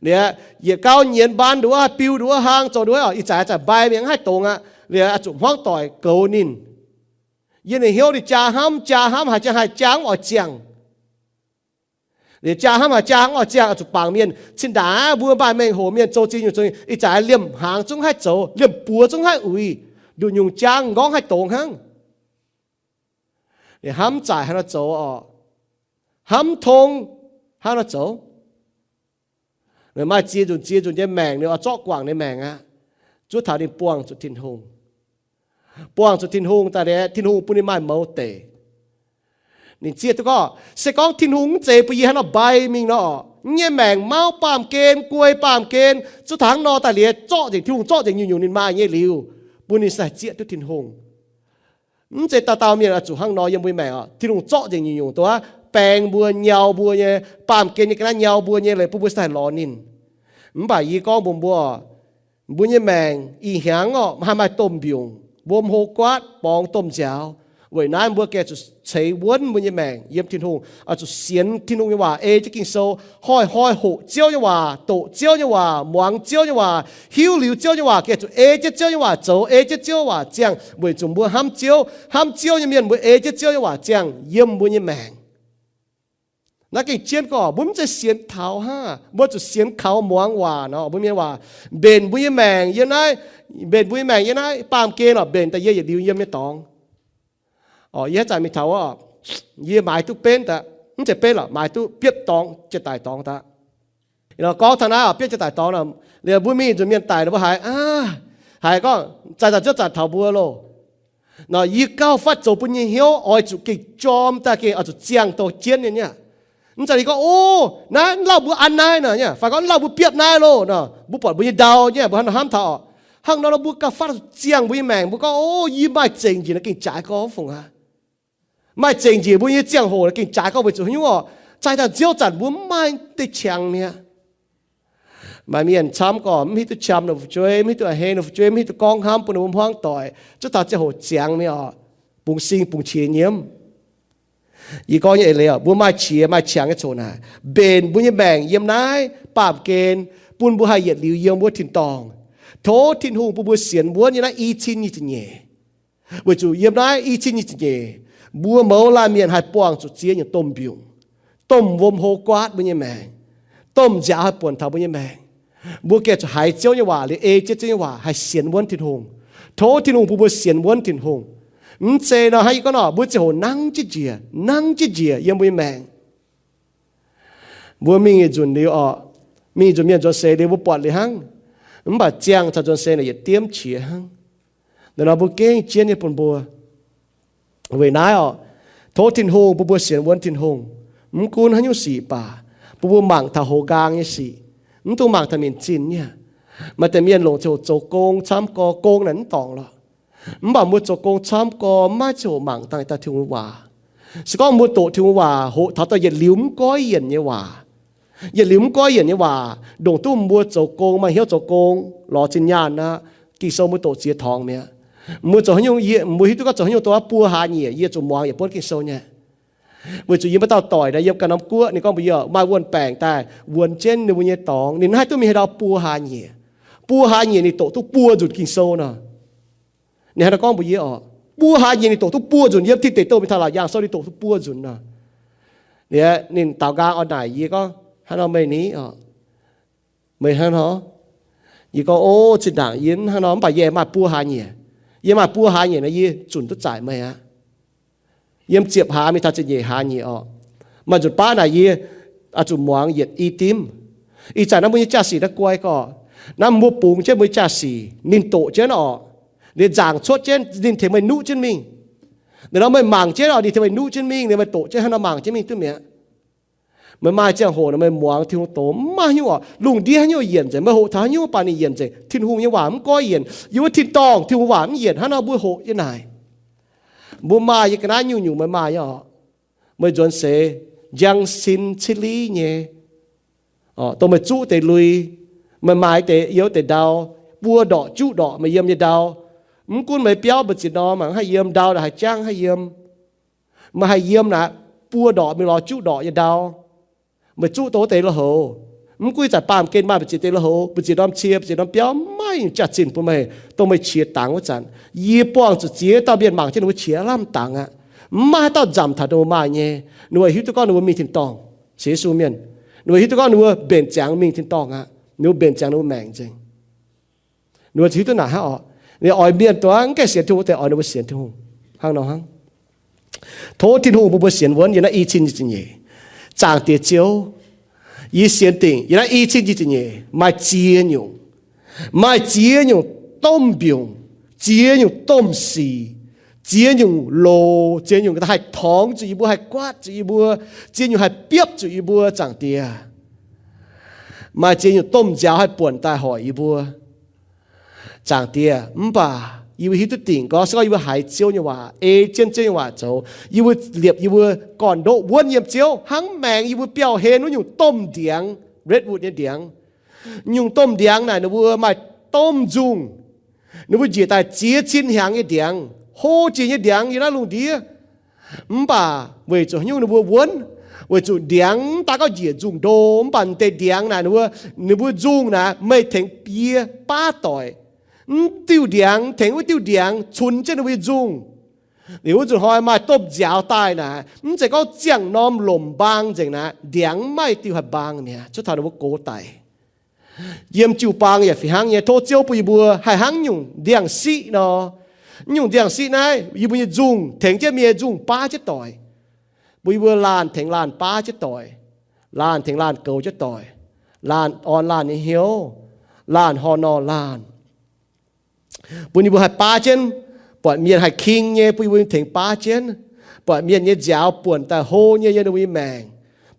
Liuz yietc gauh nyienz mbaan nduov, biu nduov, hlang zoux nduov, ih zanc zanc mbai mingh mv haih dongz aqv. Liuz oix zuqc hmuangv doic goux ninh. Yiem ninh hnyouv ninh jaa hnamv, jaa hnamv, haiz jaa, haiz jaa mv oix ziangh. Liuz jaa hnamv haiz jaa mv oix ziangh, oix zuqc bangc mienh. Cin-ndaangc mbuo maaih mengh hoc mienh zoux ziex nyungc zoux, ih zanc liemh hnaangx zungv haih zoux, liemh buoz zungv haih uix, nduqc nyungc jaang nqorngv haih dongz hnangv. Liuz hnamv zaaic haaix nor zoux oc? Hnamv tong haaix nor zoux? Maaih ziex nzunc ziex nzunc nyei maengc ninh oix zorqv guangc ninh maengc aqv, zuov taux ninh buangh zuqc Tin-Hungh. Buangh zuqc Tin-Hungh daaih, Tin-Hungh bun ninh maaih mouz deic. Ninh zieqv duqv gorngv, se gorngv Tin-Hungh mv zeiz bun yie hnangv nor mbai mingh nor, yie nyei maengc mauv baamh gen, guei baamh gen, zuov taux hnangv nor daaih liuz, zorqv nzengc, Tin-Hungh zorqv nzengc nyungc-nyungc ninh maaih nyei liuz, bun ninh sai zieqv duqv Tin-Hungh. Mv zeiz dauh dauh mienh oix zuqc hnangv nor yiem mbuo nyei maengc oc. Tin-Hungh zorqv nzengc nyungc-nyungc dongh aav, baeng mbuo, nyau mbuo nyei, baamh gen nyei ga'naaiv nyau mbuo nyei leiz bun mbuo sai lorz ninh. Mv baac yie gorngv mbuox mbuo, mbuo nyei maengc ih hnyangx oc, haih maaih domh mbiungc, wuom hlo guaatv, borngz domh nziaaux. Weic naaiv mbuo gengh zuqc ceix wuonv mbuo nyei maengc yiem Tin-Hungh, oix zuqc sienx Tin-Hungh nyei waac, ei jienv Ging-Sou, hnoi-hnoi hoqc Ziouv nyei waac, doqc Ziouv nyei waac, muangx Ziouv nyei waac, hiuv liuz Ziouv nyei waac, gengh zuqc ei jienv Ziouv nyei waac zoux, ei jienv Ziouv waac ziangh, weic zuqc mbuo hnamv Ziouv. Hnamv Ziouv nyei mienh mbuo ei jienv Ziouv nyei waac ziangh yiem mbuo nyei maengc. Naaiv gengh jienv gorngv mbuo mv zeiz sienx taux haav, mbuo zuqc sienx kaux muangx waac nor, mbuo mienh waac mbenc mbuo nyei maengc yiem naaiv, mbenc mbuo nyei maengc yiem naaiv baamh gen oc, mbenc daaih yie yietc liuz yiem nyei dorngx. Yie haaix zanc mingh taux, yie maaiz duqv benv daaih, mv zeiz benv lorqc, maaiz duqv biopv dorngx, jiex daic dorngx daaih. Gorngv taux naaiv oc, biopv jiex daic dorngx, liuz mbuo mingh nzunc mienh daic nor mbuo haiz, haiz gorngv zaaix zanc Ziouv zanc taux mbuo loh. Nor yie gauh fatv zoux bun nyei hnyouv oix zuqc gengh jorm daaih, gengh oix zuqc ziangh douh jienv nyei niaa. Mv zeiz ninh gorngv, o, naaiv lauh mbuo an naaiv nor, fai gorngv lauh mbuo biopv naaiv loh nor, mbuo buatc mbuo nyei ndau nyei, mbuo hnangv nor hnamv taux oc. Hnangv nor nor mbuo gauh fatv zuqc ziangh mbuo nyei maengc, mbuo gorngv, o, yie maaih zengc njiec nor gengh jaaix gorngv fungc aqv. Maaih zengc njiec mbuo nyei ziangh hoc nor gengh jaaix gorngv weic zuqc haaix nyungc oc? Zaaix zanc Ziouv zanc mbuo mv maaih deix qangx mi'aqv. Maaih mienh camv gorngv mv hiuv duqv qam ninh fu'jueiv, mv hiuv duqv a'hneiv ninh fu'jueiv, mv hiuv duqv gorngv hnamv bun ninh mbuo hmuangv doic, zuov taux ziangh hoc ziangx mi'aqv, bungx sing bungx qiex nyiemv. Yie gorngv nyei eix leiz oc, mbuo maaih qiex maaih qangx nyei coc naaic, mbenc mbuo nyei maengc yiem naaiv baamh gen, bun mbuo haih yietc liuz yiem wuov tin-dorngh. Tov Tin-Hungh bun mbuo sienx wuonv yiem naaiv i cin nyic ziepc nyeic. Weic zuqc yiem naaiv i cin nyic ziepc nyeic, mbuo mouz laanh mienh haih buangh zuqc ziex nyungc domh mbiungc, domh wuom hlo guaatv mbuo nyei maengc, domh nziaaux haih buonc taux mbuo nyei maengc. Mbuo gengh zuqc haiz Ziouv nyei waac liuz ei jienv Ziouv nyei waac, haih sienx wuonv Tin-Hungh. Tov Tin-Hungh bun mbuo sienx wuonv Tin-Hungh. Mv zeiz nor hnangv yie gorngv nor, mbuo ziangh hoc nangv jienv njiec, nangv jienv njiec yiem mbuo nyei maengc. Mbuo mingh nzunc liuz oc, mingh nzunc mienh nzuonx seix liuz mbuo buatc liuz hnangv. Mv baac ziangh taux nzuonx seix naaic yietc diemv qiex hnangv. Naaiv nor mbuo gengh jienv nyei bun mbuo. Weic naaiv oc, tov Tin-Hungh bun mbuo sienx wuonv Tin-Hungh. Mv gunv haaix nyungc sic baac, bun mbuo mangc taux hoz nqaang nyei sic, mv dungx mangc taux mienh zinh nyei. Maaih deix mienh longc ziangh hoc zoux gong camv gorx, gong naaic mv dorngc lorqc. Mv baac mbuo zoux gong camv gorx maiv ziangh hoc mangc dangh Tin-Hungh waac. Se gorngv mbuo doqc Tin-Hungh waac hoqc taux daaih yietc liuz mv goiv yienc nyei waac, yietc liuz mv goiv yienc nyei waac, ndongc duqv mbuo zoux gong, maaih hnyouv zoux gong, lorz zinh nyaanh aqv, Ging-Sou mbuo doqc ziex torngx mi'aqv. Mbuo zoux haaix nyungc, mbuo hiuv duqv gorngv zoux haaix nyungc dongh buo hlaax nyieqc yie zuqc muangx yietc buonv Ging-Sou nyei. Weic zuqc yie maaih dauh doic naaiv yiem ganh norm guoqv, ninh gorngv mbuox yie maaih wuonh baengc daaih wuonx jienv ninh mbuo nyei dorngx, ninh haih duqv mingh haaix ndau buo hlaax nyieqc. Buo hlaax nyieqc ninh doqc duqv buo nzunc Ging-Sou nor. Ninh hnangv naaiv gorngv mbuox yie oc, buo hlaax nyieqc ninh doqc duqv buo nzunc, yiem Tin Deic Douh mingh taux Laauc Yaangh Sou ninh doqc duqv buo nzunc nor. Liuz ninh daaux nqaang oix naaic yie gorngv, hnangv nor meih ni oc, meih hnangv nor? Yie gorngv, o, zinh ndaangc yie hnangv nor, mv baac yie maaih buo hlaax nyieqc. Yie maaih buo hlaax nyieqc nor yie zunc duqv zaaic meih aqv. Yiem ziepc hlaax mingh taux ziepc nyeic hlaax nyieqc oc, maaih nzunc baav naaic yie oix zuqc muangx yietc i dimv. Ih zanc naaiv mbuo nyei jaa-sic naaiv guai gorqv, naaiv mbuo bungx jienv mbuo nyei jaa-sic ninh doqc jienv oc, liuz nzaangc cuotv jienv ninh tengx meih nuqv jienv mingh. Liuz nor meih mangc jienv oc, ninh tengx meih nuqv jienv mingh, liuz meih doqc jienv hnangv nor mangc jienv mingh duqv mi'aqv. Meih maaih ziangh hoc nor meih muangx Tin-Hungh doz mv maaih haaix nyungc oc, lungh ndiev haaix nyungc yienc nzengc, meih hoqc taux haaix nyungc baac ninh yienc nzengc. Tin-Hungh nyei waac mv goiv yienc. Yiem wuov tin-dorngh Tin-Hungh waac mv yienc, hnangv nor mbuo hoqc yiem naaic. Mbuo maaih yiem ga'naaiv nyungc-nyungc meih maaih nyei oc. Meih nzuonx seix njang sin citv liv nyei, dongh meih zuqv deix lui, Meih maaih deix, yiem deix ndau, buo ndorqc juqv ndorqc meih yiem nyei ndau. Mv gunv meih biauv mbu'ziex norm mangc haih yiem, ndau naaic haih jangv haih yiem. Meih haih yiem naaic, buo ndorqc mingh lorz juqv ndorqc nyei ndau. Meih zuqv dongh wuov deix lui-houx. Mv gunv ih zanc baamh gen maaih mbu'ziex deix lui-houx, mbu'ziex norm cie, mbu'ziex norm biauv, maaih nyungc jaax-zinh bun meih, dongh meih qiex dangx wuov zanc. Yie buangh zuqc ziex dauh mienh mangc jienv ninh mbuo qiex lamh dangx aqv. Mv maaih haaix dauh nzamc taux ninh mbuo maaih nyei. Ninh mbuo hiuv duqv gorngv ninh mbuo mingh tin-dorngh, sienx Yesu mienh. Ninh mbuo hiuv duqv gorngv ninh mbuo mbenc ziangx mingh tin-dorngh aqv. Ninh mbuo mbenc ziangx ninh mbuo maengc nzengc. Ninh mbuo hiuv duqv naaic hnangv oc. Ninh oix mienh duqv mv gaengh sienx Tin-Hungh deix oix ninh mbuo sienx Tin-Hungh hnangv nor hnangv. Tov Tin-Hungh bun mbuo sienx wuonv yiem naaiv i cin nyic ziepc nyeic. Zaangc Diex Ziouv, yie sienx dingc yiem naaiv i cin nyic ziepc nyeic maaih ziex nyungc, maaih ziex nyungc domh mbiungc, ziex nyungc domh sic, ziex nyungc loz, ziex nyungc haih torngv zuqc yie mbuo, haih guaatv zuqc yie mbuo, ziex nyungc haih biopv zuqc yie mbuo, Zaangc Diex. Maaih ziex nyungc domh nziaaux haih buonc daaih hoic yie mbuo, Zaangc Diex. Mv baac yie mbuo hiuv duqv dingc gorngv se gorngv yie mbuo haiz Ziouv nyei waac, ei jienv Ziouv nyei waac zoux, yie mbuo liepc yie mbuo gorn-ndoqv wuonv yiem Ziouv hnangv maengx yie mbuo biauv-hlen wuov nyungc domh ndiangx, redwood nyei ndiangx. Nyungc domh ndiangx naaic ninh mbuo maaih domh nzungh. Ninh mbuo njiec daaih ziex cin hnyangx nyei ndiangx, hlo jiex nyei ndiangx yiem naaiv lungh ndiev. Mv baac weic zuqc haaix nyungc ninh mbuo wuonv? Weic zuqc ndiangx mv daaih gorngv njiec nzungh ndo, mv baac deix ndiangx naaic ninh mbuo, ninh mbuo nzungh naaic meih tengx bie baav doic. Mv diuh ndiangx tengx wuov diuh ndiangx cunx jienv ninh mbuo nyei nzungh. Liuz wuov nzunc hnoi maaih domh nziaaux daaih naaic, mv zeiz gorngv ziangh norm lomc mbaang nzengc naaic, ndiangx mv maaih diuh haih mbaang mi'aqv, cuotv taux ninh mbuo gox daic. Yiem jiu-baang yaac fih hnangv nyei. Tov Ziouv bun yie mbuo haih hnangv nyungc ndiangx-siqv nor. Nyungc ndiangx-siqv naaiv, yie mbuo nyei nzungh tengx jienv mienh nyei nzungh baav jienv doic, bun yie mbuo laanh tengx laanh baav jienv doic, laanh tengx laanh goux jienv doic, laanh orn laanh nyei hnyouv, laanh horh nor laanh. Bun yie mbuo haih baav jienv, buatc mienh haih king nyei, bun yie mbuo tengx baav jienv. Buatc mienh nyei nziaaux buonc daaih hlo nyei yiem ninh mbuo nyei maengc,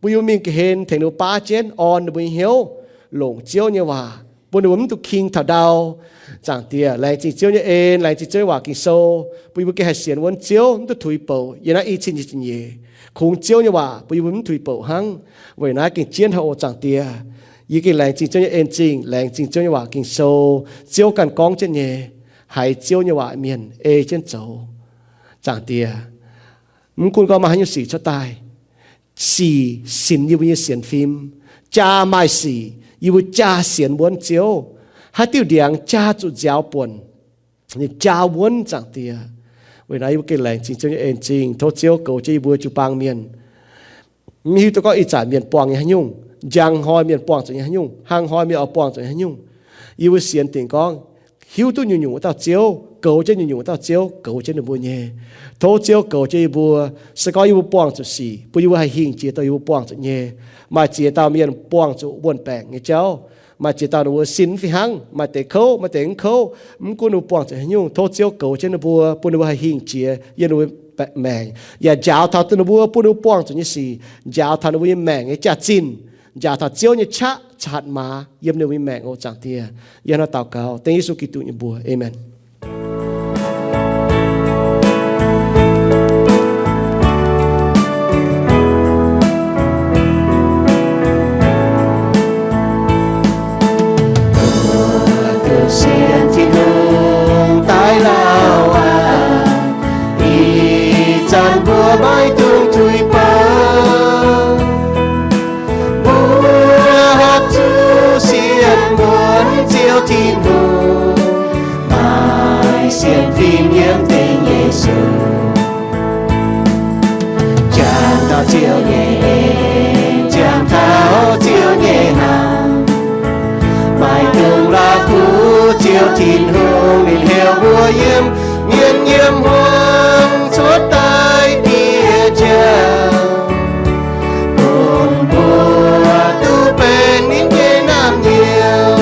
bun yie mbuo mingh ga'hlen tengx ninh mbuo baav jienv, orn ninh mbuo nyei hnyouv, longc Ziouv nyei waac, bun ninh mbuo mv dungx king taux ndau. Zaangc Diex, laengz zingh Ziouv nyei en, laengz zingh Ziouv nyei waac Ging-Sou, bun yie mbuo gengh haih sienx wuonv Ziouv, mv duqv tuix bouc yiem naaiv i cin nyic ziepc nyeic. Kungx Ziouv nyei waac bun yie mbuo mv tuix bouc hnangv. Weic naaiv gengh jienv haic oc, Zaangc Diex. Yie gengh laengz zingh Ziouv nyei en zingh, laengz zingh Ziouv nyei waac Ging-Sou. Ziouv ganh gorngv jienv nyei, haiz Ziouv nyei waac mienh ei jienv zoux. Zaangc Diex, mv gunv gorngv maaih haaix nyungc sic cuotv daaih, sic sinx yie mbuo nyei sienx fim. Jaa maaih sic, yie mbuo jaa sienx wuonv Ziouv. Haaix diuh ndiangx jaa zuqc nziaaux buonc, ninh jaa wuonv, Zaangc Diex. Weic naaiv yie mbuo gengh laengz zingh Ziouv nyei en zingh. Tov Ziouv goux jienv yie mbuo jiu-baang mienh. Mv hiuv duqv gorngv ih zanc mienh buangh nyei haaix nyungc, njang hnoi mienh buangh zuqc nyei haaix nyungc, hnangv hnoi mienh oix buangh zuqc nyei haaix nyungc. Yie mbuo sienx dingc gorngv hiuv duqv nyungc-nyungc wuov dauh Ziouv, goux jienv nyungc-nyungc wuov dauh Ziouv, goux jienv ninh mbuo nyei. Tov Ziouv goux jienv yie mbuo, se gorngv yie mbuo buangh zuqc sic, bun yie mbuo haih hingh jiex dongh yie mbuo buangh zuqc nyei. Maaih ziex dauh mienh buangh zuqc wuon-baengc nyei jauv. Maaih ziex dauh ninh mbuo sin mv fih hnangv, maaih deix kouv, maaih deix mv kouv. Mv gunv ninh mbuo buangh zuqc haaix nyungc, tov Ziouv goux jienv ninh mbuo, bun ninh mbuo haih hingh jiex yiem ninh mbuo maengc, yaac njaaux taux ninh mbuo, bun ninh mbuo buangh zuqc nyei sic, njaaux taux ninh mbuo nyei maengc nyei jaax-zinh, njaaux taux Ziouv nyei qaqv caux hatc maaz yiem ninh mbuo nyei maengc oc, Zaangc Diex. Yie hnangv naaiv daux gaux dengv Yesu Giduc nyei mbuox. Aamen. Mbuo duqv sienx Tin-Hungh daaih lauh aqv. Ih zanc mbuo maiv dungx tuix bouc. Mbuo horpc zuqc sienx wuonv Ziouv Tin-Hungh, maaih sienx fim yiem dengv Yesu. Jangx taux Ziouv nyei en, jangx taux Ziouv nyei hnaangx. Maiv dungx la'kuqv Ziouv Tin-Hungh, ninh heuc mbuo yiem mienh yiem hmuangx cuotv daaih diex jauv, bun mbuo duqv benx ninh nyei naamh nyouz.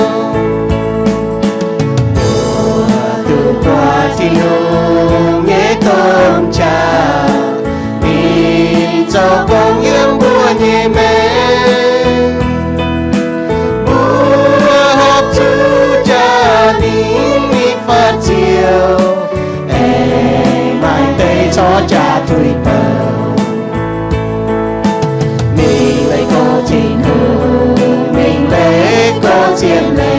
Mbuo duqv buatc Tin-Hungh nyei domh qaqv, ninh zoux gong yiem mbuo nyei maengc. Mbuo horpc zuqc jaax ninh, ninh nyei fatv Ziouv, aengx maaih deix corc jaax tuix bouc. Mingh leih gox Tin-Hungh, mingh leih gox zien leiz.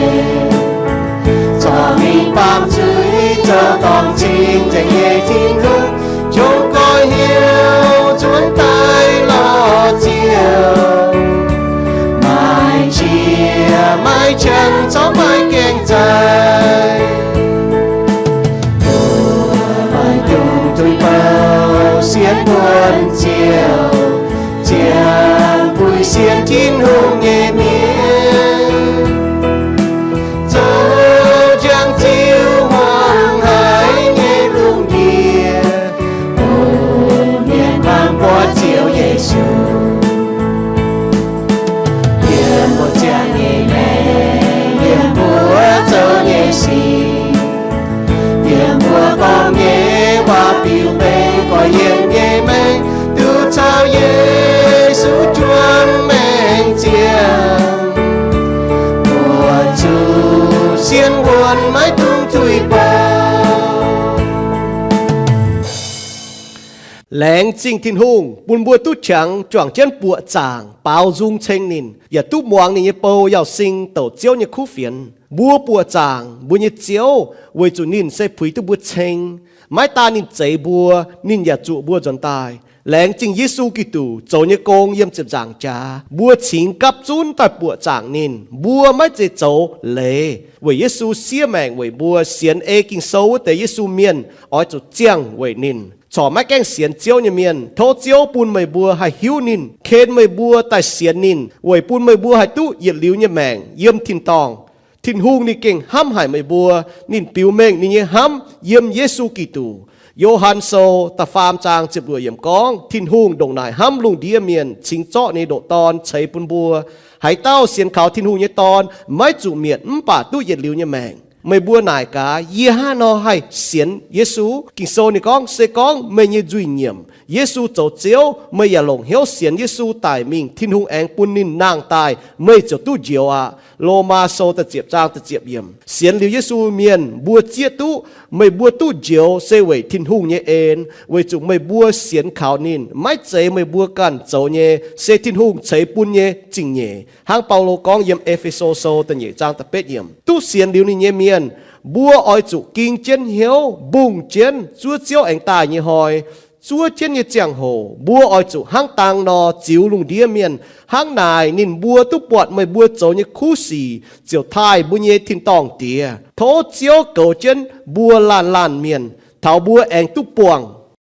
Baamh zuiz zoux dorngc cing-nzengc nyei Tin-Hungh, qongx goiv hnyouv nzuonx daaih lorz Ziouv. Maiv qiex maiv qangx corc maiv gaengh zaih. Mbuo maaih dongh tuix bou sienx buonc Ziouv, ziangh buix sienx Tin-Hungh nyei mienh, zoux jangx Ziouv muangx haiz nyei lungh ndiev, bun mienh muangx buatc Ziouv Yesu. Yiem mbuo ziangh nyei maengc, yiem mbuo zoux nyei sic, yiem mbuo gorngv nyei waac-biux, mbenc gorx yiem nyei maengc, duqv caux Yesu juangc maengc ziangh, mbuo zuqc sienx wuonc maiv dungx tuix bou. Laengz zingh Tin-Hungh bun mbuo duqv qangx juangc jienv buoqc zaangc baaux nzung ceng ninh, yaac duqv muangx ninh nyei bou Yauz Sing douc Ziouv nyei kuv fienx. Mbuo buoqc zaangc mbuo nyei Ziouv weic zuqc ninh se puix duqv mbuo ceng. Maiv daan ninh zeix mbuo, ninh yaac zuoqc mbuo nzuonx daaih. Laengz zingh Yesu Giduc zoux nyei gong yiem ziepc nzaangc jaax, mbuo cingx gapv zunv daaih buoqc zaangc ninh. Mbuo maiv zeiz zoux leiz, weic Yesu siev maengc weic mbuo. Sienx ei Ging-Sou wuov deix Yesu mienh oix zuqc ziangh weic ninh. Corc maiv gaengh sienx Ziouv nyei mienh, tov Ziouv bun meih mbuo haih hiuv ninh, ken meih mbuo daaih sienx ninh, weic bun meih mbuo haih duqv yietc liuz nyei maengc yiem tin-dorngh. Tin-Hungh ninh gengh hnamv haic meih mbuo. Ninh biux mengh ninh nyei hnamv yiem Yesu Giduc. Yo^han Sou da'faam zaang ziepc luoqc yiemc gorngv, Tin-Hungh ndongc naaic hnamv lungh ndiev mienh, cingx zorqv ninh nyei ndoqc Dorn ceix bun mbuo. Haaix dauh sienx kaux Tin-Hungh nyei Dorn maiv zuqc mietc, mv baac duqv yietc liuz nyei maengc. Meih mbuo naaic gaax, yie hnangv haaix nor haih sienx Yesu? Ging-Sou ninh gorngv, se gorngv meih nyei nzuih nyiemc, Yesu zoux Ziouv, meih yaac longc hnyouv sienx Yesu daic mingh, Tin-Hungh aengx bun ninh nangh daaih, meih ziouc duqv njoux aqv. Lomaa Sou da'ziepc zaang da'ziepc yiemc. Sienx liuz Yesu mienh mbuo zieqv duqv, meih mbuo duqv njoux se weic Tin-Hungh nyei en, weic zuqc meih mbuo sienx kaux ninh. Maiv zeiz meih mbuo ganh zoux nyei, se Tin-Hungh ceix bun nyei zingh nyeic. Hnangv Baulo gorngv yiem E^fe^so Sou da'nyeic zaang da'betv yiemc. Duqv sienx liuz ninh nyei mienh, mbuo oix zuqc ging jienv hnyouv, mbungh jienv zuov Ziouv aengx daaih nyei hnoi, zuov jienv nyei ziangh hoc, mbuo oix zuqc hnangv dang nor ziux lungh ndiev mienh. Hnangv naaic ninh mbuo duqv buatc meih mbuo zoux nyei kuv sic, ziouc taaih mbuo nyei tin-dorngh Diex. Tov Ziouv goux jienv mbuo laanh laanh mienh, taux mbuo aengx duqv buangh